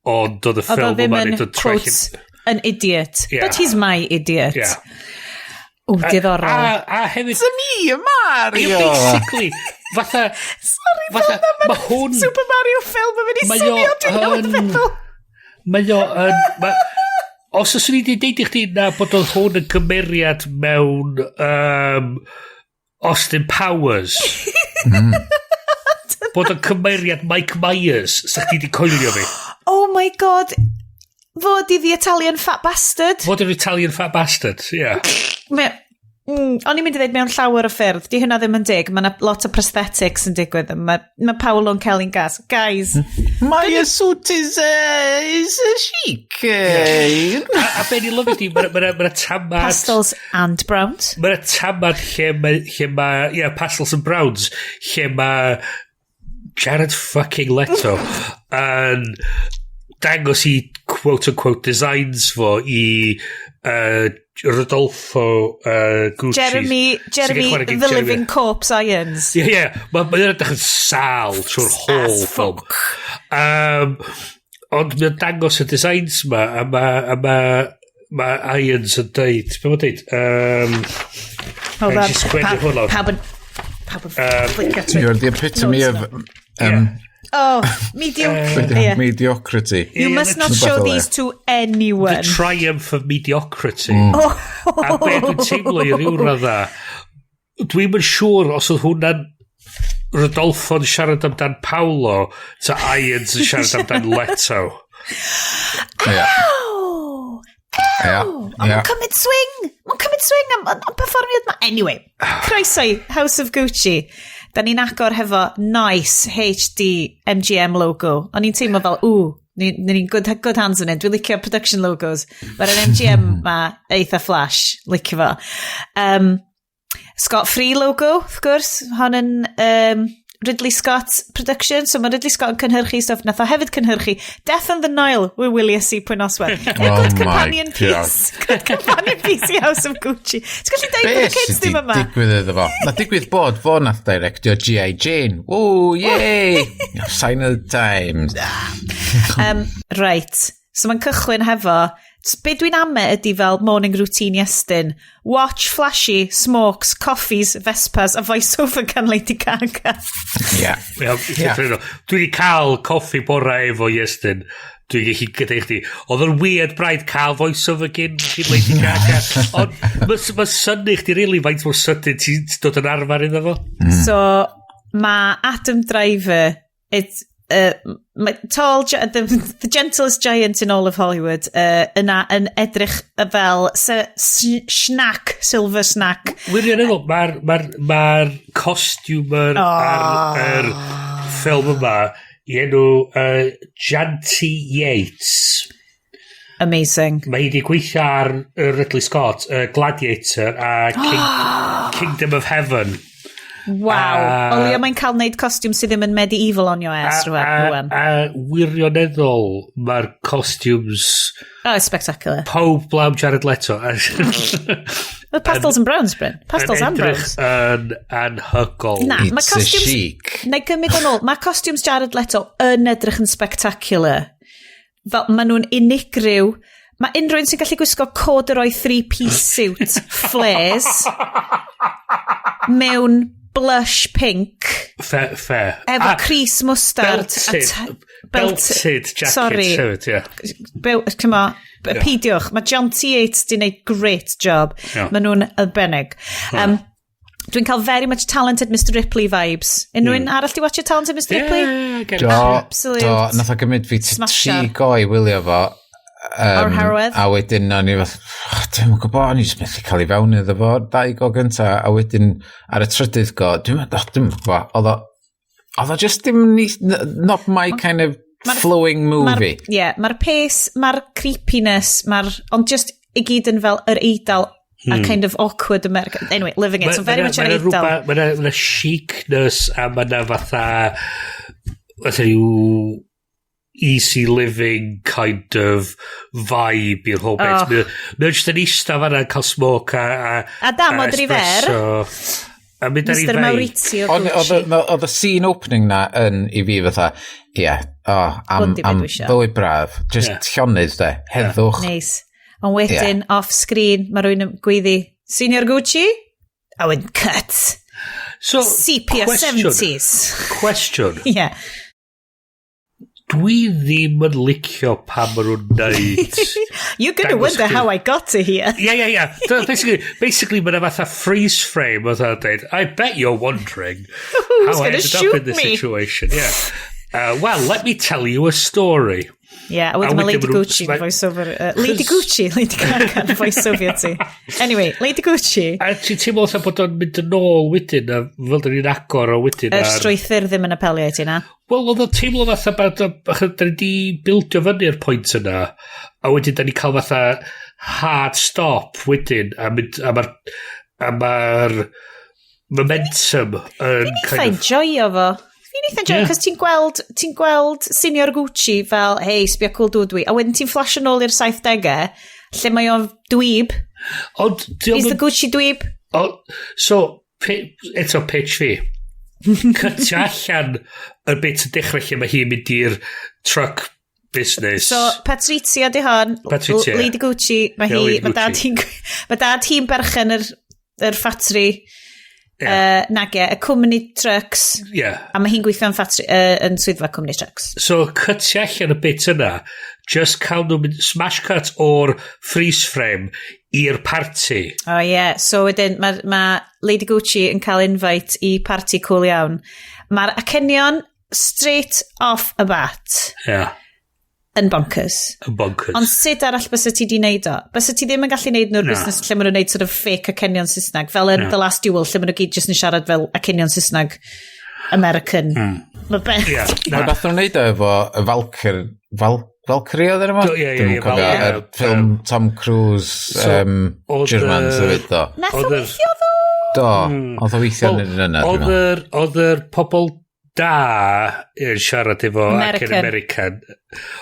ond oedd y Oedd o ffilm ddim yma'n yn, neud o'n quote, an idiot. Yeah. But he's my idiot. Yeah. O, diddorol. A hefyd... Mi, Mario! Basically, fatha... Sorry, fatha, fel na ma' hwn... Super Mario film yn mynd i Mae o swnio, dwi'n newydd yn- feddwl. Mae o yn... Os oes ni wedi deud i chdi na bod oedd hwn yn gymeriad mewn Austin Powers. Bod o'n cymeriad Mike Myers, sa chdi wedi coelio fi. Oh my God. Fod i the Italian fat bastard. Fod yn Italian fat bastard, ie. Yeah. Mae... O'n i'n mynd i ddweud mewn llawer o ffyrdd, di hynna ddim yn dig, mae yna lot o prosthetics yn digwydd, mae ma Paolo'n Kelly'n gas. Guys. My suit is chic. Yeah. A be ni'n lyfio di, mae'n ma tamad. Pastels and browns. Mae'n tamad lle ma, yeah, pastels and browns, lle mae Jared fucking Leto yn dangos i quote-unquote designs fo i Rodolfo Gucci. Jeremy the Jeremy Living Corpse Irons. Ie, yeah, yeah. Mae'n ma edrych yn sal trwy'r whole film. Ond mae'n dangos y designs ma, a ma Irons yn deud, be mae'n deud? Hold on. Pawb yn flicio trwy. You're the epitome of Oh, mediocre. Yeah. Mediocrity. You must not show these to anyone. The triumph of mediocrity. Oh. A be dwi'n teimlo i ryw radda, dwi'n yn siŵr os oedd hwnna'n Rodolfo'n siarad amdan Paolo, ta Irons yn siarad amdan Leto. Ow! Ow! Ond mae'n cymryd swing! Mae'n cymryd swing am perfformiad ma. Anyway, croeso i House of Gucci. Da ni'n agor hefo nice HD MGM logo. O'n i'n teimlo fel, ww, ni'n good hands yn it. Dwi'n licio production logos. Mae'r MGM ma eitha flash. Licio fo. Scott Free logo, wrth gwrs. Hon yn Ridley Scott production. So mae Ridley Scott yn cynhyrchu stuff. Nath o hefyd cynhyrchu Death on the Nile with Willie C. Pwy Noswell. Oh good companion piece. Good companion piece i House of Gucci. Ti'n gallu dweud bod y kids ddim yma? Digwydd iddo fo? Na digwydd bod fo nath directio G.I. Jane. Woo, yay! Sign of the times. Right. So mae'n cychwyn hefo. Be dwi'n ame ydy fel morning routine Iestyn. Watch flashy, smokes, coffees, Vespas a voiceover gan Lady Gaga. Yeah. Dwi wedi cael coffi bora efo Iestyn. Dwi'n gallu gyda chdi. Oedd o'n weird braidd cael voiceover gyn Lady Gaga. Ond mae ma synnu chdi really faint mor sydyn ti'n dod yn arfer iddo fo. So mae Adam Driver, it's, tall, the gentlest giant in all of Hollywood, yna yn edrych fel snack, silver snack. Wirioneddol, mae'r ma costumer ar yr ffilm yma i enw Janty Yates. Amazing. Mae hi wedi gweithio ar Ridley Scott, Gladiator a Kingdom of Heaven. Waw. O leia mae'n cael neud costiwm sydd ddim yn medieval on your ass rwan. A wirioneddol, mae'r costumes. Oh, it's spectacular. Pob blaw Jared Leto. Well, pastels and browns, Bryn. Pastels and browns. Yn anhygoel. Na, mae costumes chic. Na i gymryd yn ôl. Mae costumes Jared Leto yn edrych yn spectacular. Fel, maen nhw'n unigryw. Mae unrhyw un sy'n gallu gwisgo corduroy three-piece suit, flares, mewn blush pink. Fair, fair. Efo crys mustard. Belted, belted jacket. Sorry. Hefyd, yeah. Come on, peidiwch. Mae John T. Yates di wneud great job. Maen nhw'n arbennig. Dwi'n cael very much Talented Mr Ripley vibes. Unrhyw un arall di watch Talented Mr Ripley? Yeah. Do, Absolute. do, nath o gymryd fi Smasher. 3 go i wylio fo. O'r herwydd? A wedyn o'n i fath, "Oh, dwi'm yn gwybod, o'n i jyst methu cael ei fewn iddo fo, dau go gynta, a wedyn ar y trydydd go, dwi'n gwybod, oedd o just ddim, not my kind of flowing movie. Ie, yeah, mae'r pace, mae'r creepiness, mae'r. Ond just i gyd yn fel yr Eidal a kind of awkward American. Anyway, living it. So very much yr Eidal. Mae yna chicness a mae yna fatha rhyw easy living kind of vibe i'r whole bit. Oh. Mae o'n just yn eista fanna yn cael smoke a A damod espresso. A mynd ar ei Mr feic. Maurizio Oedd Gucci. oedd y scene opening na yn i fi fatha, ie, yeah, oh, am, Hwn di be am dwi isio. bywyd braf, just llonydd de, heddwch. Neis. Ond wedyn, off screen, mae rhywun yn gweiddi, "Senior Gucci?" A wedyn, cut. So, Sepia question. 70s. Question. Yeah. Dwi ddim yn licio pan maen nhw'n neud. You're gonna Dangos wonder chdi. how I got to here. Yeah. So basically mae yna fatha freeze frame fatha dweud, "I bet you're wondering Who's how I gonna ended up shoot in this me?" situation." Yeah. "Well, let me tell you a story." Yeah, a wedyn mae Lady Gucci yn voice-over. Lady Gucci, Lady Gaga yn voice-over ti. Anyway, Lady Gucci. A ti'n teimlo fatha bod o'n mynd yn ôl wedyn, a fel dyn ni'n agor o wedyn. Y strwythur ddim yn apelio i ti na? Wel, oedd o'n teimlo fatha bod, achos da ni di bildio fyny'r pwynt yna, a wedyn da ni cael fatha hard stop wedyn, a, mynd, a mae'r a mae'r momentum yn Fi'n eitha enjoyo fo. Fi'n eitha enjoyo, cos ti'n gweld, ti gweld Senior Gucci fel, "Hey, sbio cool dwi dwi," a wedyn ti'n flash yn ôl i'r 70au, lle mae o'n dweeb. Ond He's the Gucci dweeb. O, so, eto pitch fi. Cytio allan y bit yn dechrau lle mae hi'n mynd i'r truck business. So, Patrizia di hon. Patrizia. Lady Gucci. Mae hi, Lady mae dad Gucci. hi'n, mae dad hi'n berchen yr ffatri. Yeah. Nage, y cwmni trucks. A mae hi'n gweithio yn ffatri, yn swyddfa cwmni trucks. So, cytio allan y bit yna, just cael nhw mynd, smash cut o'r freeze frame i'r party. Oh yeah, so wedyn mae ma Lady Gucci yn cael invite i party cool iawn. Mae'r acenion straight off y bat yn bonkers. Yn bonkers. Ond sut arall bysa ti di wneud o? Bysa ti ddim yn gallu wneud nhw'r Na. busnes lle maen nhw'n wneud sort of fake acenion Saesneg, fel yn Na. The Last Duel, lle maen nhw gyd jyst yn siarad fel acenion Saesneg American. Mae beth. Yeah, Mae na. beth nhw'n neud o efo y Valkyrie oedd enw fo? Do, ie, Dwi'm yn cofio, Val- yr ffilm Tom Cruise, So, oedd German sefyd do. Nath o Oedd yr- weithio ddo? Do, oedd o weithio yn yr yna, dwi'n Oedd meddwl. yr, oedd yr pobl da yn siarad efo American. acen American.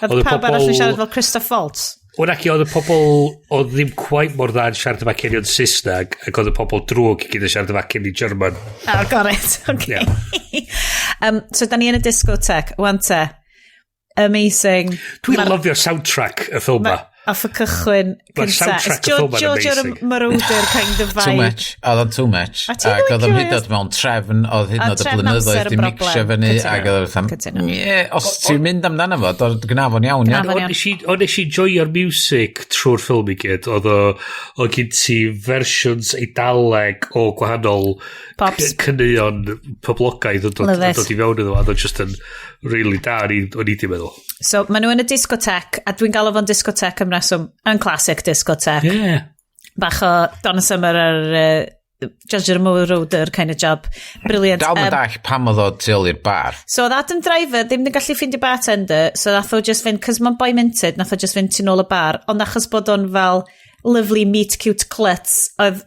Oedd Oedd y pawb arall yn pobl- siarad fel Christoph Waltz. Wel, ac oedd y pobl oedd ddim quite mor dda yn siarad efo acenion Saesneg, ac oedd y pobl drwg i gyd yn siarad efo acenion German. Oh, got it. Okay. So, da ni yn y discotheque. Wan te. Amazing. Dwi'n lyfio'r soundtrack y ffilm ma. Off y cychwyn Ma'r cynta. soundtrack It's y ffilm ma'n Giorgio amazing. Moroder kind of vibe. Too much. Oedd o'n too much. A ti'n Ac oedd o'n licio hyd yn oed mewn trefn, oedd hyd yn A oed y trefn blynyddoedd amser di yn mixio broblem. fyny, Cytuno. ac oedd o'n Cytuno. Ie, os ti'n mynd amdano fo, do'r gna fo'n iawn, ia. Gna fo'n Ond nes i, ond nes i joio'r music trwy'r ffilm i gyd. Oedd o, oedd gen ti versions Eidaleg o gwahanol Pops. caneuon poblogaidd yn dod, Love it. yn dod i fewn iddo fo. Oedd o just yn really da, o'n i di meddwl. So, maen nhw yn y discotheque, a dwi'n galw fo'n discotheque am reswm, yn classic discotheque. Yeah. Bach o Donna Summer ar Giorgio Moroder kind of job. Brilliant. Dal yn dall pam oedd o tu ôl i'r bar. So oedd Adam Driver ddim yn gallu ffeindio bartender, so nath o just fynd, cos mae'n boi minted, nath o just fynd tu nôl y bar, ond achos bod o'n fel lovely meet cute klutz, oedd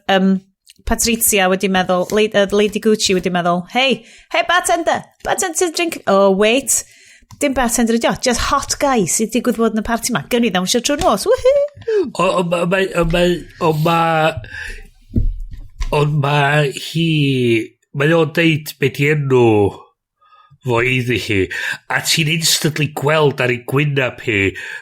Patrizia wedi meddwl, Lady Gucci wedi meddwl, "Hey, hey bartender, bartender drink," oh wait, dim bartender ydi o, just hot guy sydd digwydd bod yn y party ma, gawn ni ddawnsio trwy'r nos, woohoo! O, o, mae, o, mae, o, ma, ond ma hi, mae o'n deud be di enw fo iddi hi, a ti'n instantly gweld ar ei gwynab hi,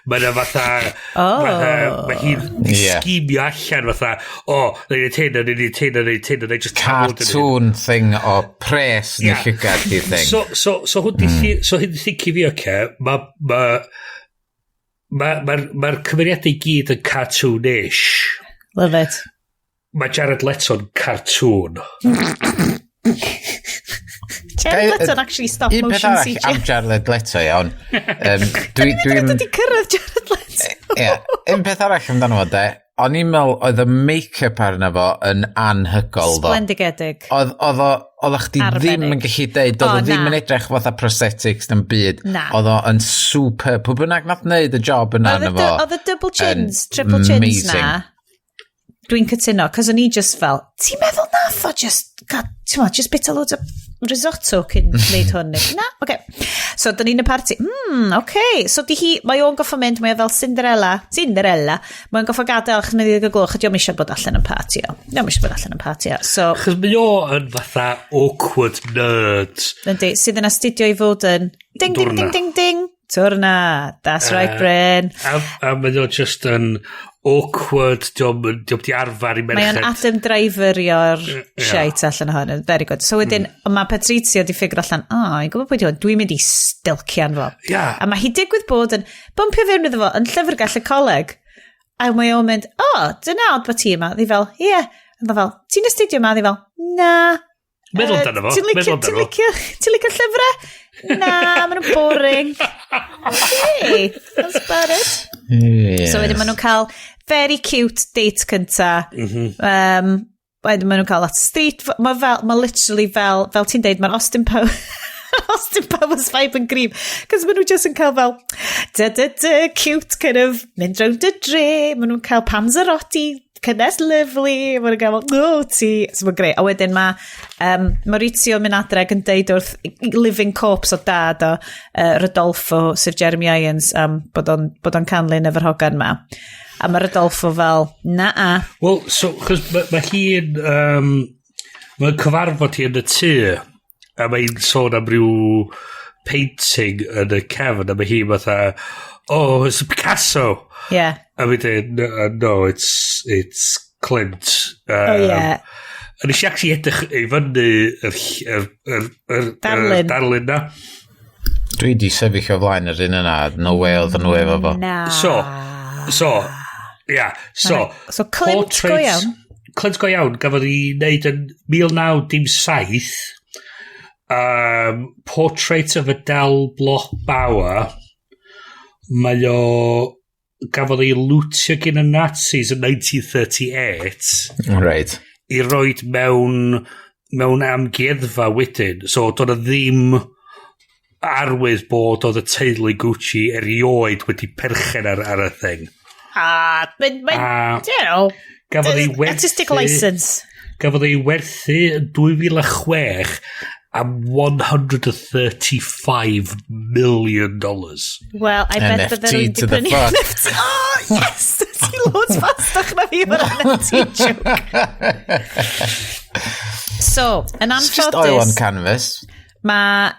mae yna fatha, fatha, mae hi'n schemio allan fatha, "O, na i neud hyn, na i neud hyn, na i neud hyn," na i just taflud yn hyn. Cartoon thing o pres yn y llygad hi thing. So hwn di, so hyn di thinking fi, oce, mae ma, ma, ma, ma cymeriadau i gyd yn cartoonish. Love it. Mae Jared Leto'n cartoon. Jared Leto'n actually stop Un peth motion arall CGI. am Jared Leto, iawn. Dwi'n wedi cyrraedd Jared Leto. Ie, un peth arall amdano fo, de, o'n i'n meddwl oedd y make-up arno fo yn anhygoel, ddo. Splendidedig. Oedd o, oedd chdi ddim yn Arbennig. gallu deud, oedd O, o ddim na. yn edrych fatha prosthetics na'n byd. Na. Oedd o yn super, pwy bynnag nath wneud y job yna Oedd y arno fo. Oedd y double chins, yn triple chins amazing. na, dwi'n cytuno, cos o'n i just fel, ti'n meddwl nath o just, God, ti'n meddwl, just bit o loads o risotto cyn wneud hwn? Na, oce. Okay. So, dyn ni'n y party. Okay. So, di hi, mae o'n goffo mynd, mae o fel Cinderella, Cinderella, mae o'n goffo gadael achos mae'n ddeg o gloch, a dio'm eisiau bod allan yn partio. Dio'm eisiau bod allan yn partio. So, Chos mae o yn fatha awkward nerd. Yndi, sydd yn astudio i fod yn ding, ding, Dwrna. ding, ding, ding. Twrna. That's right, Bryn. A mae o just yn awkward, dio'm di arfer i Mae o'n merched. Adam Driver io'r shite allan ohono. Very good. So wedyn, mae Patrizia di figure allan, "O, oh, i'n gwybod pwy di hwn, dwi'n mynd i stelcian fo." A mae hi digwydd bod yn bumpio fewn iddo fo yn llyfrgell y coleg. A mae o'n mynd, "O, oh, dyna od bod ti yma." Ddi fel, "Ie." Yeah. A ddo fel, "Ti'n astudio yma?" Ddi fel, "Na." Meddwl amdano fo, Ti'n licio, meddwl ti'n amdano fo. licio, ti'n licio llyfrau?" "Na, maen nhw'n boring." Okay, that's about it. Yes. So wedyn maen nhw'n cael very cute date cynta. Wedyn maen nhw'n cael lot street. Mae fel, mae literally fel ti'n deud, mae'r Austin Powers vibe yn gryf. Cos maen nhw just yn cael fel, da da da, cute kind of, mynd rownd y dre, maen nhw'n cael panzerotti, cynnes lovely, maen nhw'n cael fel, "No, ti." So mae'n greu. A wedyn mae Maurizio yn mynd adre ac yn deud wrth living corpse o dad o Rodolfo, sef Jeremy Irons, bod o'n canlyn efo'r hogan ma. A mae Rodolfo fel, "Na a." Wel, so, chos mae ma hi'n... Mae'n cyfarfod hi yn y tŷ, a mae'n sôn am ryw painting yn y cefn, a mae hi fatha, "Oh, it's a Picasso." A mae'n dweud, "No, no, it's Klimt." Oh, yeah. A nes i actually edrych i fyny yr Darlun. yr darlun na. Dwi di sefyll o flaen yr un yna, no way oedd nhw efo fo. Na. So, yeah, so. So Klimt go iawn. Klimt go iawn, gafodd ei wneud yn 1907. Portrait of Adele Bloch Bauer. Mae o gafodd ei lwtio gan y Nazis yn 1938 i roed mewn amgueddfa wedyn. So, doedd 'na ddim arwydd bod oedd y teulu Gucci erioed wedi perchen ar y thing. Ah, mae'n, gafodd ei werthu artistic license. Gafodd ei werthu yn 2006 am $135 million. Well, I bet NFT that they're to the fuck. NFT. Oh, yes! Ti loads fastach na fi o'r NFT joke. So, yn It's just oil on anffodus, canvas. mae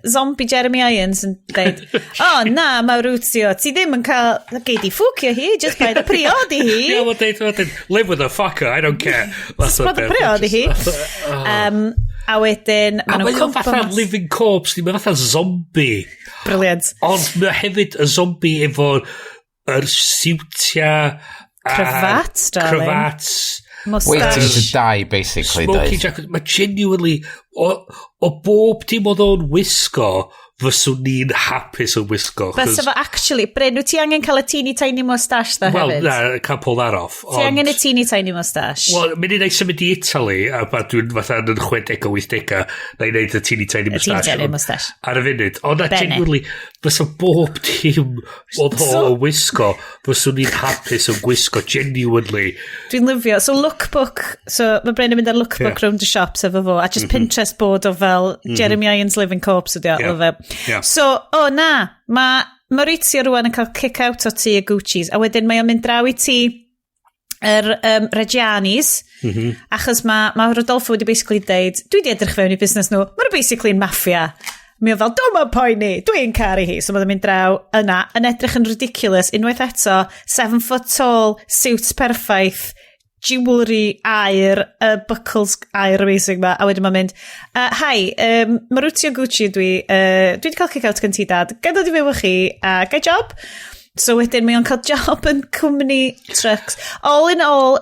zombie Jeremy Irons yn dweud, "Oh na, Maurizio, ti ddim yn cael, gei di ffwcio hi, just paid y priodi hi." Yeah, well, they live with a fucker, I don't care. That's Paid y priodi hi. A wedyn, A maen nhw'n mae o'n cwmpo fatha mas. living corpse, ddim fatha zombie. Brilliant. Ond mae hefyd y zombie efo yr siwtia Cravat, darling. Cravat. Moustache. Waiting to die, basically, Smoking doedd. jacket. Mae genuinely, o bob dim oedd o'n wisgo, fyswn ni'n hapus yn wisgo. Fysa fo actually, Bryn, wyt ti angen cael y teeny tiny moustache dda Wel, hefyd? na, can't pull that off. Ti angen y teeny tiny moustache? Wel, mynd i wneud symud i Italy, a pa dwi'n fatha yn 60au, 80au, na i wneud y teeny tiny Y teeny moustache. tiny moustache. Ar y funud. Ond na, Bene. genuinely, fysa bob dim oedd o So yn wisgo, fyswn ni'n hapus yn gwisgo, genuinely. Dwi'n lyfio. So lookbook, so mae Bryn yn mynd ar lookbook round the shops efo fo, a just Pinterest board o fel Jeremy Irons living corpse ydi o, love it. So, o oh, na, mae Maurizio rwan yn cael kick out o tŷ y Gucci's, a wedyn mae o'n mynd draw i tŷ yr Reggianis, achos mae Rodolfo wedi basically deud, "Dwi wedi edrych fewn i busnes nhw, maen nhw basically yn mafia." Mae o fel, "Don't ma'n poeni, dwi'n caru hi." So mae'n mynd draw yna, yn edrych yn ridiculous, unwaith eto, 7 foot tall, suits perffaith, jewellery aur, buckles aur amazing ma, a wedyn mae'n mynd, "Hi, Maurizio Gucci dwi wedi cael kick out gen ti dad, gai dod i fyw â chi, a gai job?" So wedyn mae o'n cael job yn cwmni trucks. All in all,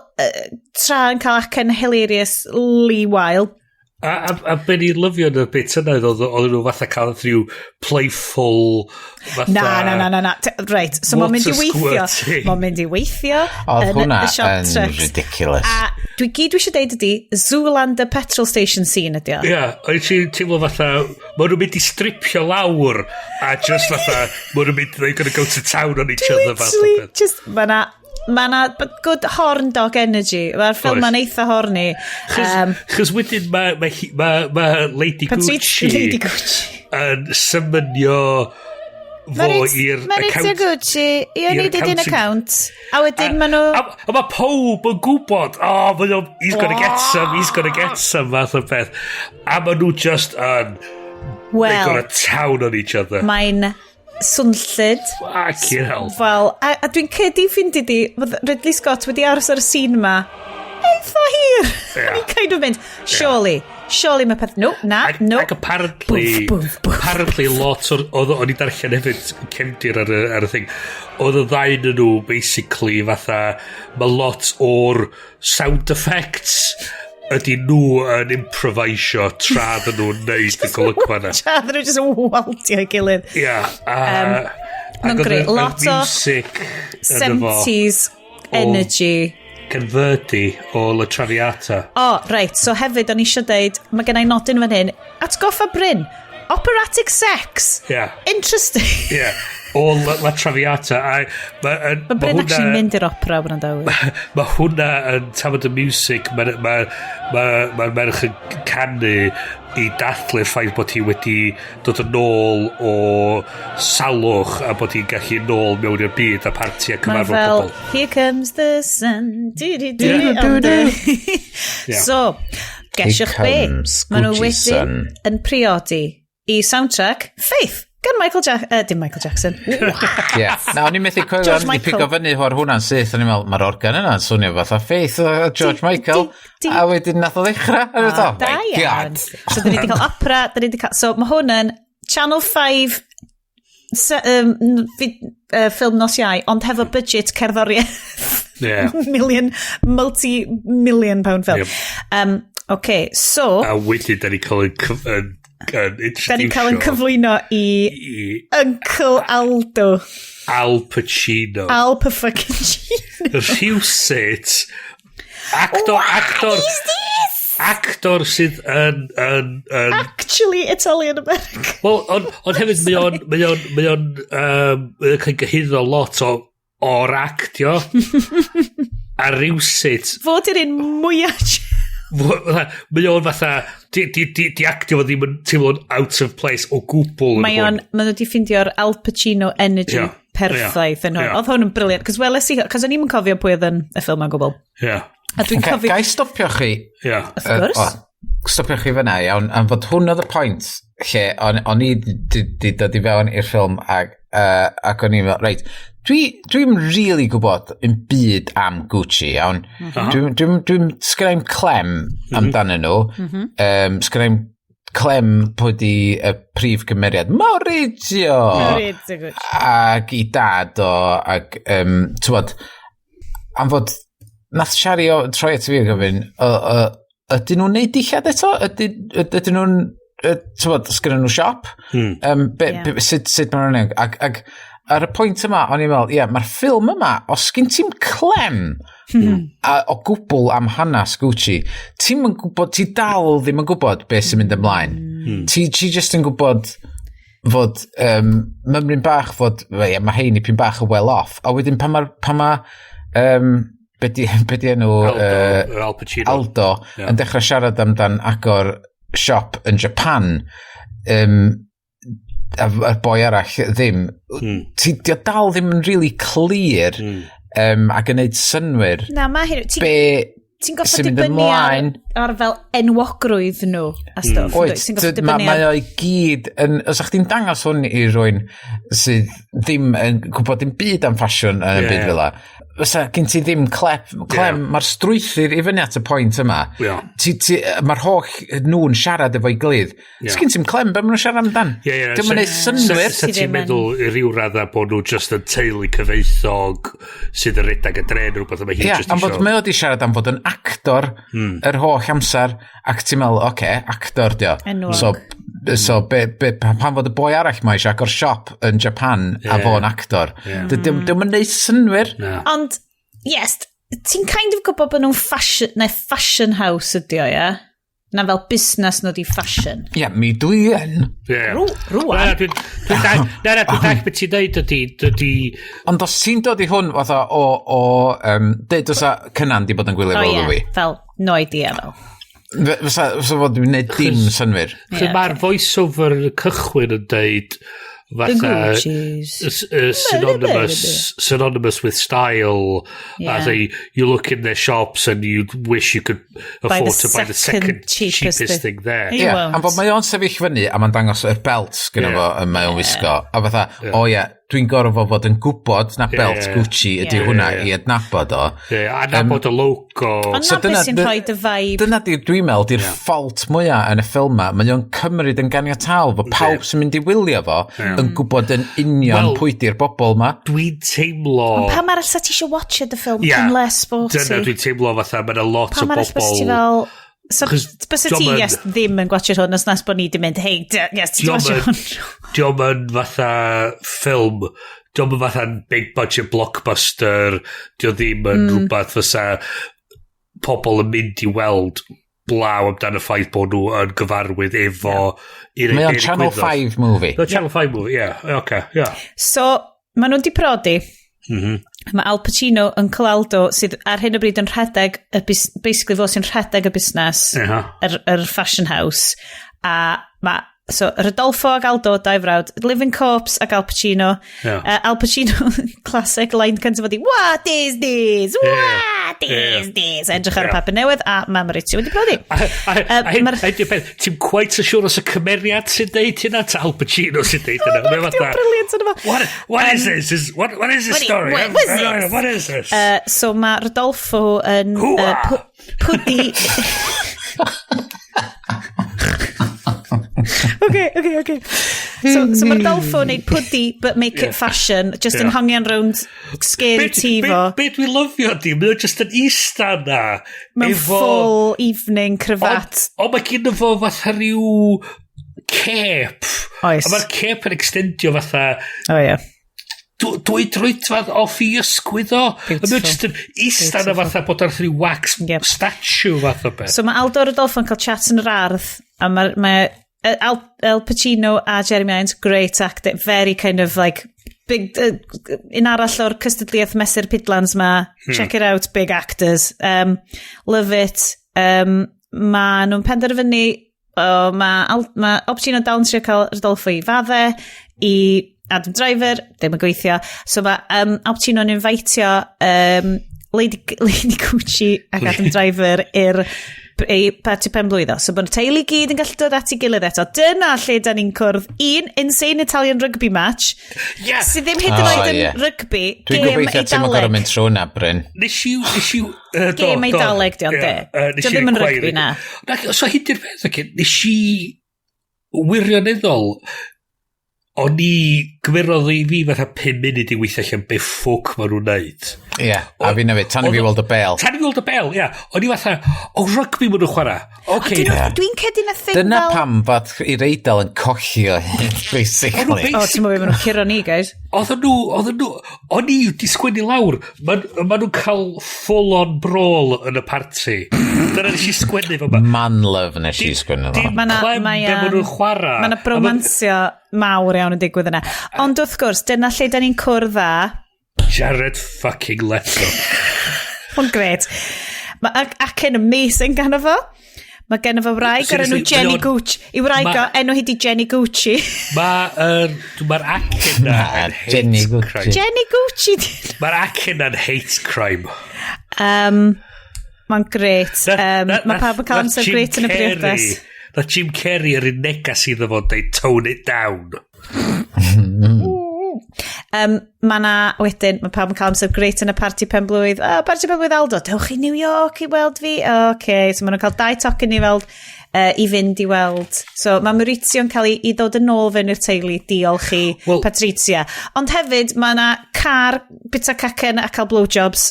tra yn cael acen hilarious Lee Wilde. A be ni'n lyfio yn y bit yna, oedd nhw fatha cael rhyw playful fatha Na, na, na, na, na. Right, so mae'n mynd i water weithio. squirting. Mae'n mynd i weithio Oedd yn hwnna y shop yn trucks. ridiculous. A dwi gyd dwi eisiau deud ydi, Zoolander petrol station scene ydi o. Ie, yeah, oedd ti'n teimlo fatha, maen nhw'n mynd i stripio lawr, a just fatha, maen nhw'n mynd, they're gonna go to town on each other fath o Literally, beth. just, mae na, ma na good horn dog energy. Mae'r ffilm Oes. ma'n eitha horny. Chos wedyn mae ma Lady Gucci Lady Gucci. yn symynio fo i'r Maurizio Gucci, you i'r needed an accounting. account. A wedyn maen nhw A mae pob yn gwybod, "Oh, mae nhw, he's gonna get some, he's gonna get some," fath o beth. A maen nhw just yn, they Well, go to town on each other. Mae'n swnllyd. Fucking hell. Fel, a dwi'n credu ffindi di, fod Ridley Scott wedi aros ar y scene ma eitha hir. Ie. Ni'n kind of mynd, surely, surely mae peth, no, na, no. Ac apparently, Bwff, bwff, bwff. apparently lot o'r, oedd o'n i darllen hefyd cefndir ar y thing, oedd y ddau yn nhw basically fatha, mae lot o'r sound effects ydy nhw yn improvisio tra ddyn nhw'n neud y golygfa yna. Tra ddyn nhw just yn waltio ei gilydd. Ia, a Mae'n grêt. Lot o music ynddo fo 70s energy. Gan Verdi o La Traviata. O, oh, reit, so hefyd o'n i eisiau deud, mae gen i nodyn fan hyn, atgoffa Bryn, operatic sex. Ia. Interesting. Ie. O La Traviata. A, ma, Mae Bryn actually mynd i'r opera wrandawyr. Mae hwnna yn tafod y music, mae'r ma merch yn canu i dathlu'r ffaith bod hi wedi dod yn ôl o salwch a bod hi'n gallu nôl mewn i'r byd a parti a Mae cyfarfod fel, pobl. "Here comes the sun." Du, du, du, Ie. du, du. Ie. So, gesiwch be? Comes Maen nhw Gucci wedyn sun. yn priodi i soundtrack Faith gan Michael Jackson. Dim Michael Jackson. Ie. Na, o'n i'n methu coelio, George o'n i Michael. pigo fyny o'r hwnna'n syth, o'n i'n meddwl, mae'r organ yna'n swnio fatha Faith o George Michael. Di- A wedyn nath o ddechrau. A o'n Oh, oh da my iawn. God. So, dyn ni wedi cael opera, dyn ni wedi cael. So, mae hwn yn Channel 5 ffilm nos Iau, ond hefo budget cerddoriaeth. Million, multi-million pound film. Yep. Okay, so, A wedyn, da ni cael yn da ni'n cael yn cyflwyno i i Uncle Aldo. Al Pacino. Al fucking Rhywsut. Actor, actor, Is this? Actor sydd yn Actually Italian American. Wel, ond hefyd mae o'n cael gyhuddo lot o o'r actio. A rhywsut, Fod i'r un mwyaf mae o'n fatha, di actio fo ddim yn teimlo'n out of place o gwbl yn Mae hwn. o'n, maen nhw wedi ffeindio'r Al Pacino energy perffaith yn hwn. Oedd hwn yn brilliant, cos weles i, cos o'n i'm yn cofio pwy oedd yn y ffilm o'n gwbl. A dwi'n Ga cofio i stopio chi? Ie. Of course. O, stopio chi fyna, iawn, am fod hwn oedd y pwynt lle o'n i di dod i fewn i'r ffilm ac o'n i'n meddwl, reit, dwi'n really gwybod yn byd am Gucci, iawn. Dwi'n sgynna i'm clem amdanyn nhw. Sgynna i'm clem pwy di y prif gymeriad. Maurizio! Maurizio Gucci. Ac i dad o, ac, t'wod, am fod, nath Shari o troi at fi a gofyn, ydyn nhw'n neud dillad eto? Ydyn nhw'n, t'wod, sgynnon nhw siop? Be, be, sut maen nhw'n neud? Ac ar y pwynt yma, o'n i'n meddwl, ie, mae'r ffilm yma, os gyn ti'm clem o gwbl am hanes Gucci, ti'n yn gwybod, ti dal ddim yn gwybod beth sy'n mynd ymlaen. Ti just yn gwybod fod mymryn bach fod, well, ie, mae hein ipyn bach yn well off. A wedyn pan ma be di enw Aldo, Al Pacino. Aldo yn dechrau siarad amdan agor siop yn Japan, a'r boi arall ddim, ti di o dal ddim yn really clear ac yn neud synwyr Na, mae hyn. Be Ti'n gorfod sy'n mynd dibynnu ar, ymlaen. ar fel enwogrwydd nhw a stwff. Oed, yndwyt? Ti'n gorfod mae dibynnu mae ar o i gyd yn, os ydych chdi'n dangos hwn i rywun sydd ddim yn gwybod dim byd am ffasiwn yn y byd fel la, fysa gen ti ddim clem, mae'r strwythur i fyny at y pwynt yma. Mae'r holl nhw'n siarad efo'i gilydd. Ie. Sgyn ti'm clem be maen nhw'n siarad amdan. Ie, ie. Dio'm yn neud synnwyr. Sa Ti ti'n ddim yn meddwl i ryw radda bod nhw just yn teulu cyfoethog sydd yn redag y dren neu rhywbeth, a mae hi Ie, just am fod isio mae o di siarad am fod yn actor yr holl amser, ac ti'n meddwl, oce, okay, actor dio. Enwog. So pan fod y boi arall mae eisiau agor siop yn Japan a fo'n actor. Ie. Dio'm yn neud synnwyr. Na. Ond, yes, ti'n kind of gwybod bod nhw'n fashion, neu fashion house ydi o, ie? Na fel busnes nhw di fashion. Ie, mi dwi yn. Ie. Rwan. Na, na, dwi'n dall beth ti'n deud ydy Ond os ti'n dod i hwn fatha o deud os a Cynan di bod yn gwylio O fo ie, efo fi. fel no idea fel. Fysa fod dwi'n neud dim synnwyr. Ie, mae'r voice-over yn y cychwyn yn deud The fatha Gucci's. Synonymous with style as a you look in their shops and you wish you could Buy the afford to buy the second second cheapest cheapest thing. thing there. You Ie, won't. am fod mae o'n sefyll fyny a mae'n dangos yr belt gyda fo y mae o'n wisgo. A fatha, o ie, dwi'n gorfod fod yn gwybod na belt ie, ie. Gucci ydy hwnna i adnabod o. Ie, a nabod y logo. Ond na beth sy'n rhoi dy vibe. Dyna di, dwi'n meddwl, di'r fault mwyaf yn y ffilm ma. Mae o'n cymryd yn ganiataol fod pawb sy'n mynd i wylio fo yn gwybod yn union Wel, pwy di'r bobl ma. Dwi'n teimlo Ond pam arall sa ti eisiau watch the film Ie. unless bod Dyna ti? dwi'n teimlo fatha mae yna lot o Pam arall bys ti bobl fel So, bysa ti, yes, ddim yn gwachio hwn os nas bod ni di mynd, "Hey, yes, ti'n gwachio hwn?" Diolch yn fatha ffilm, diolch yn fatha big budget blockbuster, diolch ddim yn rhywbeth fysa pobl yn mynd i weld blaw amdan y ffaith bod nhw yn gyfarwydd efo Mae o'n Channel 5 movie. No, Channel 5 movie, yeah. Okay, yeah. So, maen nhw di prodi. Mae Al Pacino yn Aldo, sydd ar hyn o bryd yn rhedeg, basically fo sy'n rhedeg y busnes, yr fashion house. A mae, so, Rodolfo ac Aldo, dau frawd, Living Corpse ac Al Pacino. Al Pacino, classic line cyntaf fod i, "What is this? What is this?" Edrych ar y papur newydd, a mae Maurizio wedi prodi. A hyn peth, ti'n quite so siŵr os y cymeriad sy'n deud hynna, ta Al Pacino sy'n deud hynna. Mae fatha, brilliant yn efo. What is this? What is this story? What was this? What is this? So mae Rodolfo yn pwdi. Okay. So mae Rodolfo yn neud pwdi, but make it fashion, just yn hongian rownd scary tŷ fo. Be dwi'n lyfio di, mae o just yn ista na. Mewn full evening cravat. Ond mae gen fo fatha rhyw cape. Oes. A mae'r cape yn extendio fatha Oh, yeah. 2 troedfedd off i ysgwydd o. A mae o just yn ista na fatha bod ar rhyw wax statue fath o beth. So mae Aldo Rodolfo yn cael chat yn yr ardd, a mae Al Pacino a Jeremy Irons, great actor, very kind of like big, un arall o'r cystadleuaeth mesur pidlans ma, check it out, big actors. Love it. Ma nhw'n penderfynu, oh, mae Al Pacino dal yn trio cael Rodolfo i fadde, i Adam Driver, ddim yn gweithio. So mae Al Pacino'n invitio Lady Gucci ac Adam Driver i'r ei party pen blwyddo. So bod y teulu gyd yn gallu dod at ei gilydd eto. Dyna lle da ni'n cwrdd un insane Italian rugby match sydd ddim hyd yn oed yn rugby, Dwi'n gêm gobeithio ti'n gorfod Eidaleg. mynd trwy na, Bryn. Nes i do, Gêm do. Eidaleg di ond, de. Nes Dio i ddim yn inquiry. rygbi, na. Na, so hyn di'r peth, okay, nes i wirioneddol, o'n i gymerodd i fi fatha 5 munud i weithio allan be ffwc maen nhw'n neud. Ie, yeah, a fi na fi, tan i fi weld y bel. Tan i fi weld y bel, ia. O'n i fatha, o, rygbi maen nhw'n chwarae. Oce. Dwi'n credu na thing Dyna fel pam fod i'r Eidal yn colli o hyn, basically. O, ti'n meddwl maen nhw'n curo ni, guys. Oedden nhw, o'n i di sgwennu lawr, maen ma nhw'n cael full-on brawl yn y party. Dyna nes i sgwennu fo ma. Man love nes i sgwennu fo. Dim Ma' clem be maen nhw'n chwarae. Ma' 'na bromansio mawr iawn yn digwydd yna. Ond wrth gwrs, dyna lle da ni'n cwrdd â Jared fucking Leto. Hwn gret. Mae acen amazing gan fo. Mae gen fo wraig o'r enw Seriously, Jenny mae Gucci. I wraig o, enw hi di Jenny Gucci. Mae'r acen na yn hate Jenny Gucci. crime. Jenny Gucci. Mae'r acen na'n hate crime. Mae'n gret. Mae pawb yn cael amser Jim gret yn y Carrey- briodas. Na Jim Carrey yr un negas iddo fo deud "Tone it down." Mae na, wedyn, mae pawb yn cael amser gret yn y parti penblwydd. Oh, parti penblwydd Aldo, dewch i New York i weld fi. Okay. So maen nhw'n cael dau tocyn i weld, i fynd i weld. So mae Maurizio'n cael ei ddod yn ôl fewn i'r teulu, diolch i Wel- Patrizia. Ond hefyd, mae yna car, bita cacen a cael blowjobs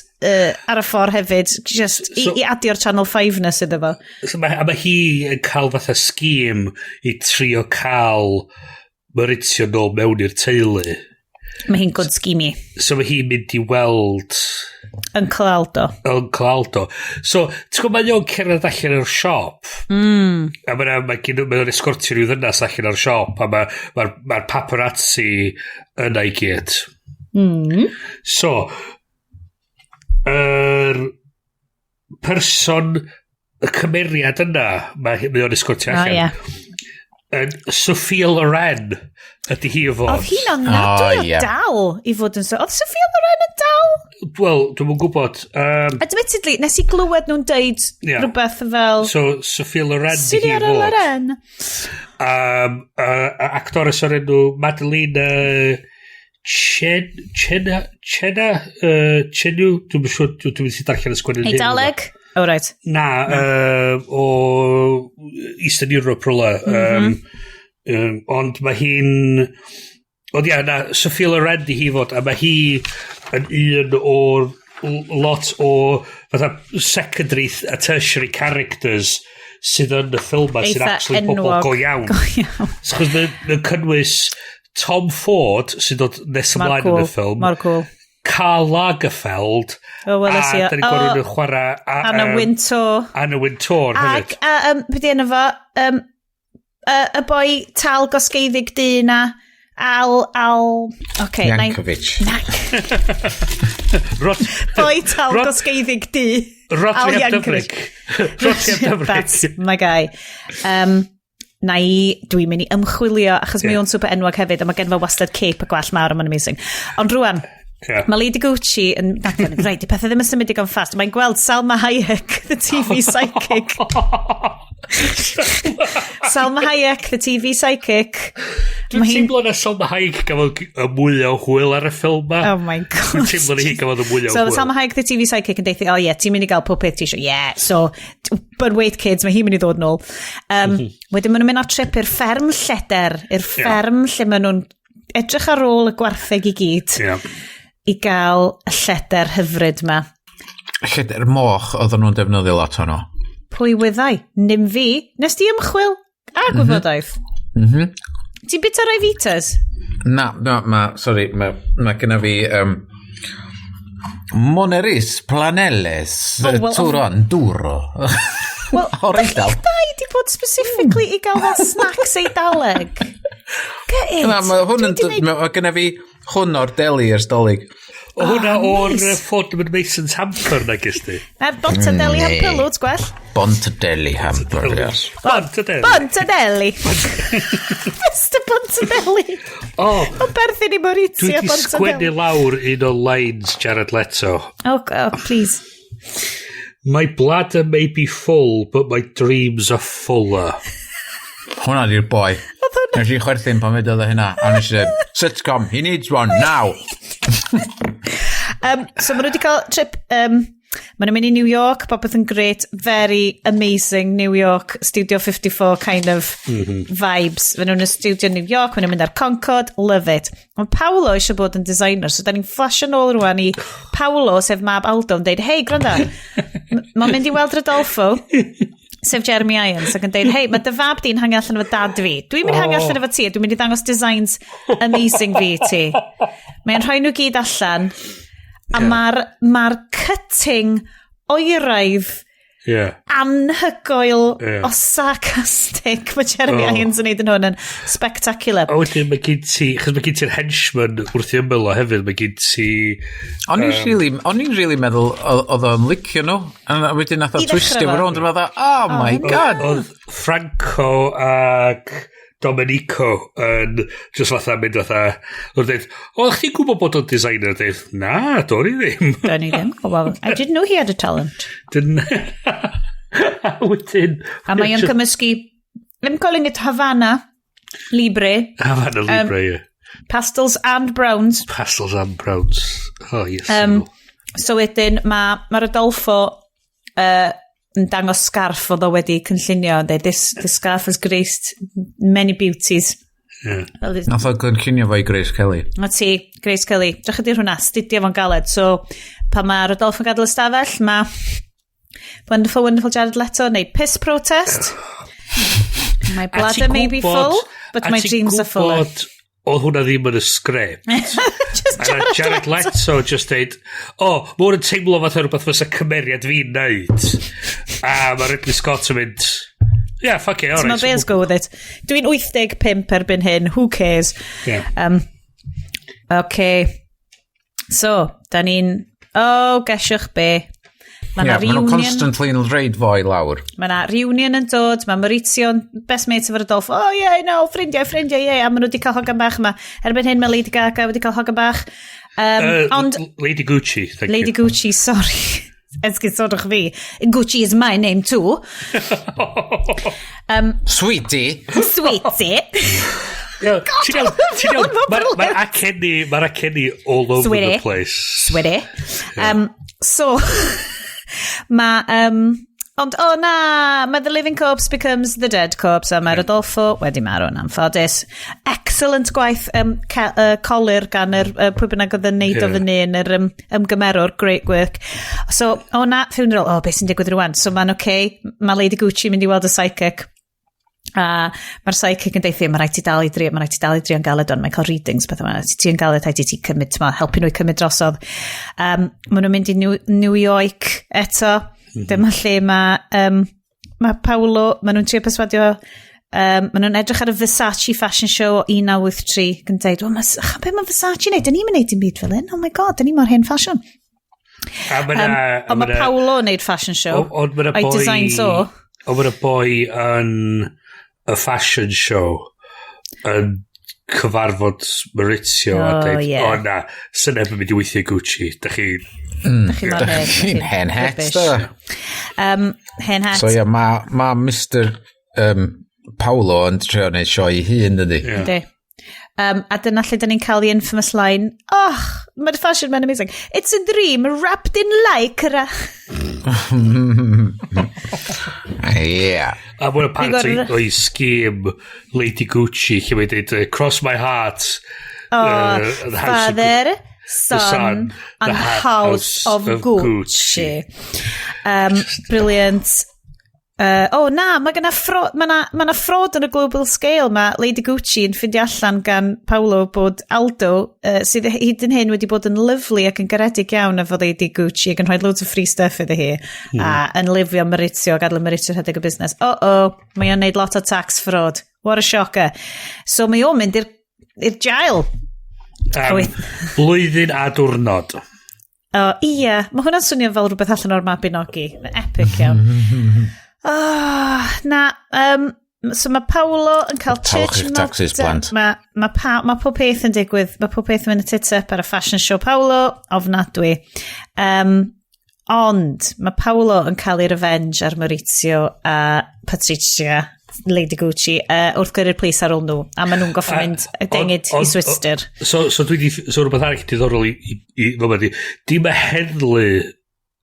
ar y ffordd hefyd, just i adio'r Channel 5 na sydd efo. So a mae hi yn cael fatha scheme i trio cael Maurizio nôl mewn i'r teulu. Mae hi'n good schemey. So mae hi'n mynd i weld Uncle Aldo. Uncle Aldo. So, ti'n gwybod, mae o'n cerdded allan o'r siop. A mae o'n escortio rhyw ddynas allan o'r siop. A mae'r ma paparazzi yna i gyd. So, yr person, y cymeriad yna, mae o'n escortio allan. Yn Sophia Loren ydy hi o fod. Oedd hi'n ofnadwy o dal i fod yn so. Oedd Sophia Loren yn dal? Wel, dwi'm yn gwybod. Admittedly, nes i glywed nhw'n deud rhywbeth fel So, Sophia Loren ydy hi Sophia fod. Loren. Actores o'r enw Madeline Chen, Chena, Chena, Chenu, dwi'n siŵr, dwi'n mynd i darllen y sgwennu. Eidaleg? Oh, right. Na, o Eastern Europe rhywle. Ond mae hi'n... Ond ia, na, Sophia Loren di hi fod, a mae hi yn un o'r lot o fatha secondary a tertiary characters. sydd yn y ffilm ma sy'n Eitha actually bobl enwog. go iawn. Go iawn. So, chos mae'n cynnwys Tom Ford sy'n dod nes Mor ymlaen cool. yn y ffilm. Mor cool. Karl Lagerfeld. O, weles i A o. da ni'n gweld O, rhywun yn chwarae... Anna Wintour. Anna Wintour Ac, hefyd. a, be di enw fo? Y boi tal gosgeiddig du na. Al... Okay, Yankovic. Na, Rod, boi tal gosgeiddig du. Rodri Al ap Yankovic. Dyfrig. Rodri ap Dyfrig. That's my guy. Na i, dwi'n mynd i ymchwilio, achos mae o'n super enwog hefyd, a mae gen fo wastad cape a gwallt mawr, a mae'n amazing. Ond rwan, mae Lady Gucci yn... Reit, di pethau ddim yn symud digon fast. Mae'n gweld Salma Hayek, the TV psychic. Salma Hayek, the TV psychic. Dwi'n teimlo na Salma Hayek gafodd y mwy o hwyl ar y ffilm ma. Oh my God. Dwi'n teimlo na hi gafodd y mwy o So hwyl. Salma Hayek, the TV psychic, yn dweud, "Oh yeah, ti'n mynd i gael pob peth ti eisiau." Yeah, so, but wait kids, mae hi'n mynd i ddod nôl. Wedyn maen nhw'n mynd ar trip i'r fferm lleder, i'r fferm lle maen nhw'n edrych ar ôl y gwartheg i gyd i gael y lleder hyfryd ma. Lleder moch oedden nhw'n defnyddio lot ono. Pwy wyddai? Nim fi. Nes di ymchwil a gwybodaeth? Mm. Ti'n bita Ryvitas? Na, ma, sorry, ma gyda fi Moneris Planelles, Oh, well, Turon, Duro. Wel, O'r Eidal. Dach dau di bod specifically i gael fel snacks Eidaleg. Get it. Na, mae hwn yn... Dwi 'di neud- Mae gyda fi hwn o'r deli ers Dolig. O hwnna Oh, o'r nice. Fortnum and Mason's hamper na gys di. Na'r Bontadeli hamper, loads gwell. Bontadeli hamper, yes. Bontadeli. Bontadeli. Mr Bontadeli. O, O berthyn i dwi Maurizio wedi sgwennu Bontadeli. lawr un o lines Jared Leto. Oh, please. "My bladder may be full, but my dreams are fuller." Hwna di'r boi. Nes i chwerthin pan wedodd o hynna. A nes i dweud, "Sitcom, he needs one now." So maen nhw wedi cael trip, maen nhw'n mynd i New York, popeth yn great, very amazing New York, Studio 54 kind of vibes. Maen nhw'n y studio New York, maen nhw'n mynd ar Concord, love it. Mae Paolo eisiau bod yn designer, so da ni'n flash yn ôl rwan i Paolo, sef mab Aldo, yn deud, "Hei, gwranda, mae'n mynd i weld Rodolfo," sef Jeremy Irons, ac yn deud, "Hei, mae dy fab di'n hangio allan efo dad fi. Dwi'n mynd i hangio allan efo ti, a dwi'n mynd i ddangos designs amazing fi i ti." Mae'n rhoi nhw gyd allan, a mae'r ma cutting oeraidd anhygoel o sarcastic mae Jeremy Irons yn neud yn hwn yn spectacular. A wedyn mae gen ti, chos mae gen ti'r henchman wrth i ymyl o hefyd, mae gen ti. O'n i'n really meddwl oedd o'n licio nhw. A wedyn nath o I ddechrau twistio fo. fo rownd, a meddwl, "Oh my God." Oedd Franco ac Domenico yn just fatha mynd fatha, oedd dweud, "O, chdi'n gwybod bod o'n designer?" Dweud, "Na, do'n i ddim." Do'n i ddim. Oh, well, I didn't know he had a talent. Dyn... A wedyn. A mae o'n cymysgu, I'm calling it Havana Libre, Havana Libre, ie. Pastels and browns. Pastels and browns. Oh, yes. So wedyn mae ma Rodolfo yn dangos scarf oedd o wedi cynllunio yn dweud, "This scarf has graced many beauties." Fel Nath o gynllunio fo i Grace Kelly. Na ti, Grace Kelly. Drych ydy'r hwnna, studio fo'n galed. So, pan mae Rodolfo yn gadael y stafell, mae wonderful, wonderful Jared Leto neu piss protest. "My bladder may be full, but my dreams are fuller." Oedd hwnna ddim yn y sgript. Just A Jared, Jared Leto just deud, "O, oh, mae hwn yn teimlo fatha rhywbeth fysa cymeriad fi'n neud." A mae Ridley Scott yn mynd, "Yeah, fuck it, So alright." let's go with it. Dwi'n 85 erbyn hyn, who cares? Yeah. Okay. So, da ni'n... Oh, gesiwch be. Mae Ie, na maen nhw'n reunion. constantly yn reid fo i lawr. Mae na reunion yn dod. Mae Maurizio'n best mate efo Rodolfo. "Oh yeah, no, ffrindiau, ffrindiau, yeah." A maen nhw wedi cael hogan bach yma. Erbyn hyn mae Lady Gaga wedi cael hogan bach. Ond Lady Gucci, thank Lady you. Gucci, sorry. Esgusodwch fi. Gucci is my name too. Sweetie! Sweetie. Yeah, ti'n iawn, ti'n iawn, Mae'n Mae'r acenni, mae'r acenni all over Sweetie. the place. Sweetie. So, mae... Ond, oh na, mae The Living Corpse becomes the Dead Corpse, a mae Rodolfo wedi marw yn anffodus. Excellent gwaith colur gan yr pwy bynnag oedd yn neud o fyny yn yr ymgymerwr, great work. So, oh na, funeral, oh, beth sy'n digwydd rwan? So mae'n okay, mae Lady Gucci mynd i weld y psychic. A mae'r psychic yn deithio, mae rhaid ti dal i drio, mae rhaid ti dal i drio'n galed ond mae'n cael readings, beth yma, ti yn galed, rhaid i ti cymryd, ma, helpu nhw i cymryd drosodd. Maen nhw'n mynd i New York eto. Dyma lle mae Paolo, maen nhw'n trio perswadio, maen nhw'n edrych ar y Versace fashion show o 1983 gan dweud, "Well, be mae Versace wneud? Dyn ni'n mynd dim byd fel hyn. Oh my God, dyn ni mor hen ffasiwn." A ma' Ond mae Paolo yn neud fashion show. Ond ma' 'na O'i boi designs o. Ond ma' 'na boi yn y fashion show yn cyfarfod Maurizio a dweud, "O na, sy'n neb yn mynd i weithio i Gucci. Da chi." Da chi mor hen. Chi'n hen het, Rubbish. da. Hen het. So ie, mae ma Mr Paolo yn trio wneud sioe i hun, dydy? Ie. Yndi. A dyna lle dyn ni'n cael the infamous line, "Oh, mae'r fashion man amazing. It's a dream wrapped in lycra." Ie. A mae'n part o'i scheme Lady Gucci lle mae'n dweud, "Cross my heart." Oh, the house of Father, Son, Son, the and House of Gucci. Brilliant. Oh na, mae gynna fraud, ma na fraud on a global scale. Mae Lady Gucci yn ffindio allan gan Paolo bod Aldo, sydd hyd yn hyn wedi bod yn lyfli ac yn garedig iawn efo Lady Gucci ac yn rhoi loads of free stuff iddi hi, a yn lyfio Maurizio, gadael Maurizio rhedeg y busnes. Oh, mae o'n neud lot o tax fraud. What a shocker. So mae o'n mynd i'r jail. Am blwyddyn a diwrnod. O, ie, mae hwnna'n swnio fel rhywbeth allan o'r Mabinogi. Mae'n epic iawn. Oh, na, so mae Paolo yn cael Talwch church eich taxes, plant. Mae ma pob peth yn digwydd, mae pob peth yn mynd y tits up ar y fashion show Paolo, ofnadwy. Ond mae Paolo yn cael ei revenge ar Maurizio a Patricia, Lady Gucci, wrth gyrru'r police ar ôl nhw. A maen nhw'n goffa mynd y dengid i Swister. So dwi di, so rhywbeth arall diddorol i fel ma di, dim y heddlu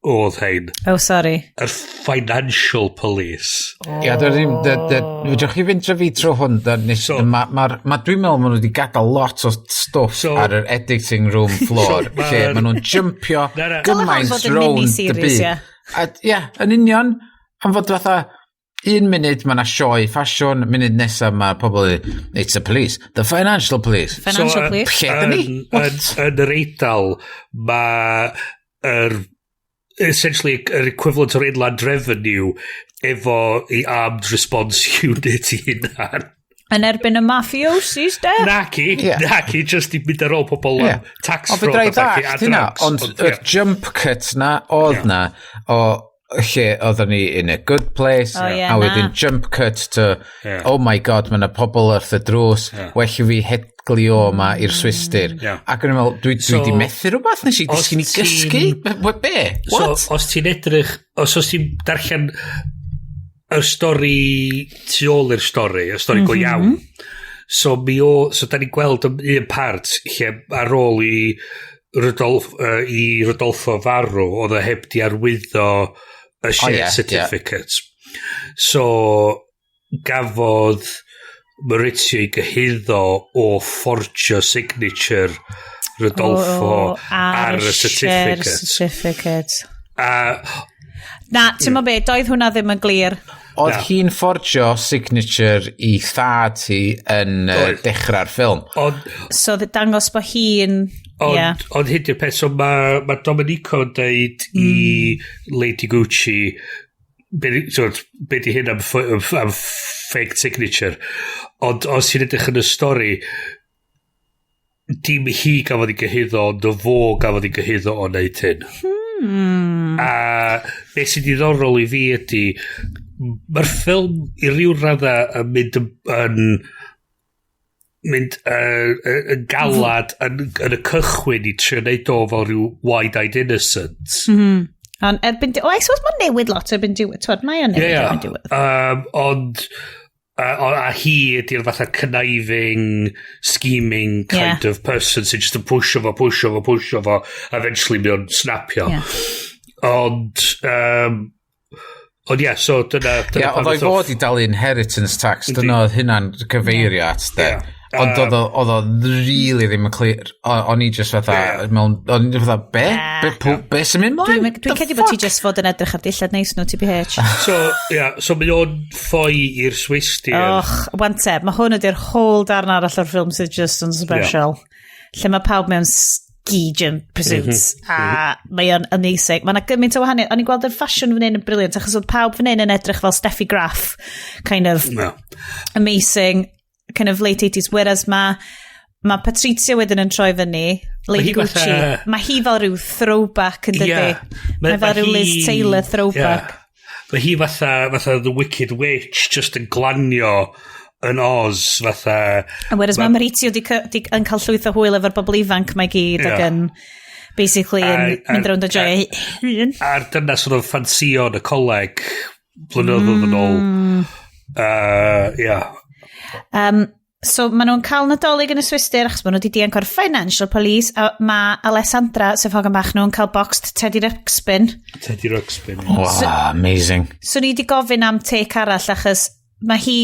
oedd hein, Oh, sorry. yr financial police. Ie, dwi ddim, fedrwch chi fynd trwy fi trwy hwn, da, nes, ma, ma, ma, dwi'n meddwl ma nhw wedi gadael lot o stwff ar yr editing room floor, So, lle ma nhw'n jumpio Na, na. Dyle hon gymaint fod yn rownd y mini-series, byd. ie. A, ie, yn union, am fod fatha, un munud mae yna sioe ffasiwn, munud nesaf mae pobl yn, "It's the police, the financial police." Financial police. Lle dyn ni? Yn, What? yn yr Eidal, mae yr essentially yr equivalent o'r Inland Revenue efo i Armed Response Unit i hunan. Yn erbyn y mafiosis, de? Naci, naci, just i mynd ar ôl pobl am tax O, fraud fedra i a ballu, a ddallt hynna, drugs, ond ond, y ie. jump cut na oedd na, o lle oedden ni in a good place, O, ie, a wedyn na. jump cut to, Ie. "Oh my God, mae yna pobl wrth y drws, well i fi heglu o ma i'r Swistir." Ie. Ac o'n i'n meddwl, dwi So, di methu rhywbeth, nes i os disgyn i gysgu? Be? So, What? os ti'n edrych, os ti'n darllen y stori tu ôl i'r stori, y stori go iawn, so da ni'n gweld yn un part lle ar ôl i Rodolfo farw, oedd o heb di arwyddo y share ie, ie. certificates. So, gafodd Maurizio ei gyhuddo o fforgio signature Rodolfo O, ar y share certificate. Certificate. A Na, ti'n mo be, doedd hwnna ddim yn glir. Oedd Na. hi'n fforgio signature i thad hi yn Oedd. dechrau'r ffilm. Ond So, dangos bod hi'n Ond, ond hyd i'r peth, so mae ma Domenico yn deud i Lady Gucci, so, be di hyn am fake signature? Ond os ti'n edrych yn y stori, dim hi gafodd ei gyhuddo, ond y fo gafodd ei gyhuddo o wneud hyn. A beth sy'n diddorol i fi ydy, mae'r ffilm i ryw radda yn mynd yn mynd yn galad yn y cychwyn i trio neud o fel rhyw wide-eyed innocent. Ond erbyn... O, I suppose mae'n newid lot erbyn diwedd. Twod, mae o'n newid erbyn diwedd. Ond a hi ydy'r fatha conniving, scheming kind of person sy'n just yn pwysio fo, pwysio fo, pwysio fo, a eventually mae o'n snapio. Ond, Ond ie, so dyna Ie, pan oedd o'i nath o fod i dalu inheritance tax, dyna oedd hynna'n cyfeirio at, de. Ond oedd o really ddim yn clir. O'n i just fatha, mewn, o'n i just fatha, be? Be, be sy'n mynd mlaen? Dwi'n The credu bod ti fuck? just fod yn edrych ar dillad neis nhw, TBH. So, ie, so mae o'n ffoi i'r Swistir. Och, wan te, mae hwn ydy'r whole darn arall o'r ffilm sydd just yn special. Lle mae pawb mewn ski jump suits a mae o'n amazing. Mae yna gymaint o wahaniaeth. O'n i'n gweld yr ffasiwn fan hyn yn brilliant achos oedd pawb fan hyn yn edrych fel Steffi Graf. Kind of No. amazing, kind of late 80s. Whereas mae Patrizia wedyn yn troi fyny, Lady hi Gucci. Mae hi fel rhyw throwback yn dydy. Mae fel rhyw Liz Taylor throwback. Ie. Mae hi fatha The Wicked Witch, just yn glanio yn Oz, fatha. A whereas mae Maurizio di yn cael llwyth o hwyl efo'r bobl ifanc mae gyd ac yn basically yn mynd rownd o joio hun. A'r dyna sort of ffansio yn y coleg blynyddoedd yn ôl. Yeah. So maen nhw'n cael Nadolig yn y Swistir achos maen nhw wedi dianc o'r financial police a mae Alessandra, sef hogan bach nhw, yn cael boxed Teddy Ruxpin. Teddy Ruxpin. Wow, amazing. So ni wedi gofyn am take arall achos mae hi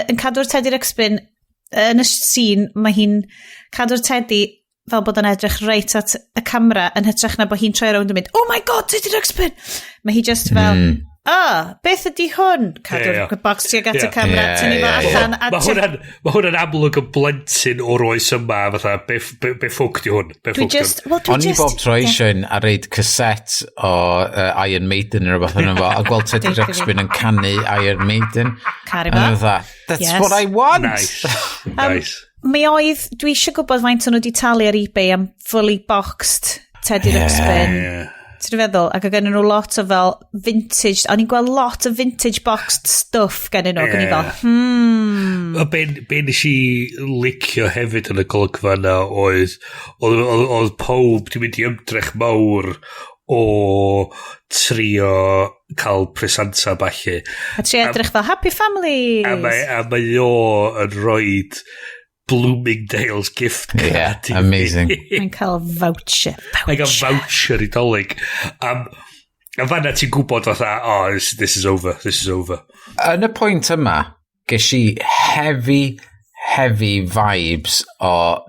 yn cadw'r Teddy Ruxpin yn y scene, mae hi'n cadw'r teddy fel bod yn edrych reit at y camera yn hytrach na bod hi'n troi rownd yn mynd, "Oh my God, Teddy Ruxpin!" Mae hi just fel, "Ah, beth ydy hwn?" Cadw'r Ie, ie. box tuag at y camera, tynnu fo allan. A Mae hwnna'n amlwg yn blentyn o'r oes yma, fatha, be ffwc di hwn? Be Dwi ffwc di just, hwn? well, dwi O'n i just bob tro eisiau un a reid cassette o Iron Maiden neu rhywbeth yn fo, a gweld Teddy Deud fi. Ruxpin yn canu Iron Maiden. Caru A fo. o'n fatha, "That's what I want!" Nice. Nice. Mi oedd, dwi eisiau gwybod faint o'n nhw wedi talu ar eBay am fully boxed Teddy Ruxpin. Ti'n feddwl? Ac oedd gen nhw lot o fel vintage, o'n i'n gweld lot o vintage boxed stuff gen nhw, ac o'n i fel, A be nes i licio hefyd yn y golygfa yna oedd pob di mynd i ymdrech mawr o trio cael presanta ballu. A trio edrych fel happy families. A mae o yn rhoid Bloomingdale's gift card Yeah, i fi. amazing. Mae'n cael voucher. Mae'n cael voucher i Dolig. A fanna ti'n gwybod fatha, "Oh, this is over, this is over." Yn y pwynt yma, ges i heavy, heavy vibes o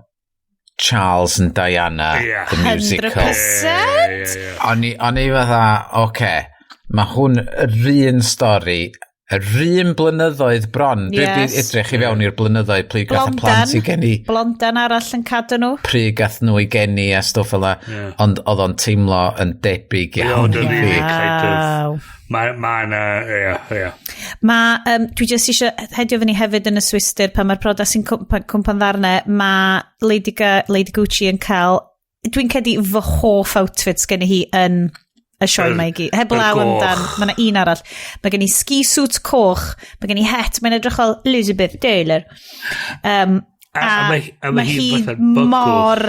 Charles and Diana, the musical. 100%. O'n i fatha, oce, okay, mae hwn yr un stori, yr un blynyddoedd bron. Dwi wedi edrych i fewn i'r blynyddoedd pryd gath y plant i geni, Blondan arall yn cadw nhw. Pryd gath nhw i geni a stwff fel 'na. Ond oedd o'n teimlo yn debyg iawn Oedd i o'n fi. really kind of. Mae ma na, ie. Mae, dwi jyst eisiau hedio fyny hefyd yn y Swistir pan mae'r priodas sy'n cwmpa'n ddarnau, mae Lady Gucci yn cael, dwi'n credu fy hoff outfits gen i hi yn y sioe mae i gyd. Heblaw Yr goch. amdan, mae yna un arall. Mae gen i ski suit coch, mae gen i het, mae'n edrych fel Elizabeth Taylor. A mae mae hi hi fatha'n bygwth. mor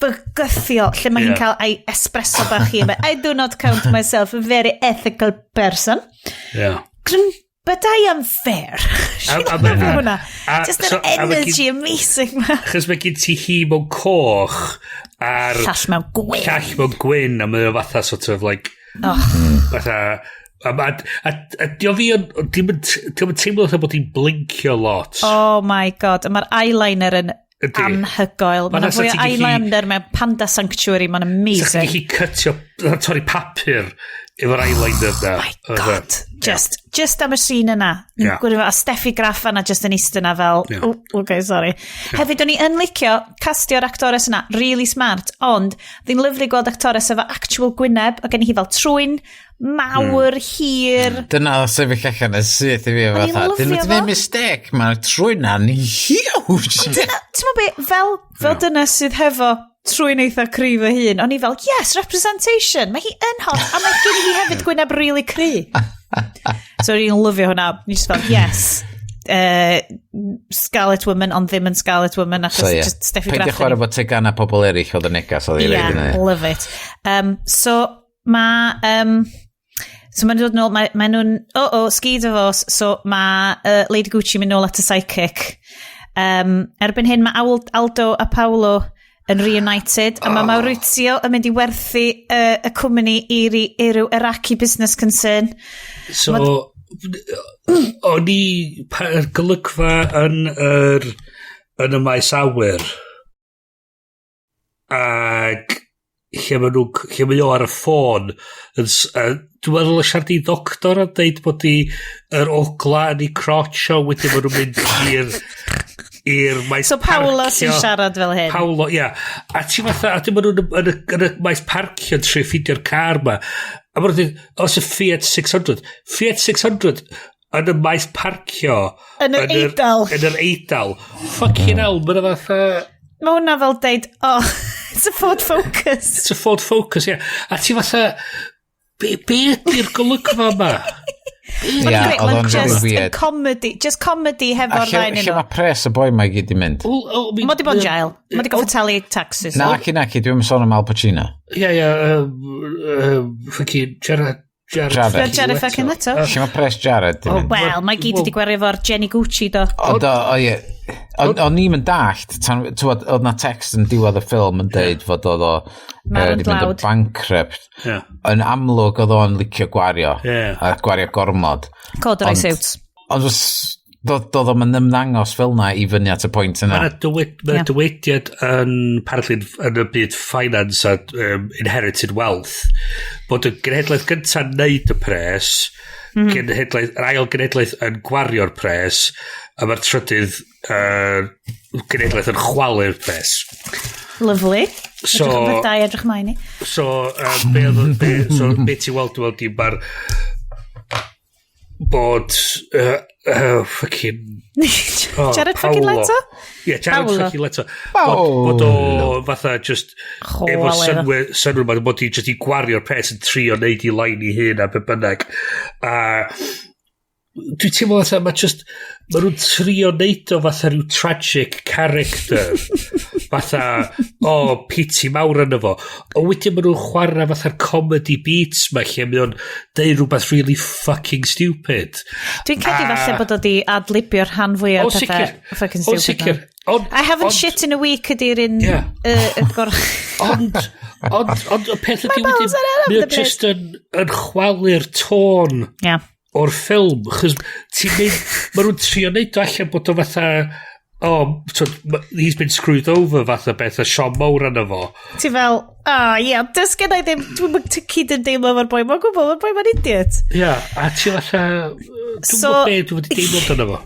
bygythiol, lle mae hi'n cael ei espresso bach hi. "I do not count myself a very ethical person. But I am fair." She'n lyfio hwnna. Just an a ma' energy amazing ma. Achos mae gen ti hi mewn coch a'r Llall mewn gwyn. Llall mewn gwyn a mae o fatha sort of like Oh, fatha a dio fi yn dim yn teimlo fatha bod hi'n blincio lot. Oh my God. A mae'r eyeliner yn anhygoel. Ma' Mae'n 'na fwy o sa ti'n gallu eyeliner mewn Panda Sanctuary. Mae'n Sa chdi'n amazing. gallu cytio, torri papur efo'r eyeliner na. Oh my God. Just am y scene yna. Gwrdd A Steffi Graf yna just yn eistedd yna fel, "Oh, okay, sorry." Hefyd, o'n i yn licio castio'r actores yna, really smart, ond ddi'n lyfli gweld actores efo actual gwyneb, o gen i hi fel trwyn mawr, hir. Dyna o sefyll allan yn syth i fi O'n i'n fatha. Dyn nhw lyfio wedi fo. gwneud mistake, mae'r trwyn na'n huge. Dyna, ti'n meddwl be, fel dyna sydd hefo trwyn eitha cryf o hun, o'n i fel, "Yes, representation, mae hi yn hot," a mae gen i hi hefyd gwyneb really cry. So o'n i'n lyfio hwnna, ni just fel, "Yes, Scarlet Woman," ond ddim yn Scarlet Woman, achos So, ie. just Steffi Peidio Graf. chwarae fo tegana pobl eraill oedd y negas oedd i Yeah, reid yna. love it. So mae'n dod nôl, mae nhw'n, oh, ski divorce, so mae Lady Gucci mynd nôl at y psychic. Erbyn hyn mae Aldo a Paolo Yn reunited, a mae Maurizio yn mynd i werthu y cwmni i ryw Iraqi business concern. So, o'n i, golygfa yn y maes awyr, ac lle mae nhw, lle mae o ar y ffôn, yn, dwi'n meddwl y siarad i ddoctor a deud bod i yr ogla yn ei crotch o, wedyn maen nhw'n mynd i'r maes So Paolo sy'n siarad fel hyn. Paolo, ia. A ti fatha, a dim nhw'n yn y maes parcio yn trio ffeindio'r car ma. A maen nhw'n dweud, os y Fiat 600. Fiat 600 yn y maes parcio. Yn yr Eidal. Yn yr Eidal. Fucking hell, mae'n fatha. Mae hwnna fel deud, "Oh, it's a Ford Focus." It's a Ford Focus, ia. A ti fatha, be ydy'r golygfa yma? Ie, oedd o'n really weird. Comedy, just comedy hefo'r rhain. Lle mae pres y boi mae gyd i mynd? Mae di bod yn jail. Mae di goffa talu taxes. Na, dwi'n sôn am Al Pacino. Ie, fucking Jared. Jared. Jared, Jared fucking Leto. Lle mae pres Jared di mynd? Wel, mae gyd wedi gwario efo'r Jenny Gucci, do. O, do, o ie. O'n i'n mynd dallt, oedd na text yn diwedd y ffilm yn deud fod oedd o wedi mynd yn bankrupt. Yn amlwg oedd o'n licio gwario. A gwario gormod. Corduroy suits. Ond doedd o'n ymddangos fel na i fyny at y pwynt yna. Mae'n ma dywediad yn apparently yn y byd finance a inherited wealth bod y genhedlaeth gyntaf neud y pres, genhedlaeth, yr ail genhedlaeth yn gwario'r pres, a mae'r trydydd genhedlaeth yn chwalu'r pres. Lovely. So, edrych da i edrych mlaen i. So, so, be ti'n weld, dwi'n weld i mae'r bod fucking oh, Jared fucking Leto? Yeah, Jared Paolo. Fucking Leto. Bod o fatha just efo synnwyr ma bod i just i gwario'r pres yn trio neud i line i hun a be bynnag. A dwi'n teimlo fatha, mae just, mae nhw'n trio neud o fatha rhyw tragic character. Fatha, o, oh, pity mawr yna fo. O wedyn maen nhw'n chwarae fatha'r comedy beats ma lle mae o'n deud rhywbeth really fucking stupid. Dwi'n credu falle bod o di adlibio'r rhan fwyaf o pethau fucking stupid. O, sicr. On, "I haven't shit in a week" ydy'r un Ond, y peth ydy wedyn, mae o just yn chwalu'r tôn o'r ffilm, chos ti'n mynd, ma nhw'n trio neud o allan bod o fatha, oh, so, he's been screwed over fatha beth, a siom mawr arno fo. Ti fel, ah, oh, ie, yeah, does gen i ddim, dwi'n mynd cyd yn deimlo efo'r boi, mae'n gwybod, mae'r boi mae'n idiot. Ie, yeah, a ti fatha, dwi'n so, gwybod be dwi'n wedi deimlo amdano fo.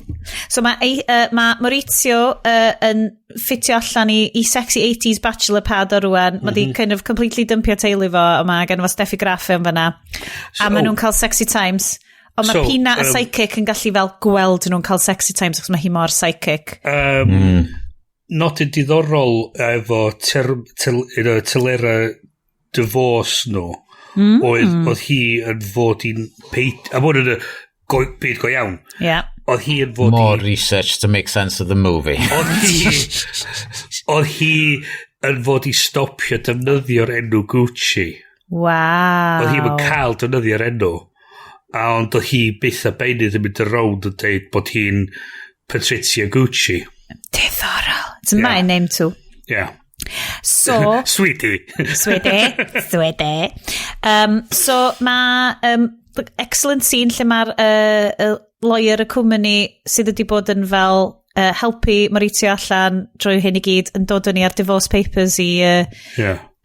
So mae ma Maurizio yn ffitio allan i sexy 80s bachelor pad o rwan. Mae di kind of completely dumpio teulu fo, a mae gen fo Steffi Graf yn fyna. A so, maen nhw'n cael sexy times. Ond mae so, Pina y psychic yn gallu fel gweld nhw'n cael sexy times achos mae hi mor psychic. Nodyn diddorol efo telera divorce nhw oedd hi yn fod i'n peid, a bod yn y byd go iawn. Oedd hi yn fod More research to make sense of the movie. Oedd hi yn fod i stopio defnyddio'r enw Gucci. Oedd hi'n cael defnyddio'r enw. A ond oedd hi byth a beunydd yn mynd y rownd yn deud bod hi'n Patrizia Gucci. Diddorol. It's my name too. Yeah. So Sweetie. Sweetie. Sweetie. So mae excellent scene lle mae'r lawyer y cwmni sydd wedi bod yn fel helpu Maurizio allan drwy hyn i gyd yn dod ni ar divorce papers i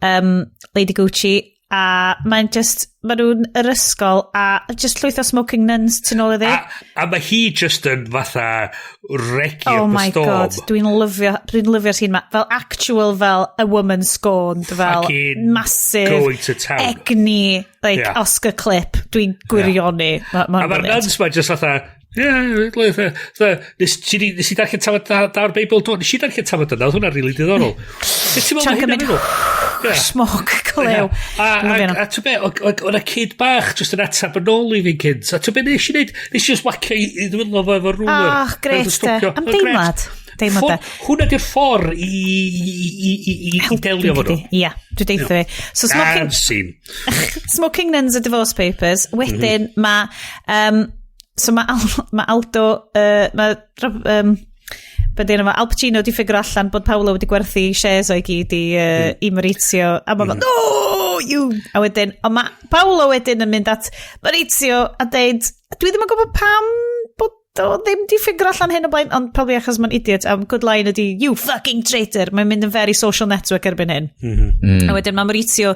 Lady Gucci, a mae'n just, maen nhw'n yr ysgol a just llwyth o smoking nuns tu nôl iddi. A mae hi just yn fatha regi Oh my God, dwi'n lyfio'r scene ma. Fel actual fel a woman scorned, fel fucking massive going to town. Egni, like Oscar clip. Dwi'n gwirioni. Yeah. Ma, a mae'r nuns ma just fatha, yeah, nes i darllen tafod da'r Beibl, do, nes i darllen tafod yna, oedd hwnna'n rili diddorol. Nes ti'n meddwl Tra'n hynna'n cymryd meddwl? Yeah. Smoke clew. A ti'n be, oedd y kid bach just yn atab yn ôl i fi kids. A ti'n be nes i wneud? Nes i just wacio i ddwylo fo efo ruler. Ah, gret de. Am deimlad. Deimlad de. Hwna di'r ffordd i delio fo nhw. Ia, dwi'n deitha fi. So smoking, scene. Smoking Nuns a Divorce Papers. Wedyn mae so mae Aldo, mae Be dyn nhw, Al Pacino di figure allan bod Paolo wedi gwerthu shares o'i gyd i Maurizio. A mae fel, "No, you!" A wedyn, ond mae Paolo wedyn yn mynd at Maurizio a deud, dwi ddim yn gwybod pam bod o ddim di figure allan hyn o blaen, ond probably achos mae'n idiot. Good line ydi, "You fucking traitor." Mae'n mynd yn very Social Network erbyn hyn. A wedyn mae Maurizio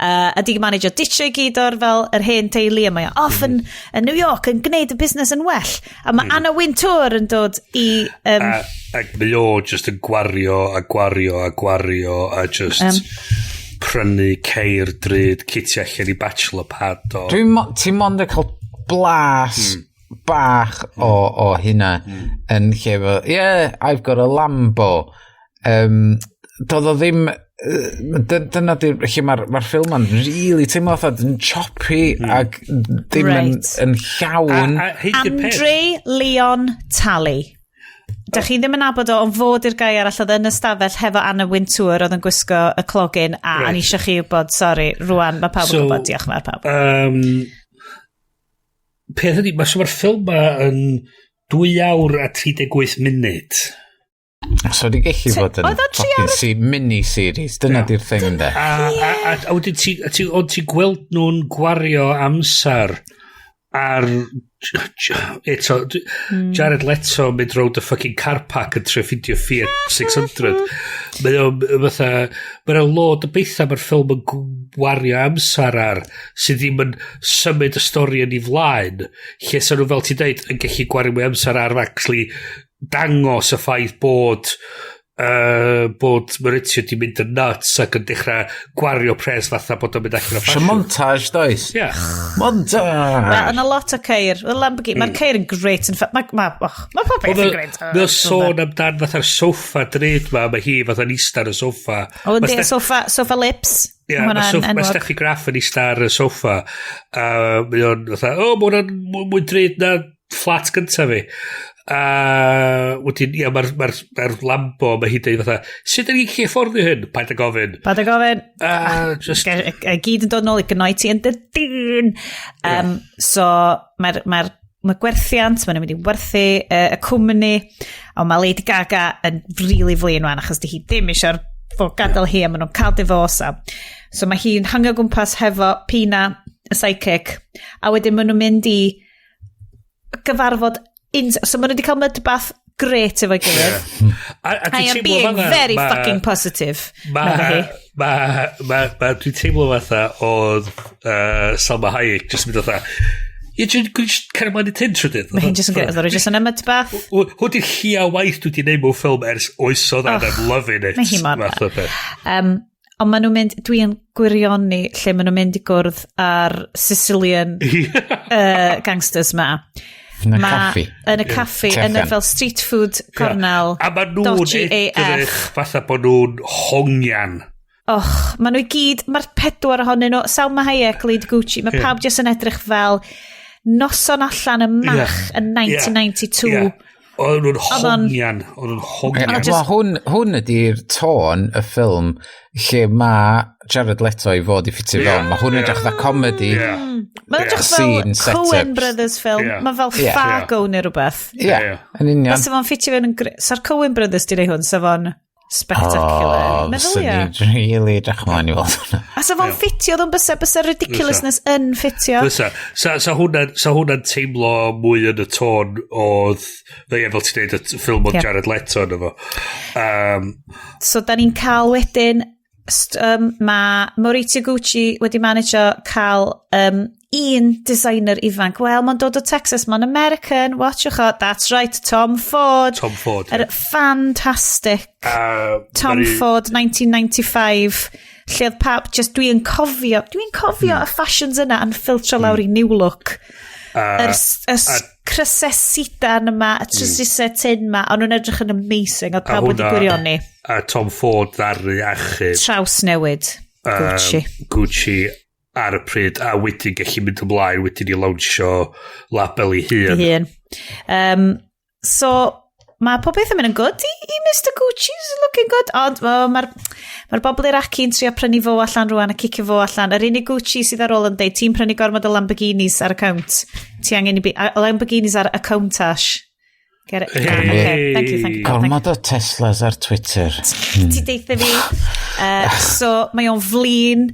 a di manage o ditio i gyd o'r fel yr hen teulu a mae o off yn New York yn gwneud y busnes yn well. A mae Anna Wintour yn dod i Ac mae o just yn gwario a gwario a gwario a just prynu ceir drud, kitio allan i bachelor pad o. Ti'n mond yn cael blas bach o hynna yn lle fel, "Yeah, I've got a Lambo." Doedd o ddim, dyna di, lle mae'r ma ffilm ma'n really teimlo fatha yn choppy ac ddim yn llawn. A hyd i'r peth. Andre Leon Talley. Da chi ddim yn nabod o, ond fod i'r guy arall oedd yn y stafell hefo Anna Wintour oedd yn gwisgo y clogin a right. O'n eisiau chi wybod, sori, rwan mae pawb yn gwybod, diolch yn fawr pawb. Peth ydy, mae'r so ffilm ma yn 2 awr a 38 munud. So di gallu fod yn Oedd o tri fucking mini-series, dyna di'r thing de. A wedyn ti, ond ti'n gweld nhw'n gwario amser ar eto Jared Leto mynd rownd y fucking car park yn trio ffindio Fiat 600. Mae o'n fatha, mae'n load o bethau mae'r ffilm yn gwario amser ar sydd ddim yn symud y stori yn ei flaen, lle sa nhw, fel ti'n deud, yn gallu gwario mwy amser ar actually dangos y ffaith bod Maurizio di mynd yn nuts ac yn dechrau gwario pres fatha bod o'n mynd allan o So ffasiwn. montage, does? Yeah. Montage! Wel, yna lot o ceir. Y Lamborghini, mae'r ceir yn great. In fact, mae ma, oh, ma pob beth yn great. Mae o'n sôn amdan fatha'r soffa drud ma, mae hi fatha'n ista ar y soffa. O, Ma' yndi, sofa lips. Ie, Ma' mae hwnna'n ma enwog. Steffi Graf yn ista ar y soffa. A mae o'n fatha, "O, mae hwnna'n mwy drud na fflat gyntaf fi." A wedyn, ia, mae'r ma ma Lambo, mae hi'n dweud fatha, "Sut ydyn ni'n gallu fforddio hyn?" "Paid â gofyn." Paid â gofyn. Just, A gyd yn dod nôl i gnoi ti yn dy dyn. So, mae'r mae gwerthiant, maen nhw'n mynd i werthu y cwmni, ond mae Lady Gaga yn really flin wan, achos di hi ddim eisiau'r fo gadael hi a maen nhw'n cael divorce. So mae hi'n hangio gwmpas hefo Pina, y psychic, a wedyn maen nhw'n mynd i gyfarfod so maen nhw wedi cael mudbath great efo'i gilydd. A I dwi'n am teimlo being fan'na, very fucking positive. Ma, medda hi. ma, dwi'n teimlo fatha oedd Salma Hayek just yn mynd fatha, "Ie, dwi'n just cario mlaen i tyn trwy dydd." Mae hi'n just yn great. Oedd jyst yn y mudbath. Hwn di'r llia waith dwi wedi neud mewn ffilm ers oesodd and I'm loving it. Mae hi mor Fath o beth. Ond maen nhw'n mynd, dwi'n gwirioni lle maen nhw'n mynd i gwrdd ar Sicilian gangsters ma. Yn y Ma- caffi. Yn y caffi, Tu yn y allan. fel street food cornel. A maen nhw'n Dodgy edrych AF. fatha bod nhw'n hongian. Och, maen nhw i gyd, mae'r pedwar ohonyn nhw, Salma Hayek, Lady Gucci, mae pawb jyst yn edrych fel noson allan y Mach yn 1992. Ie. Oedd nhw'n Oedd o'n- hongian. Oedd nhw'n hongian. just- Wel, hwn ydy'r tôn y ffilm lle mae Jared Leto i fod i ffitio fewn. Mae hwn yn edrych fatha comedy. Mae'n edrych fel Scene Coen setups. Brothers film. Mae fel Fargo neu rhywbeth. Ie, yn union. Fysa fo'n ffitio fewn yn Sa'r Coen Brothers di neud hwn, sa fo'n spectacular. O, Meddylia. swn i'n really edrych ymlaen i weld hwnna. A sa fo'n ffitio, ddwn bysa ridiculousness yn ffitio. Fysa. Sa hwnna'n teimlo mwy yn y tôn oedd, fel ti'n dweud, y ffilm oedd Jared Leto yn efo. So, da ni'n cael wedyn, mae Maurizio Gucci wedi managio cael un designer ifanc. Wel, mae'n dod o Texas, mae'n American, watchwch o, that's right, Tom Ford. Tom Ford. Yr fantastic Tom Ford 1995, lle oedd pawb, just dwi'n cofio y fashions yna yn ffiltro lawr i New Look. Yr crysau sidan yma, y trysisau tin ma, o'n nhw'n edrych yn amazing, oedd pawb wedi gwirioni. A Tom Ford ddaru achub Traws newid Gucci. Gucci ar y pryd, a wedyn gallu mynd ymlaen wedyn i lawnsio label ei hun. Ei hun. So, mae pob beth yn mynd yn good i Mr Gucci's looking good, ond oh, mae'r ma bobl Iraqi'n trio prynu fo allan rwan a cicio fo allan. Yr unig Gucci sydd ar ôl yn deud, "Ti'n prynu gormod o Lamborghinis ar account. Ti angen i bi... A Lamborghinis ar account ash." Get it? Ah, okay. Thank you, thank you. Gormod o Teslas ar Twitter. Ti deitha fi. So, mae o'n flin,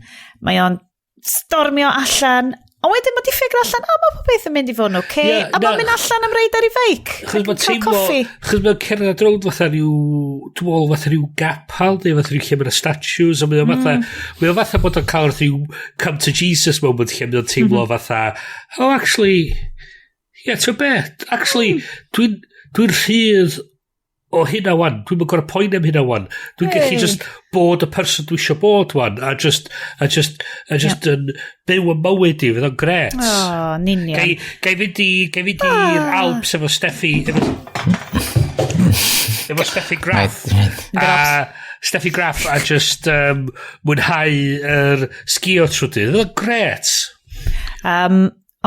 mae o'n stormio allan, ond wedyn mae di figure allan, o, mae pob beth yn mynd i fod yn oce, Ie, a mae'n na. mynd allan am reid ar ei feic. Chos Ac mae'n yn cael teimlo coffi. Chos mae'n cerdded rownd fatha rhyw, dwi'n meddwl fatha rhyw gapal, neu fatha rhyw lle mae'n statues, a mae o fatha bod o'n cael rhyw come to Jesus moment lle mae o'n teimlo fatha, oh, actually, yeah, ti'n bet, actually, dwi'n rhydd o hynna wan, dwi'n mynd gorau poeni am hynna wan. Dwi'n gallu just bod y person dwi eisiau bod wan, a just yn byw y mywyd i, fydd o'n gret. O, ninian. Gai fynd i'r Alps efo Steffi Graf. A Steffi Graf a just mwynhau yr sgio trwy dydd. Fydd o'n gret.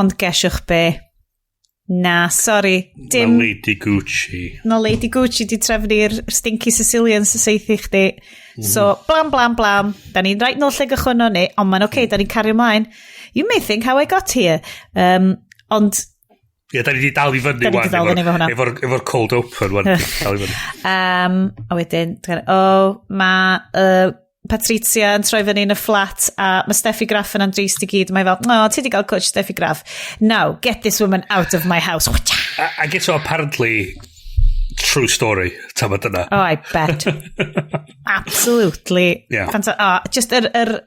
Ond gesiwch be? Na, sorry. Dim. Na Lady Gucci. No Lady Gucci di trefnu'r Stinky Sicilians y seithi chdi. So, blam, blam, blam. Da ni'n right nôl lle gychwynnon ni, ond mae'n oce, okay, da ni'n cario ymlaen. You may think how I got here. Ond, Ie, da ni wedi dal i fyny Da ni 'di wan. dal fyny efo hwnna. Efo'r cold open wan. Dal i fyny. A wedyn, oh, mae Patrizia yn troi fyny yn y fflat a mae Steffi Graf yn drist i gyd. Mae fel, "Oh, ti di gael cwtch, Steffi Graf. Now, get this woman out of my house." Ac eto, apparently, true story. Ta ma dyna. Oh, I bet. Absolutely. Oh, just yr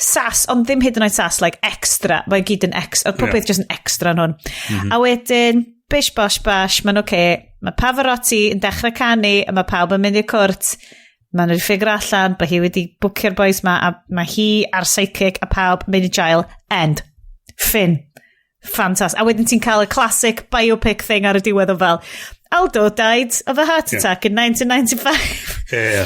sass, ond ddim hyd yn oed sass, like extra. Mae gyd yn extra. Pob peth just yn extra yn hwn. A wedyn, bish bosh bash, mae'n oce. Okay. Mae Pavarotti yn dechrau canu, a mae pawb yn mynd i'r cwrt. Maen nhw wedi figure allan bod hi wedi bwcio'r boys ma, a mae hi a'r psychic a pawb yn mynd i jail. End. Fin. Fantastic. A wedyn ti'n cael y classic biopic thing ar y diwedd o fel, "Aldo died of a heart attack in 1995." Ie.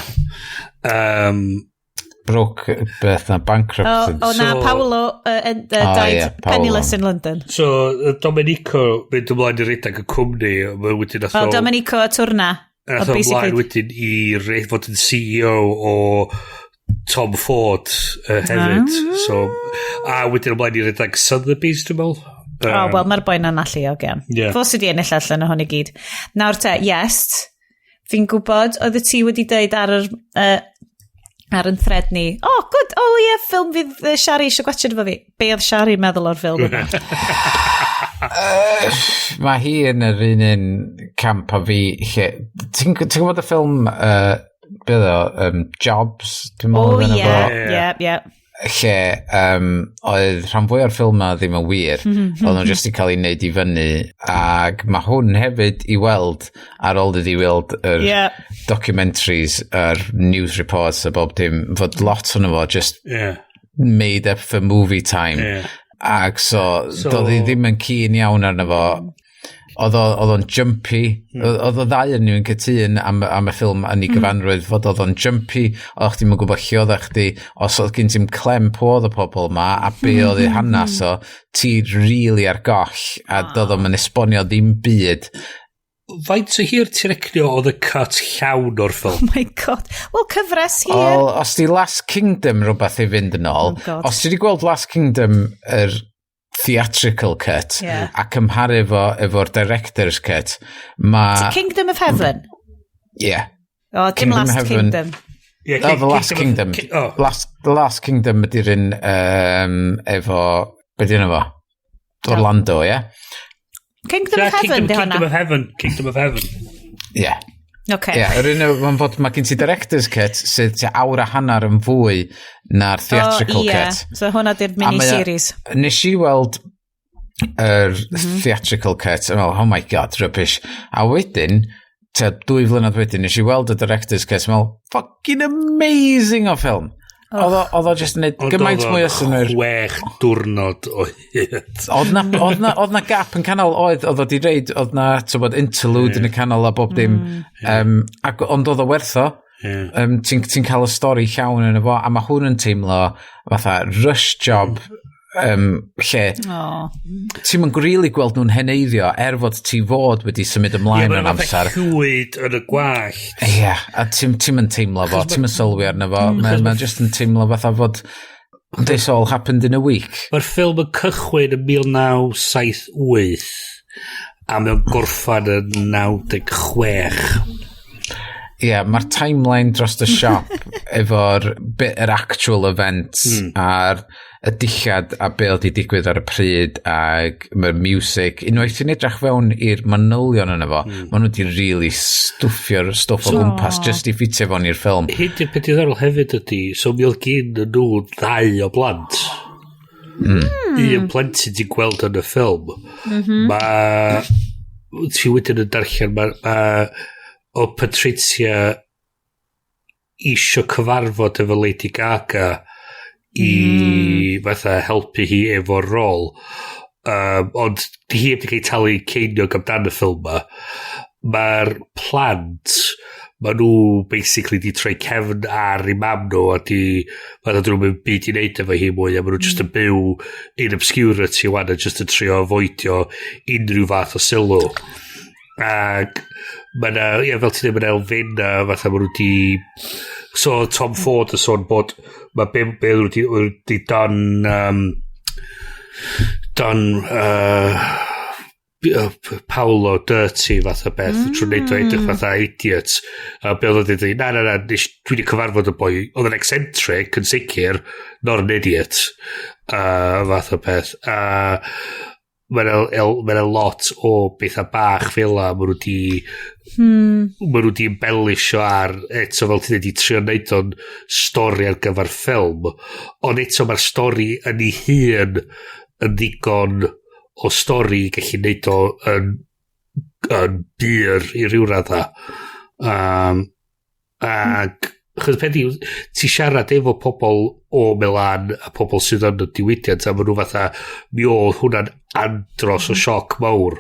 Broke beth na, bankrupt. O, o na, Paolo died Ie, Paolo. penniless in London. So, Domenico mynd ymlaen i redag y cwmni, mae wedyn nath O, o Domenico Turna. Nath o ymlaen wedyn i fod yn CEO o Tom Ford hefyd. So, a wedyn ymlaen i redag Sotheby's, dwi'n meddwl. O, oh, wel, mae'r boi na'n alluog, iawn. Ie. Fo sydd wedi ennill allan o hwn i gyd. Nawr te, yes, fi'n gwybod oedd y ti wedi dweud ar yn thread ni, "Oh, good, oh ie, yeah, ffilm fydd Shari eisiau gwachio efo fi." Be oedd Shari meddwl o'r ffilm yma? Mae hi yn yr un camp a fi lle. Ti'n gwybod y ffilm, beth o, Jobs? Dwi'n meddwl O, oedd enw ie, fo? ie, ie. Lle oedd rhan fwy o'r ffilm ma ddim yn wir. Oedd nhw jyst i cael ei wneud i fyny. Ac mae hwn hefyd i weld ar ôl iddi weld yr documentaries, yr news reports a bob dim, fod lot o'n fo just made up for movie time. Ac so, doedd hi ddim yn keen iawn arno fo. Oedd o'n jumpy. Oedd o ddau yn nhw'n cytun am y ffilm yn ei gyfanrwydd, fod oedd o'n jumpy, oedd chdi'm yn gwybod lle oeddech chdi, os oedd gen ti'm clem pwy oedd y pobl ma, a be oedd eu hanes o, ti really ar goll, a doedd o'm yn esbonio ddim byd. Faint o hir ti'n recnio oedd y cut llawn o'r ffilm? Oh my God. Wel, cyfres hir. O, os di Last Kingdom rhywbeth i fynd yn ôl, Oh God. os ti wedi gweld Last Kingdom, yr theatrical cut, a cymharu efo, efo'r director's cut, mae Kingdom of Heaven. Yeah. O, dim Kingdom Last Heaven. Kingdom. Yeah, Oh, The Last Kingdom. Oh. The Last Kingdom ydy'r un efo. Be di enw fo? Orlando, ie? Yeah? Kingdom Yeah, of Heaven, Kingdom, di hwnna. Kingdom of Heaven. Kingdom of Heaven. Ie. Okay. Ie, yr un mae'n fod, mae gen ti director's cut sydd tua awr a hanner yn fwy na'r theatrical oh, ie. cut. So hwnna di'r A mae o- mini-series. Nes i weld yr theatrical cut, a meddwl, "Oh my God, rubbish." A wedyn, tua 2 flynedd wedyn, nes i weld y director's cut, a meddwl, "Fucking amazing o ffilm." Oedd o just yn neud Ond gymaint oedd mwy o o'n synnwyr. 6 diwrnod o hyd. Oedd na gap yn canol, oedd o di reid, oedd na, ti'n interlude yn y canol a bob dim. Ac, ond oedd o werth o. Ti'n ti cael y stori llawn yn efo, a mae hwn yn teimlo fatha rush job lle Oh. ti'n mynd really gweld nhw'n heneiddio er fod ti fod wedi symud ymlaen Ie, yn mae'n amser. fatha llwyd yn y gwallt. Ie, yeah, a ti'n ti yn teimlo fo, ti'n yn sylwi arno fo, mae'n ma just yn teimlo fatha fod this all happened in a week. Mae'r ffilm yn cychwyn yn 1978. a mae o'n gorffan yn 96. Ie, yeah, mae'r timeline dros y siop efo'r yr actual events a'r y dillad a be oedd 'di digwydd ar y pryd ag mae'r music, unwaith ti'n edrych fewn i'r manylion yna fo, maen nhw wedi really stwffio'r stwff o gwmpas just i ffitio fewn i'r ffilm. Hyn di'r peth diddorol hefyd ydy, so mi oedd gyn nhw ddau o blant. Un plentyn ti'n gweld yn y ffilm. Mae... Ti wedyn yn darllen, mae ma, o Patrizia isio cyfarfod efo Lady Gaga i fatha helpu hi efo'r rôl. Ond di hi heb di cael ei talu ceiniog amdan y ffilm ma. Mae'r plant, mae nhw basically di troi cefn ar ei mam nhw a di, fatha dyn nhw'n byd i wneud efo hi mwy a maen nhw just yn byw in obscurity wan a just yn trio avoidio unrhyw fath o sylw. Ac mae na, ie, fel ti'n dweud, mae na elfenna fatha maen nhw di. So Tom Ford yn sôn bod mae be nhw wedi done Paolo dirty fath o beth trwy wneud o edrych fatha idiot a be oedd o'n dweud, "Na, na, na, dwi wedi cyfarfod y boi, oedd yn eccentric yn sicr, not an idiot," fath o beth. A mae'n ma lot o bethau bach fel la maen nhw wedi maen nhw wedi embellisio ar eto, fel ti'n dweud, i trio wneud o'n stori ar gyfer ffilm, ond eto mae'r stori yn ei hun yn ddigon o stori i gallu wneud o yn byr i ryw radda. Ac chos peth yw, ti siarad efo pobl o Milan a pobl sydd yn y diwydiant a maen nhw fatha, mi oedd hwnna'n andros o sioc mawr.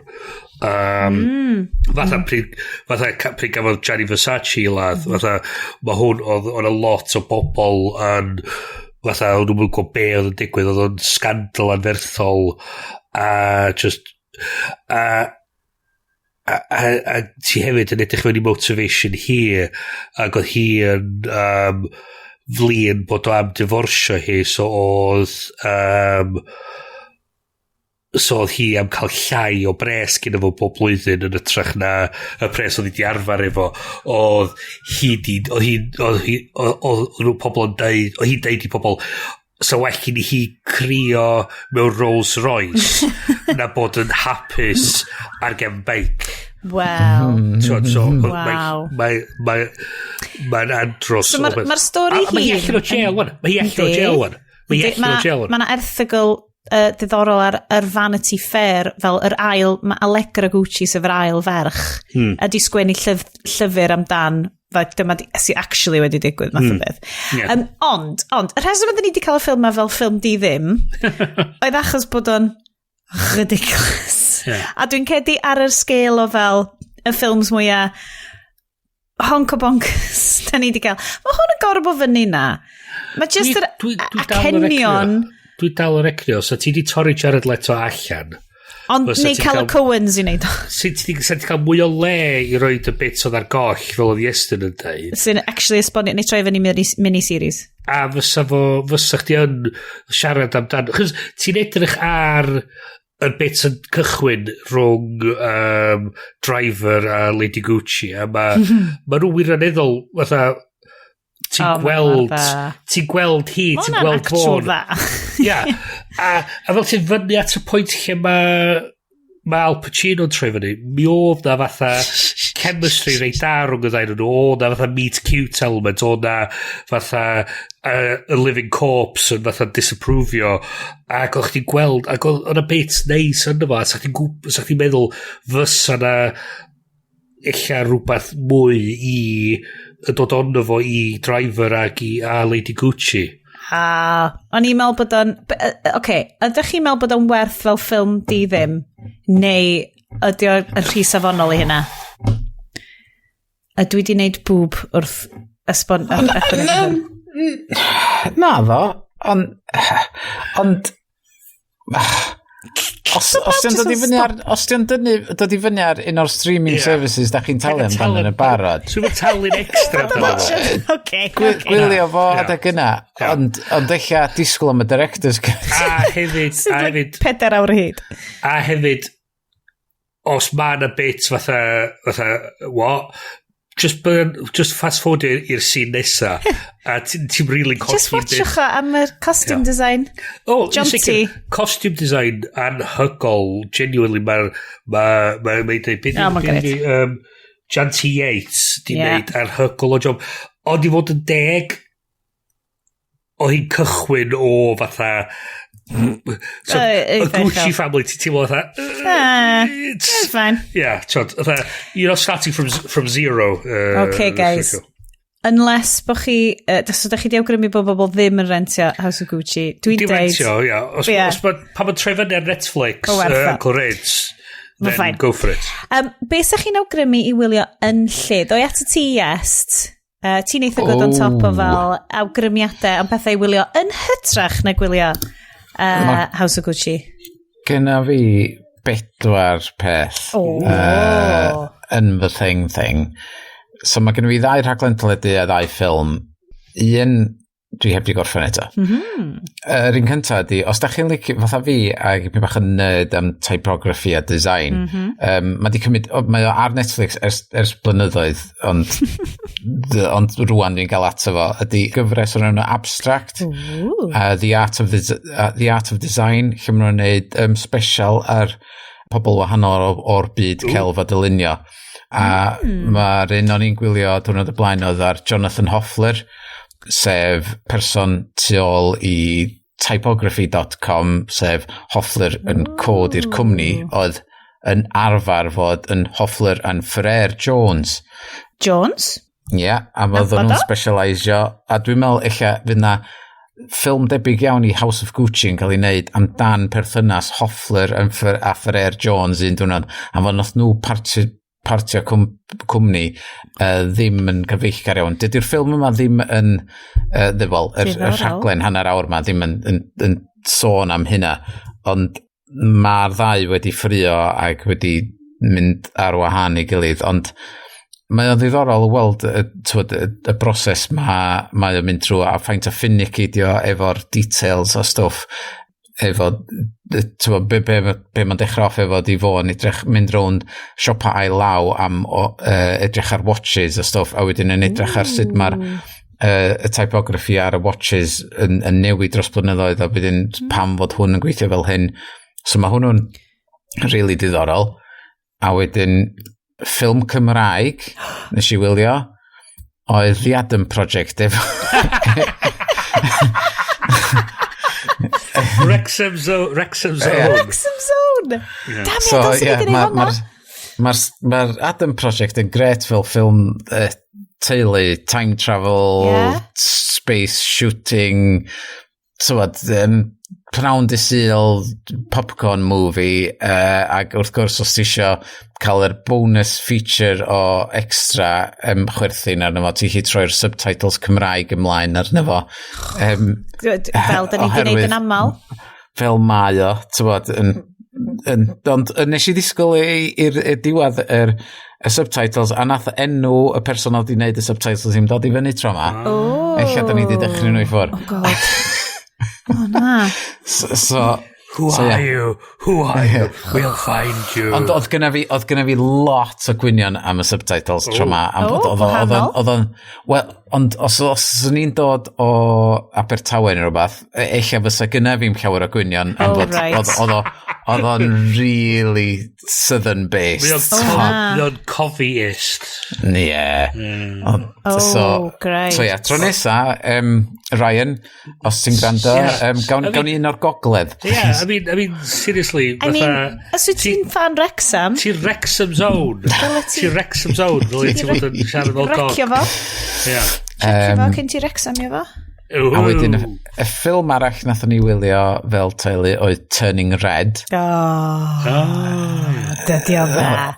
Fatha pryd gafodd Gianni Versace i ladd, fatha, mae hwn, oedd a lot o bobl yn, fatha, o'n nhw'n gwybod be oedd yn digwydd, oedd o'n scandal anferthol, a just, a ti hefyd yn edrych fewn i motivation hi, ac oedd hi yn flin bod o am diforsio hi, so oedd hi am cael llai o bres gyda fo bob blwyddyn yn ytrach na y pres oedd hi di arfer efo. Oedd hi di, oedd hi, oedd hi, oedd oedd nhw pobl yn deud, oedd hi'n deud i pobl, so well i hi crio mewn Rolls Royce na bod yn hapus ar gefn beic. Wel. So, Waw. Mae'n andros So ma'r stori A mae hi allan o jail, wan. Mae hi allan o jail, wan. Mae hi allan o jail, wan. Mae yna erthygl diddorol ar yr Vanity Fair fel yr ail, mae Allegra Gucci, sef yr ail ferch, a di sgwennu llyfr amdan fel dyma di, sy'n actually wedi digwydd math o beth. Ond, y rheswm ydyn ni wedi cael y ffilm ma fel ffilm di ddim, oedd achos bod o'n ridiculous. A dwi'n credu ar yr scale o fel y ffilms mwyaf honko bonkers da ni wedi cael. Mae hwn yn gorfod bod fyny na. Mae just yr Dwi dal yn acenion. Dwi dal yn recnio, so ti di torri Jared Leto allan. Ond Fysa neu ti'n cael y Coens i wneud o. Sut ti cael mwy o le i roed y bits oedd ar goll, fel oedd Iestyn yn dweud. Sy'n actually esbonio, neu troi fyny mini-series. A fysa fo, fysa chdi yn siarad amdan. Chos ti'n edrych ar y bits yn cychwyn rhwng Driver a Lady Gucci a mae ma nhw wirioneddol fatha ti'n O, ma' gweld hwnna'n dda. ti'n gweld hi, Ma' ti'n hwnna'n gweld actual fôn dda. Ia, a fel ti'n fyny at y pwynt lle mae Al Pacino'n troi fyny, mi oedd na fatha chemistry reit da rhwng y ddau nhw, oedd na fatha meet cute element, oedd na fatha a living corpse yn fatha disapprovio, ac o'ch chdi'n gweld, ac oedd o'na bits neis ynddo fo, a sa chdi'n meddwl fysa na ella rhywbeth mwy i dod ono fo i Driver ac i a Lady Gucci. A, o'n i'n meddwl bod o'n. Oce, ydych chi'n meddwl bod o'n werth fel ffilm di ddim? Neu ydy o'n rhy safonol i hynna? A dwi di wneud boob wrth esbon... Na ddo, ond... Ond... Os di'n dod i fyny ar, os di'n dod i fyny ar un o'r streaming services da chi'n talu amdano yn y barod. Dwi'n talu'n extra amdano fo. Oce, Gwylio fo adeg yna, Ie. ond eich disgwyl am y director's cut. A hefyd, Sydd a like hefyd, 4 awr o hyd. a hefyd, Os mae yna bit fatha, what? Just fast forward i'r scene nesa a ti'n ti really colli. Just watchwch o am y costume design. Oh, John sicr. T. Costume design anhygol, genuinely, mae'r ma dweud, beth Oh, ma'n grêt. Janty Yates di wneud anhygol o job. Ond i fod yn deg, o hi'n cychwyn o fatha, so, y eitha Gucci uchel. family, ti'n teimlo fatha, Ah, it's it's fine. Yeah, t'od, fatha, you're not starting from zero. Okay, guys. Unless bo chi, os ydych chi di awgrymu bod bobl ddim yn rentio House of Gucci, dwi'n Dim deud rentio, ia. Os, os ma, pan mae'n troi fyny ar Netflix, O, werth o. Uncle Reds, Ma' then fine. go for it. Be sa chi'n awgrymu i wylio yn lle? Ddoi at y ti, Iest. Ti'n eitha good on top o fel awgrymiadau am pethau i wylio yn hytrach na gwylio House of Gucci. Gyna fi bedwar peth Oh. yn fy thing. So mae gen i fi ddau rhaglen teledu a ddau ffilm. Un dwi heb di gorffen eto. Yr un cyntaf ydi, os da chi'n licio, fatha fi, ac mi bach yn nerd am typography a design, mae di cymryd, o, mae o ar Netflix ers blynyddoedd, ond rwan dwi'n cael ato fo, ydy gyfres o'r enw Abstract, The Art of Design, lle maen nhw'n gwneud special ar pobl wahanol o'r byd celf a dylunio. A mae'r un o'n i'n gwylio diwrnod y blaen oedd ar Jonathan Hoefler, sef person tu ôl i typography.com, sef Hoefler and Co i'r cwmni, oedd yn arfer fod yn Hoefler and Frere Jones. Jones? Ie, yeah, a oedden nhw'n specialisio, a dwi'n meddwl eich fydd na ffilm debyg iawn i House of Gucci yn cael ei wneud amdan perthynas Hoefler a Frere Jones un diwrnod, a fod nath nhw partio cwmni ddim yn gyfeillgar iawn. Dydy'r ffilm yma ddim yn, well, yr rhaglen hanner awr yma ddim yn sôn am hynna, ond mae'r ddau wedi ffrio ac wedi mynd ar wahân i gilydd, ond mae o'n ddiddorol weld y, y broses mae o'n mynd trwy a faint o finicky di o efo'r details o stwff efo t'mo, be mae'n dechrau off efo di fo yn edrych mynd rownd siopa ail law am edrych ar watches a stwff, a wedyn yn edrych ar sut mae'r y typography ar y watches yn newid dros blynyddoedd a wedyn pam fod hwn yn gweithio fel hyn. So mae hwnnw'n really diddorol. A wedyn ffilm Cymraeg nes i wylio oedd The Adam Project efo Wrexham Zone. Wrexham Zone. Wrexham Zone! Yeah. Damn it, so, yeah, mae'r ma Adam Project yn gret fel ffilm teulu, time travel, space shooting, tywod, pnawn dy Sul, popcorn movie, ac wrth gwrs os ti isio cael yr bonus feature o extra chwerthin arno fo, ti'n gallu troi'r subtitles Cymraeg ymlaen arno fo. Fel da ni wedi gwneud yn aml. Fel mae o, tywod, ond nes i ddisgwyl i'r diwedd y subtitles, a nath enw y person oedd wedi gwneud y subtitles ddim dod i fyny tro ma. Oh. Ella da ni wedi dechrau nhw i ffwrdd. Oh God. Oh na. So, Who so, are yeah. you? Who are you? We'll find you. Ond oedd gynna fi lot o gwynion am y subtitles tro ma. Am Oh, fod wahanol. oedd o'n, wel, ond os o'n i'n dod o Abertawe neu rhywbeth, ella fysa gynna fi'm llawer o gwynion. Am Oh, fod oedd o'n really southern based. Mae Oh, na. o'n cofiist. Ie. Oh, So, great. So ie, yeah, tro nesa, Ryan, os ti'n gwrando, gawn, I mean- gawn ni un o'r gogledd. Yeah, I mean, seriously, I mean, fatha os wyt ti'n fan Wrexham, Ti'n Wrexham Zone. Dyle ti- Ti'n Wrexham Zone. Dyle ti fod yn siarad fel gog. recio fo. Recio fo cyn ti Wrexhamio fo. A wedyn, y ffilm arall nathon ni wylio fel teulu oedd Turning Red. Oh, dydy o dda.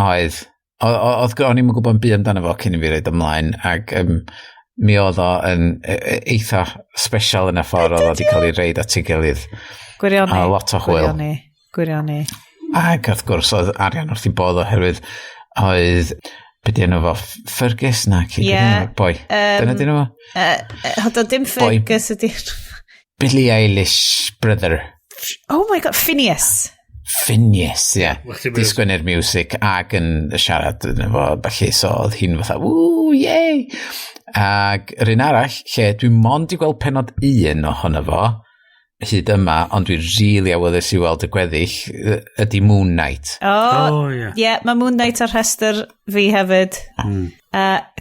Oedd. O'n i'm yn gwybod yn byd amdano fo cyn i fi roid ymlaen, ac mi oedd o yn eitha special yn y ffordd oedd o wedi cael ei reid at ei gilydd. Gwirioni. A lot o hwyl. Gwirioni. Gwirioni. Ac wrth gwrs oedd arian wrth i bodd oherwydd oedd, be di enw fo, Fergus na ci? Ie, Boi. Dyna di enw fo? Hold on, dim Fergus ydi. Billie Eilish brother. Oh my God, Phineas. Phineas, ie. Yeah. Di sgwennu'r music ac yn siarad yn efo, felly, so oedd hi'n fatha, ww, yay! Ac yr un arall, lle dwi mond i gweld penod un ohono fo, hyd yma, ond dwi'n rili really awyddus i weld y gweddill, ydy Moon Knight. Oh, oh yeah. Yeah, mae Moon Knight ar rhestr fi hefyd.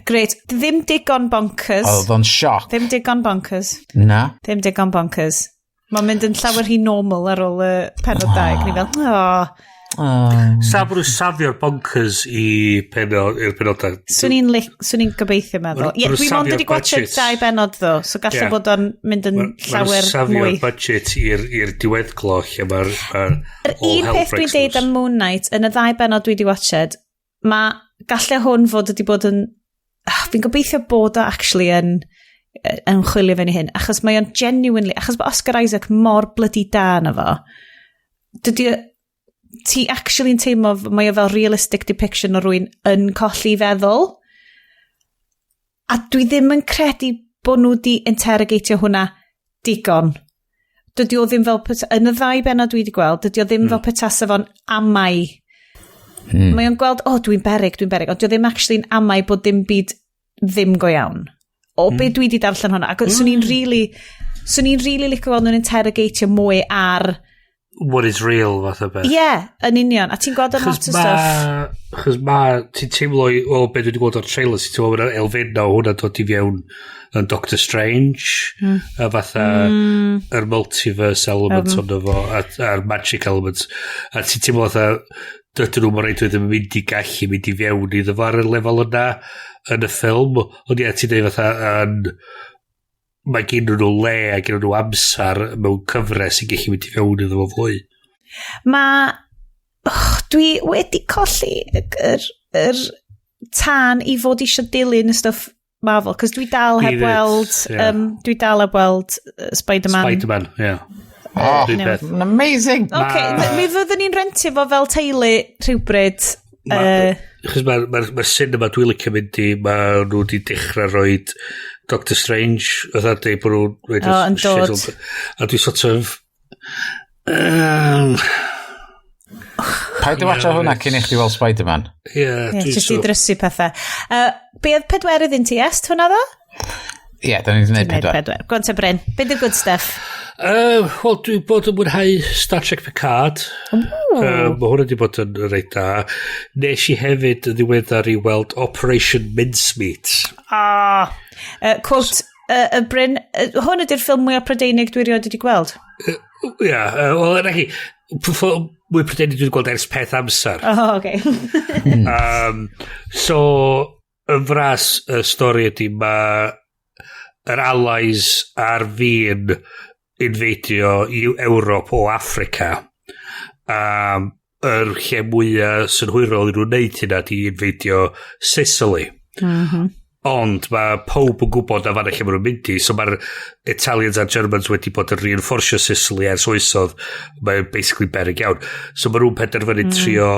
Great. Ddim digon bonkers. Oedd o'n sioc. Ddim digon bonkers. Na. Ddim digon bonkers. Mae'n mynd yn llawer rhy normal ar ôl y penod 2. Ac ni fel, oh. Oh. Sa bod nhw'n safio'r bonkers i penod, i'r penodau? Swn i'n gobeithio meddwl. Ie, dwi mond wedi gwachio dau benod ddo, so gallu yeah. bod o'n mynd yn llawer mwy. Safio'r budget i'r diweddglo lle mae'r ma Yr un peth dwi'n deud am Moon Knight, yn y ddau benod dwi wedi watched, mae gallai hwn fod wedi bod yn... Fi'n gobeithio bod o actually yn chwilio fewn i hyn, achos mae o'n genuinely, achos bod Oscar Isaac mor bloody da na fo, dydy ti actually'n teimlo mae o fel realistic depiction o rywun yn colli feddwl. A dwi ddim yn credu bod nhw wedi interrogatio hwnna digon. Dydy o ddim fel, yn y ddau benod dwi wedi gweld, dydy o ddim fel petasa fo'n amau. Mae o'n gweld, oh, dwi'n berig, dwi'n berig, ond dydy o ddim actually'n amau bod dim byd ddim go iawn. O be dwi wedi darllen hwnna. Ac swn i'n really licio gweld nhw'n interrogatio mwy ar what is real fath o beth. Ie, yeah, yn union. A ti'n gweld yn lot o stuff. Chos ma, ti'n teimlo, o be dwi wedi gweld o'r trailer, ti'n teimlo bod elfennau o hwnna dod i fewn yn Doctor Strange, a fatha yr multiverse element ono fo, a'r magic element. A ti'n teimlo fatha, dydyn nhw mor reidrwydd ddim yn mynd i gallu mynd i fewn iddo fo ar y lefel yna yn y ffilm. Ond ie, ti'n dweud fatha, yn, mae gen nhw le a gen nhw amser mewn cyfres i gallu mynd i fewn iddo fo fwy. Mae... Oh, dwi wedi colli yr tân i fod eisiau dilyn y stwff Marvel, cos dwi dal heb weld, dwi dal heb weld Spider-Man. Spider-Man, ie. Yeah. Oh, amazing! OK, mi fyddwn ni'n rentio fo fel teulu rhywbryd. Chos mae'r ma cinema dwi'n licio mynd i, mae nhw wedi dechrau rhoi Doctor Strange, oedd dweud bod nhw'n rhoid oh, yn dod. A dwi sort of... Paid i watcha hwnna cyn i chdi weld Spider-Man. Ie, yeah, yeah, just i drysu pethau. Be oedd pedwerydd un ti, Est, hwnna ddo? Ie, yeah, da ni'n gwneud pedwar. Go on te, Bryn. Be di'r good stuff? Wel, dwi'n bod yn mwynhau Star Trek Picard. Mae hwnna wedi bod yn reit da. Nes i hefyd yn ddiweddar i weld Operation Mincemeat. Ah, quote, Bryn, hwn ydy'r ffilm mwyaf Prydeinig dwi erioed wedi gweld. Ia, yeah, wel, yna chi, mwy Prydeinig dwi wedi gweld ers peth amser. Oh, okay. So, yn fras, y stori ydy, mae yr Allies ar fin invadio i Ewrop o Affrica. Yr lle mwyaf synhwyrol i nhw'n wneud hynna di invadio Sicily. Ond mae pob yn gwybod na fan lle maen nhw'n mynd i, so mae'r Italians a'r Germans wedi bod yn reinforcio Sicily ers oesodd. Mae'n basically beryg iawn. So maen nhw'n penderfynu trio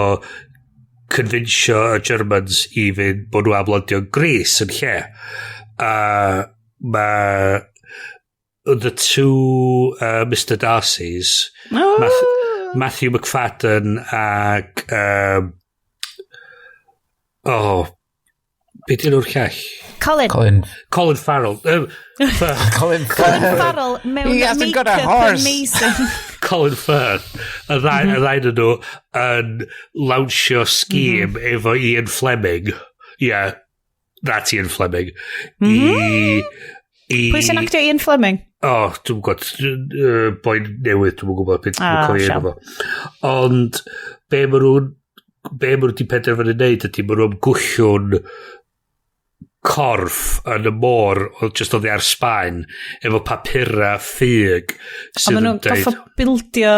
convincio y Germans i fynd bod nhw am landio Greece yn lle. A mae the two Mr Darcys, oh. Matthew Macfadyen ac oh, be dyn nhw'r llall? Colin. Colin Farrell. Colin Colin Farrell mewn make-up amazing. Colin Firth. Y ddau mm nhw yn lawnsio scheme efo Ian Fleming. Yeah, that's Ian Fleming. I Pwy sy'n actio Ian Fleming? Oh, dwi'n gwybod, boi newydd, dwi'n gwybod beth dwi'n cofio enw fo. Ond be maen nhw'n wedi penderfynu wneud ydy maen nhw'n gwllwn corff yn y môr oedd just oddi ar Sbaen efo papura ffug sydd yn deud... A maen nhw'n goffo bildio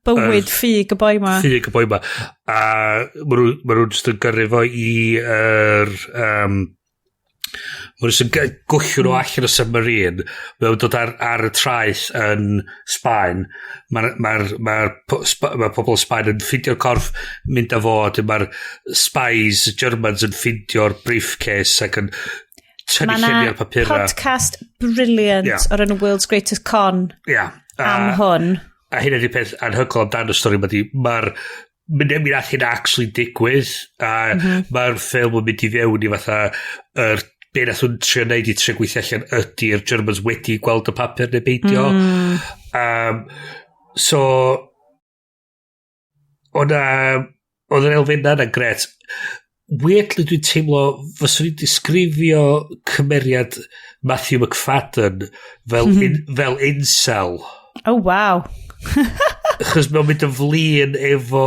bywyd ffug y boi ma. Ffug y boi ma. A maen nhw'n just yn gyrru fo i yr... Maen nhw'n gwllio nhw allan o submarine. Maen nhw'n dod ar y traeth yn Sbaen. Mae'r ma pobl Sbaen yn ffeindio'r corff mynd â fo. Mae'r spies Germans yn ffeindio'r briefcase ac yn tynnu lluniau'r papurau. Mae podcast brilliant o'r enw World's Greatest Con am hwn. A hynna 'di peth anhygoel amdan y stori ma di, mae'r mynd mi nath hynna actually digwydd a mae'r ffilm yn mynd i fewn i fatha yr be nath nhw'n trio neud i trio gweithio allan ydy'r Germans wedi gweld y papur neu beidio. So oedd yr elfen yna'n gret. Weirdly, dwi'n teimlo fyswn i'n disgrifio cymeriad Matthew Macfadyen fel, fel incel. Oh, wow. Chos mae'n mynd yn flin efo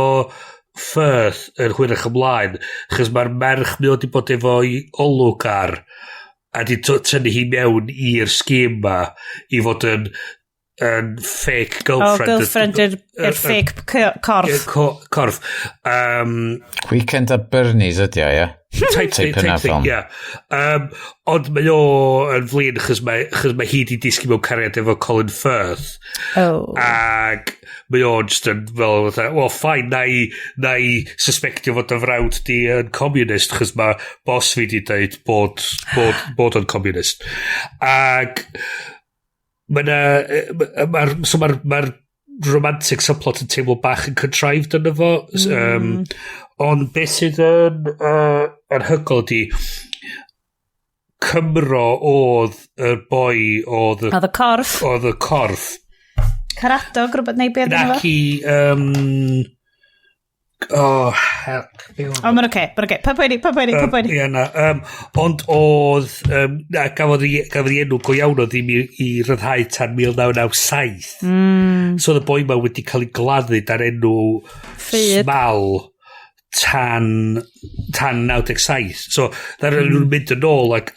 Firth yn hwyrach ymlaen, chos mae'r merch mae o wedi bod efo i olwg ar a di tynnu hi mewn i'r scheme ma i fod yn fake girlfriend. Oh, girlfriend yr fake corff. Corff. Weekend at Bernie's ydi o, ie? Type thing, yna type thing, ffilm. Yeah. Ond mae o yn flin achos mae hi di disgyn mewn cariad efo Colin Firth. Oh. Ac mae o'n just yn fel, fatha, "Well, fine, na i suspectio fod y frawd di yn communist, achos mae boss fi di dweud bod o'n communist." Ac mae na, so mae'r ma romantic subplot yn teimlo bach yn contrived yno fo. Ond beth sydd yn anhygoel di Cymro oedd y boi oedd y, Oedd y corff. Oedd y corff. Caradog, rhywbeth neu beth yna fo? Naci, oh, heck, be oedd O, mae'n oce, mae'n oce. Pa poeni, pa poeni, pa poeni. Ie, na. Ond oedd, na, gafodd i enw go iawn o ddim i ryddhau tan 1997. So oedd y boi ma wedi cael ei gladdu dan enw Ffug. Smal tan 97. So, ddaru nhw'n mynd yn ôl ac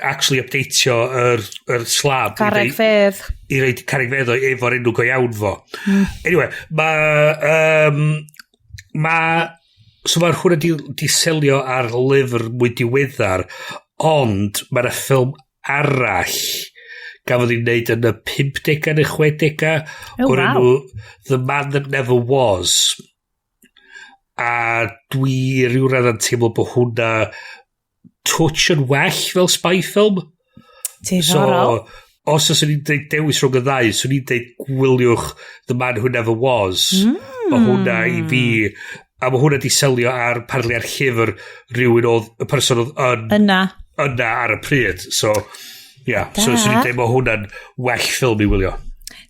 actually updateio yr slab. Carreg fedd. I roid carreg fedd o efo'r enw go iawn fo. Anyway, mae... Ma, so mae'r hwnna di selio ar lyfr mwy diweddar, ond mae'na ffilm arall gafodd ei wneud yn y 50au neu 60au o'r enw The Man That Never Was. A dwi ryw radd yn teimlo bod hwnna touch yn well fel spy film. Diddorol. So, os oes ni'n dweud dewis rhwng y ddau, swn i'n dweud gwyliwch The Man Who Never Was. Mae hwnna i fi, a mae hwnna di selio ar partly ar llyfr rhywun oedd, y person oedd yn, Yna. yna ar y pryd. So, yeah. So, swn i'n dweud mae hwnna'n well ffilm i wylio.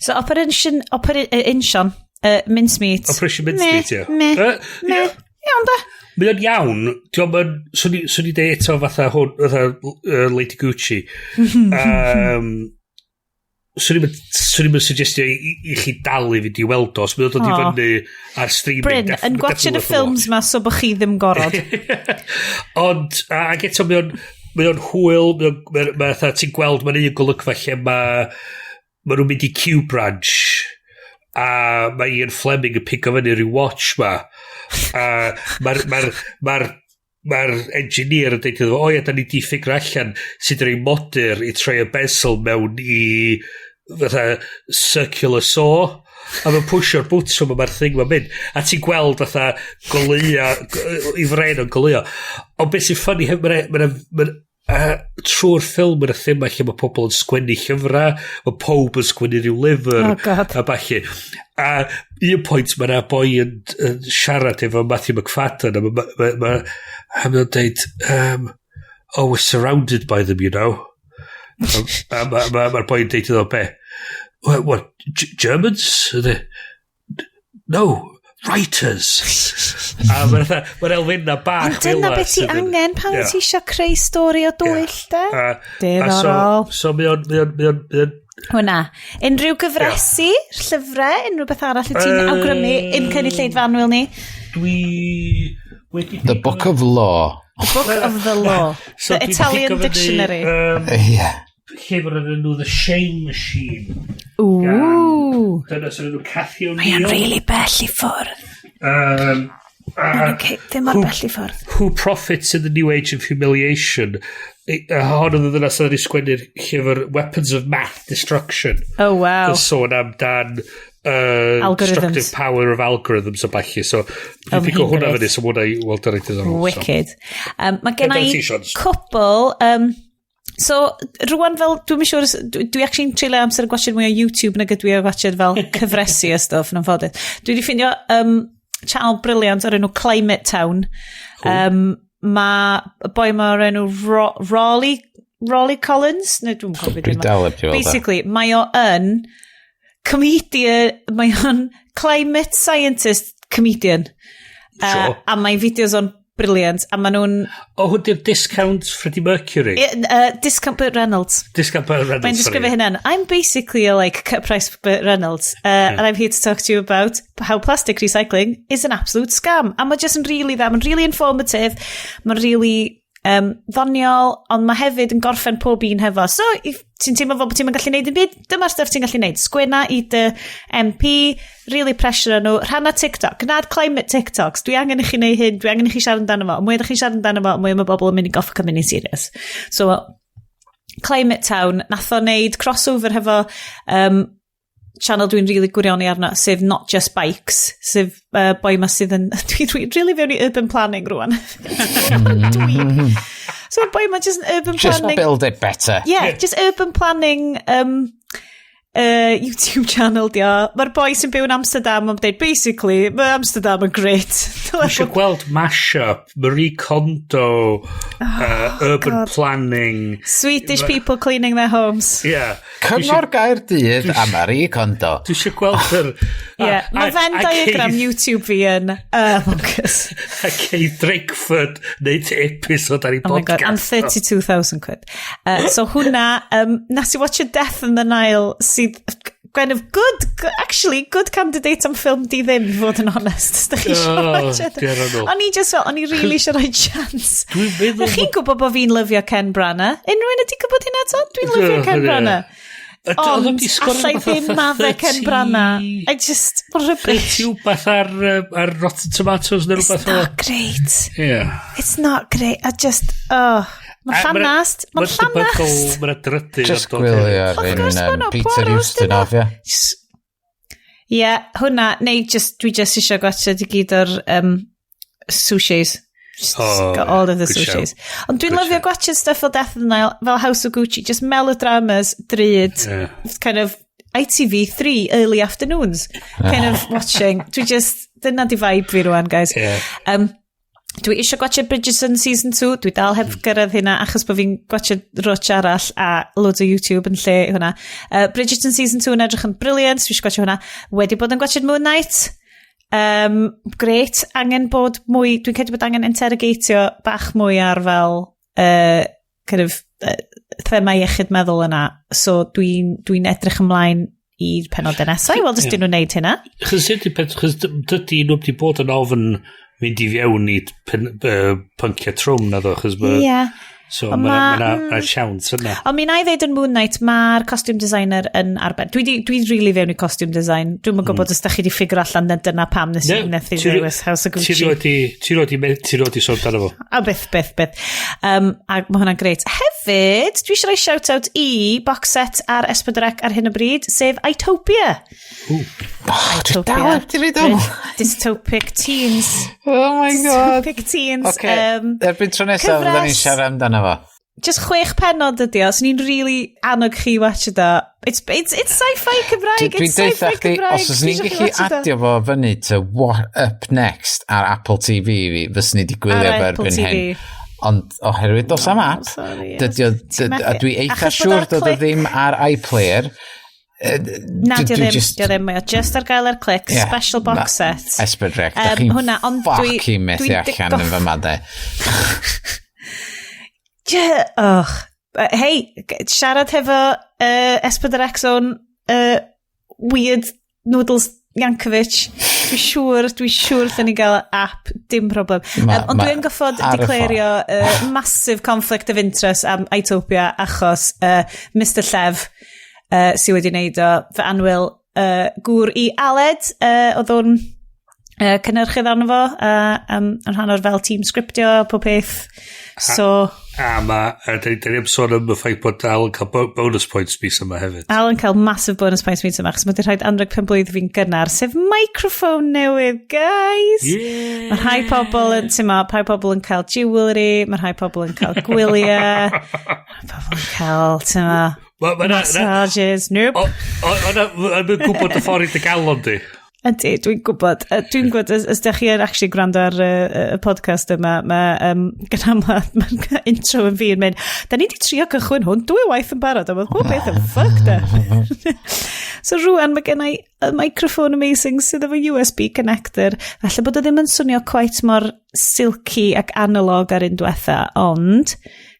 So, Operation, Operation, Mincemeat. Operation Mincemeat, ie. Meh, meh. Iawn da. Mae o'n iawn, diolch yn, swn i dweud eto fatha hwn, fatha Lady Gucci. Swn i'n suggestio i chi dalu fynd i weld o, os mae'n dod i fyny ar streaming. Bryn, yn gwatching y definitely worth a ffilms watch. ma so bod chi ddim gorod. Ond, ac eto mae o'n hwyl, mae fatha ti'n gweld, mae'n un golygfa lle mae nhw'n mynd i Q Branch a mae Ian Fleming yn pigo fyny rhyw watch ma a mae'r ma engineer yn dweud iddo fo, "O ia, da ni di ffigur allan sut yr ei modur i troi y bezel mewn i fatha circular saw," a mae'n pwsio'r bwtwm a mae'r thing ma'n mynd a ti'n gweld fatha goleua i fren o'n goleua. Ond beth sy'n funny hefyd, trwy'r ffilm mae'n thema lle mae pobl yn sgwennu llyfrau, mae pob yn sgwennu rhyw lyfr Oh, God. a ballu. A un pwynt mae yna boi yn siarad efo Matthew Macfadyen a mae ma, ma, a mae'n dweud, "Oh, we're surrounded by them." A mae'r ma boi'n deud iddo be? "What, what Germans?" "No, writers." A mae'n ma elfenna bach Ond dyna fel 'na beth ti angen pan wyt ti eisiau creu stori o dwyll, de? A Diddorol. so mae o'n Hwna. Unrhyw gyfresi, llyfrau, unrhyw beth arall wyt ti'n awgrymu i'n cynulleidfa annwyl ni? Dwi wedi The Book of Law. The Book of the Law. So The dwi 'di Italian pigo fyny, Dictionary. Llyfr yn enw The Shame Machine. Ooh. Dyna sy'n enw Cathy Mae o'n O'Neill. really bell i ffwrdd. Okay, ddim mor bell i ffwrdd. Who Profits in the New Age of Humiliation. Hon oedd y ddynas oedd wedi sgwennu'r llyfr Weapons of Math Destruction. Oh, wow. Yn sôn amdan Algorithms. destructive power of algorithms a ballu. So, Oh, dwi'n pigo ma' hwnna hyn fyny, so hwnna i weld ar ei diddorol. So. Wicked. Mae gen Amdano i ti, Sions. cwpl. So, rwan fel, dwi'n siŵr, dwi actually'n treulio amser yn gwachod mwy o YouTube nag ydw i o gwachod fel cyfresu a stuff yn anffodus. Dwi wedi ffindio channel brilliant o'r enw Climate Town. Cool. Mae y boi ma o'r enw Rolly Collins, neu dwi'n cofio Dwi dal heb di weld o. Basically, mae o yn comedian, mae o'n climate scientist comedian. A mae fideos o'n brilliant, a maen nhw'n O, hwn di'r discount Freddie Mercury. Discount Burt Reynolds. Discount Burt Reynolds, Mae'n disgrifio sorry. hynna'n, "I'm basically a like cut price Burt Reynolds, and I'm here to talk to you about how plastic recycling is an absolute scam." A mae just yn really dda, mae'n really informative, mae'n really ddoniol, ond mae hefyd yn gorffen pob un hefo. "So, if ti'n teimlo fel bod ti'n gallu neud yn byd, dyma'r stuff ti'n gallu neud. Sgwenna i dy MP, really pressure nhw, rhanna TikTok, gwna'r climate TikToks, dwi angen i chi neud hyn, dwi angen i chi siarad amdano fo. Mwy ydych chi'n siarad amdano fo, mwy mae bobl yn mynd i goffa cymryd ni'n serious." So, Climate Town, nath o wneud crossover hefo channel dwi'n really gwirioni arno, sef Not Just Bikes, sef boi ma sydd yn... Dwi'n really fewn i urban planning rwan. Dweeb. So boi ma just yn urban Just planning. build it better. Yeah, just urban planning YouTube channel di o. Mae'r boi sy'n byw yn Amsterdam yn dweud, basically, mae Amsterdam yn great. Dwi eisiau gweld mashup, Marie Kondo, urban Oh, God. planning. Swedish people cleaning their homes. Yeah. Cyngor Gaerdydd a Marie Kondo. Dwi eisiau gweld yr Yeah, mae Venn diagram YouTube fi yn bonkers. A Keith Drakeford neud episode ar ei Oh my God, podcast. and 32,000 quid. So hwnna, nes i watch Death in the Nile, sydd kind of good, actually, good candidate am ffilm di ddim, i fod yn honest. Os dach chi eisiau Oh, watch it. dear Arnold. O'n i just fel, o'n i really eisiau rhoi chance. Dwi'n meddwl Ych chi'n gwybod bod fi'n lyfio Ken Branagh? Unrhyw un ydi gwybod hynna to? Dwi'n lyfio Ken Branagh. Ond Ond allai ddim maddau Ken Branagh. I just, mae'n rubbish. 30 wbath ar Rotten Tomatoes neu It's rhywbeth fel. not great. Yeah. It's not great. I just, oh. Mae'n llanast. Mae'n llanast. Mae'n drydydd. Just gwylio Of yr course un ma' nhw, Peter Poirot Ustinov, ie. Ie, yeah, hwnna, neu just, dwi just eisiau gwachod i gyd o'r sushis. Just Oh, got all of the good sushis. shout. Ond dwi'n Good lyfio shout. gwachod stuff fel Death in the Nile, fel House of Gucci, just melodramas, drud, kind of ITV3 early afternoons, kind of watching. Dwi just, dyna di vibe fi rwan, guys. Dwi eisiau gwachod Bridgerton season 2, dwi dal heb gyrraedd hynna achos bod fi'n gwachod rwtch arall a loads o YouTube yn lle hwnna. Bridgerton season 2 yn edrych yn brilliant, dwi eisiau gwachod hwnna. Wedi bod yn gwachod Moon Knight. Great, angen bod mwy, dwi'n credu bod angen interrogatio bach mwy ar fel kind of thema iechyd meddwl yna. So dwi'n dwi edrych ymlaen i'r penodau nesaf i weld os dyn nhw'n neud hynna. Chos ydy peth, chos dydy nhw wedi bod yn ofn mynd i fewn i pynciau trwm na ddo, chos ma, so Ond mae ma, ma siawns yna. Ond mi na i ddeud yn Moon Knight, mae'r costume designer yn arben. Dwi really fewn i costume design. Dwi'n mm. gwybod os da chi wedi figure allan na dyna pam nes i nes i ddewis House of Ti Gucci. rioed di sôn amdano fo. A byth, byth, byth. A mae hwnna'n grêt. Hefyd, dwi eisiau rhoi shout-out i box set ar S4C ar hyn o bryd, sef Itopia. Oh, dwi dal heb di read o. Dystopic Teens. Oh my God. Dystopic Teens. Oce, erbyn tro nesaf, cyfres. fydden ni'n siarad amdano fo. Just chwech pennod ydi o, so ni'n really annog chi watch o. It's sci-fi Cymraeg, Dwi'n it's deutha sci-fi chdi, Cymraeg. os oes ni'n Dwi gallu isio chi watch o. adio fo fyny to What Up Next ar Apple TV fi, fyswn ni wedi gwylio Ar fo Apple erbyn TV. hyn. Ond oherwydd dos am app, sorry, yes. dydy o, Ti'n a methu. dwi eitha Achos bod siŵr ar dod o Clic. ddim ar iPlayer. Na, di o ddim, di o ddim, mae o just ar gael ar Clic, Ie, special box set. S4C, da chi'n Hwnna, ond fucking methu dwi'n allan yn fyma de. Yeah, oh. Hei, siarad hefo S4C's own weird Noodles Yankovic. Dwi'n siŵr lle ni gael app, dim problem. Ond dwi'n goffod ar y declario massive conflict of interest am Itopia achos Mr Llef sydd wedi wneud o, fy annwyl gŵr i Aled, oedd o'n cynhyrchydd arno fo, yn rhan o'r fel tîm sgriptio, pob peth. So, A ma, a da ni am sôn am y ffaith bod Al yn cael bonus points mis yma hefyd. Al yn cael massive bonus points mis yma, achos mae wedi rhoi anrheg pen blwydd fi'n gynnar, sef microphone newydd, guys! Yeah. Mae rhai pobl yn, ti'n ma, rhai pobl yn cael jewellery, mae rhai pobl yn cael gwyliau. Pobl yn cael, ti'n ma, massages, nope. Ond mae'n gwybod y ffordd i dy galon di. Ydy, dwi'n gwybod. Dwi'n gwybod, os ydych chi yn actually gwrando ar y podcast yma, mae gyda ma intro yn fi yn mynd, "Da ni wedi trio cychwyn hwn dwy waith yn barod, a mae pob beth yn fucked up." So rwan mae gen i y microphone amazing sydd efo USB connector. Falle bod o ddim yn swnio quite mor silky ac analog ar un diwetha, ond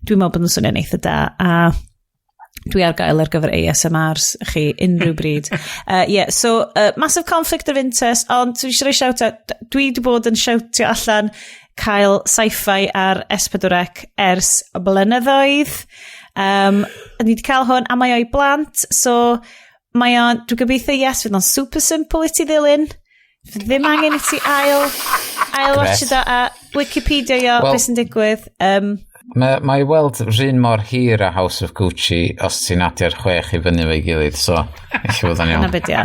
dwi'n meddwl bod yn swnio'n eitha da, a dwi ar gael ar gyfer ASMRs chi unrhyw bryd. Yeah, so massive conflict of interest, ond dwi eisiau rhoi shout out, dwi wedi bod yn shoutio allan cael sci-fi ar S4C ers blynyddoedd. Ni wedi cael hwn, a mae o i blant, so mae o'n, dwi'n gobeithio, yes, fydd o'n super simple i ti ddilyn. Fydd ddim angen i ti ail watch it a Wikipedia o well, beth sy'n digwydd. Mae i weld rhan mor hir a House of Gucci os ti'n adio'r 6 i fyny fo'i gilydd, so eich fod yn iawn. Yna beth ia.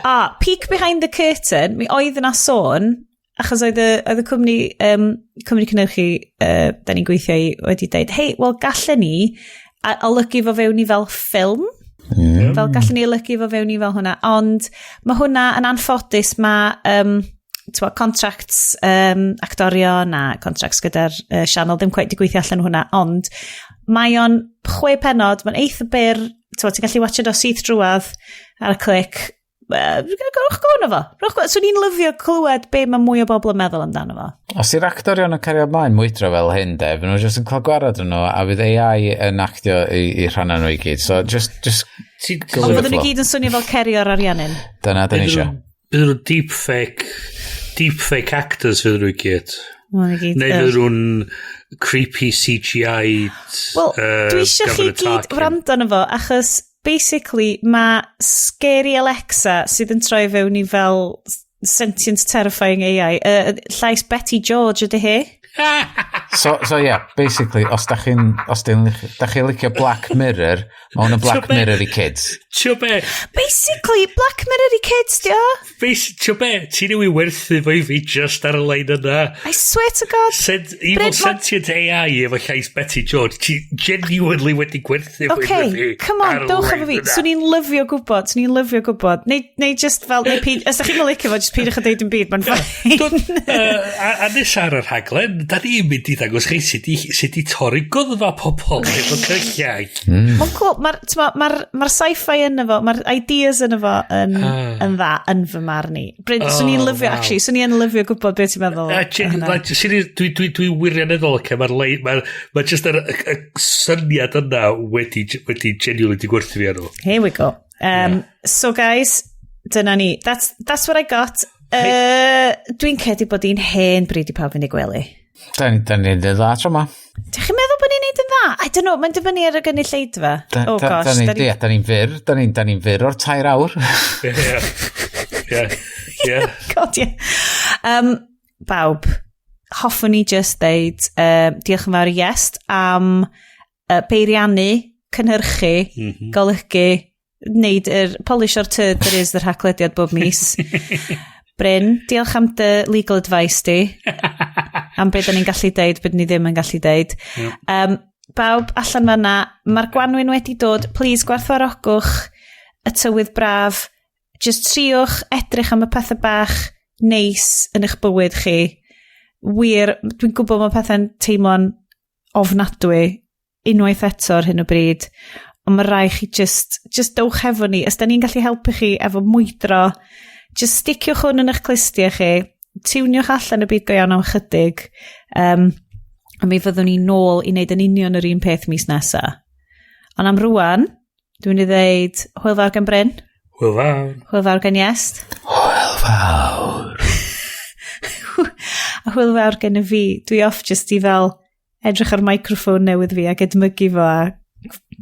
A, peek behind the curtain, mi oedd yna sôn, achos oedd y cwmni cynhyrchu da ni'n gweithio i wedi dweud, "Hei, wel gallen ni a olygu fo fewn i fel ffilm." Fel gallen ni olygu fo fewn i fel hwnna. Ond mae hwnna yn anffodus, mae t'mo, contracts actorion a contracts gyda'r sianel ddim quite di gweithio allan hwnna, ond mae o'n 6 penod, mae'n eitha byr, t'mo, ti'n gallu watch o syth drwadd ar y clic. Rhowch go arno fo. Rhowch go. Swn i'n lyfio clywed be mae mwy o bobl yn meddwl amdano fo. Os yw'r actorion yn cario ymlaen mwydro fel hyn, de, fy nhw jyst yn cael gwarad yn nhw, a fydd AI yn actio i rhannau nhw i gyd. So, just go Ond with the fydden nhw flow. gyd yn swnio fel Ceri o'r Ariannin. Dyna, dyn ni eisiau. Bydden nhw deepfake actors fydden nhw i gyd. Ma' nhw i gyd, Neu fydden nhw'n creepy CGI. Wel, dwi eisiau chi gyd wrando arno fo, achos basically mae Scary Alexa sydd yn troi fewn i fel sentient terrifying AI, llais Betty George ydy hi. So yeah, basically, os da chi'n licio Black Mirror, mae hwn yn Black Mirror i kids. Tio be? Basically, Black Mirror i kids, di o? Tio be? Ti newydd werthu fo i fi just ar y lein yna. I swear to God. Evil Bryn, sentient AI efo llais Betty George. Ti genuinely wedi gwerthu fo i Okay, fi come on, ar y dowch lein efo fi. yna. Swn i'n lyfio gwybod, swn i'n lyfio gwybod. Neu just fel, neu pid, os da chi'n licio fo, just peidiwch a deud yn byd, mae'n fine. A nes ar y rhaglen, da ni'n mynd i ddangos chi sut i torri gwddfa pobl efo cylliau. Mae'n cool, mae'r ma sci-fi yn efo, mae'r ideas yn efo yn dda, yn fy marn i. Bryn, swn i'n Oh, lyfio, wow. actually, swn i'n lyfio gwybod beth ti'n meddwl A o hynna. Serious, dwi wirioneddol, okay, mae'r lein, mae'r ma just y syniad yna wedi genuinely di gwerthu fi arno. Here we go. So guys, dyna ni. That's what I got. Dwi'n credu bod hi'n hen bryd i pawb fynd i gwely. Da ni'n neud dda tro ma. Dych chi'n meddwl bod ni'n neud yn dda? I don't know, mae'n dibynnu ar y gynulleidfa. Oh gosh. Da ni'n fyr, da ni'n fyr o'r 3 awr. Ie. God, yeah. Bawb, hoffwn ni just ddeud diolch yn fawr i Iest am beiriannu, cynhyrchu, golygu, wneud yr polish o'r turd that is yr Haclediad bob mis. Bryn, diolch am dy legal advice di. Am beth da ni'n gallu deud, beth ni ddim yn gallu deud. Bawb allan fanna, mae'r gwanwyn wedi dod. Please, gwerthfawrogwch y tywydd braf. Just triwch edrych am y pethau bach neis yn eich bywyd chi. Wir, dwi'n gwybod mae pethau'n teimlo'n ofnadwy unwaith eto ar hyn o bryd. Ond mae rai chi just dowch efo ni. Os da ni'n gallu helpu chi efo mwydro, just sticiwch hwn yn eich clustiau chi. Tiwniwch allan y byd go iawn am chydig. A mi fyddwn ni nôl i wneud yn union yr un peth mis nesa. Ond am rwan, dwi'n i ddeud hwyl fawr gan Bryn, Hwyl fawr. Hwyl fawr gan Iest, Hwyl fawr. A hwyl fawr gen y fi. Dwi off just i fel edrych ar microphone newydd fi ac edmygu fo a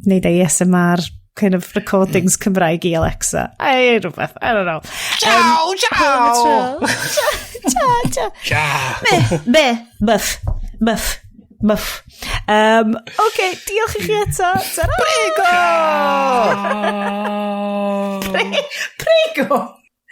wneud ASMR kind of recordings Cymraeg i Alexa. Ai, rhywbeth, I don't know. Ciao, ciao! Ciao, ciao. Ciao. Be, be, buff, buff, buff. OK, diolch i chi eto. Ta-ra! Prego! Prego!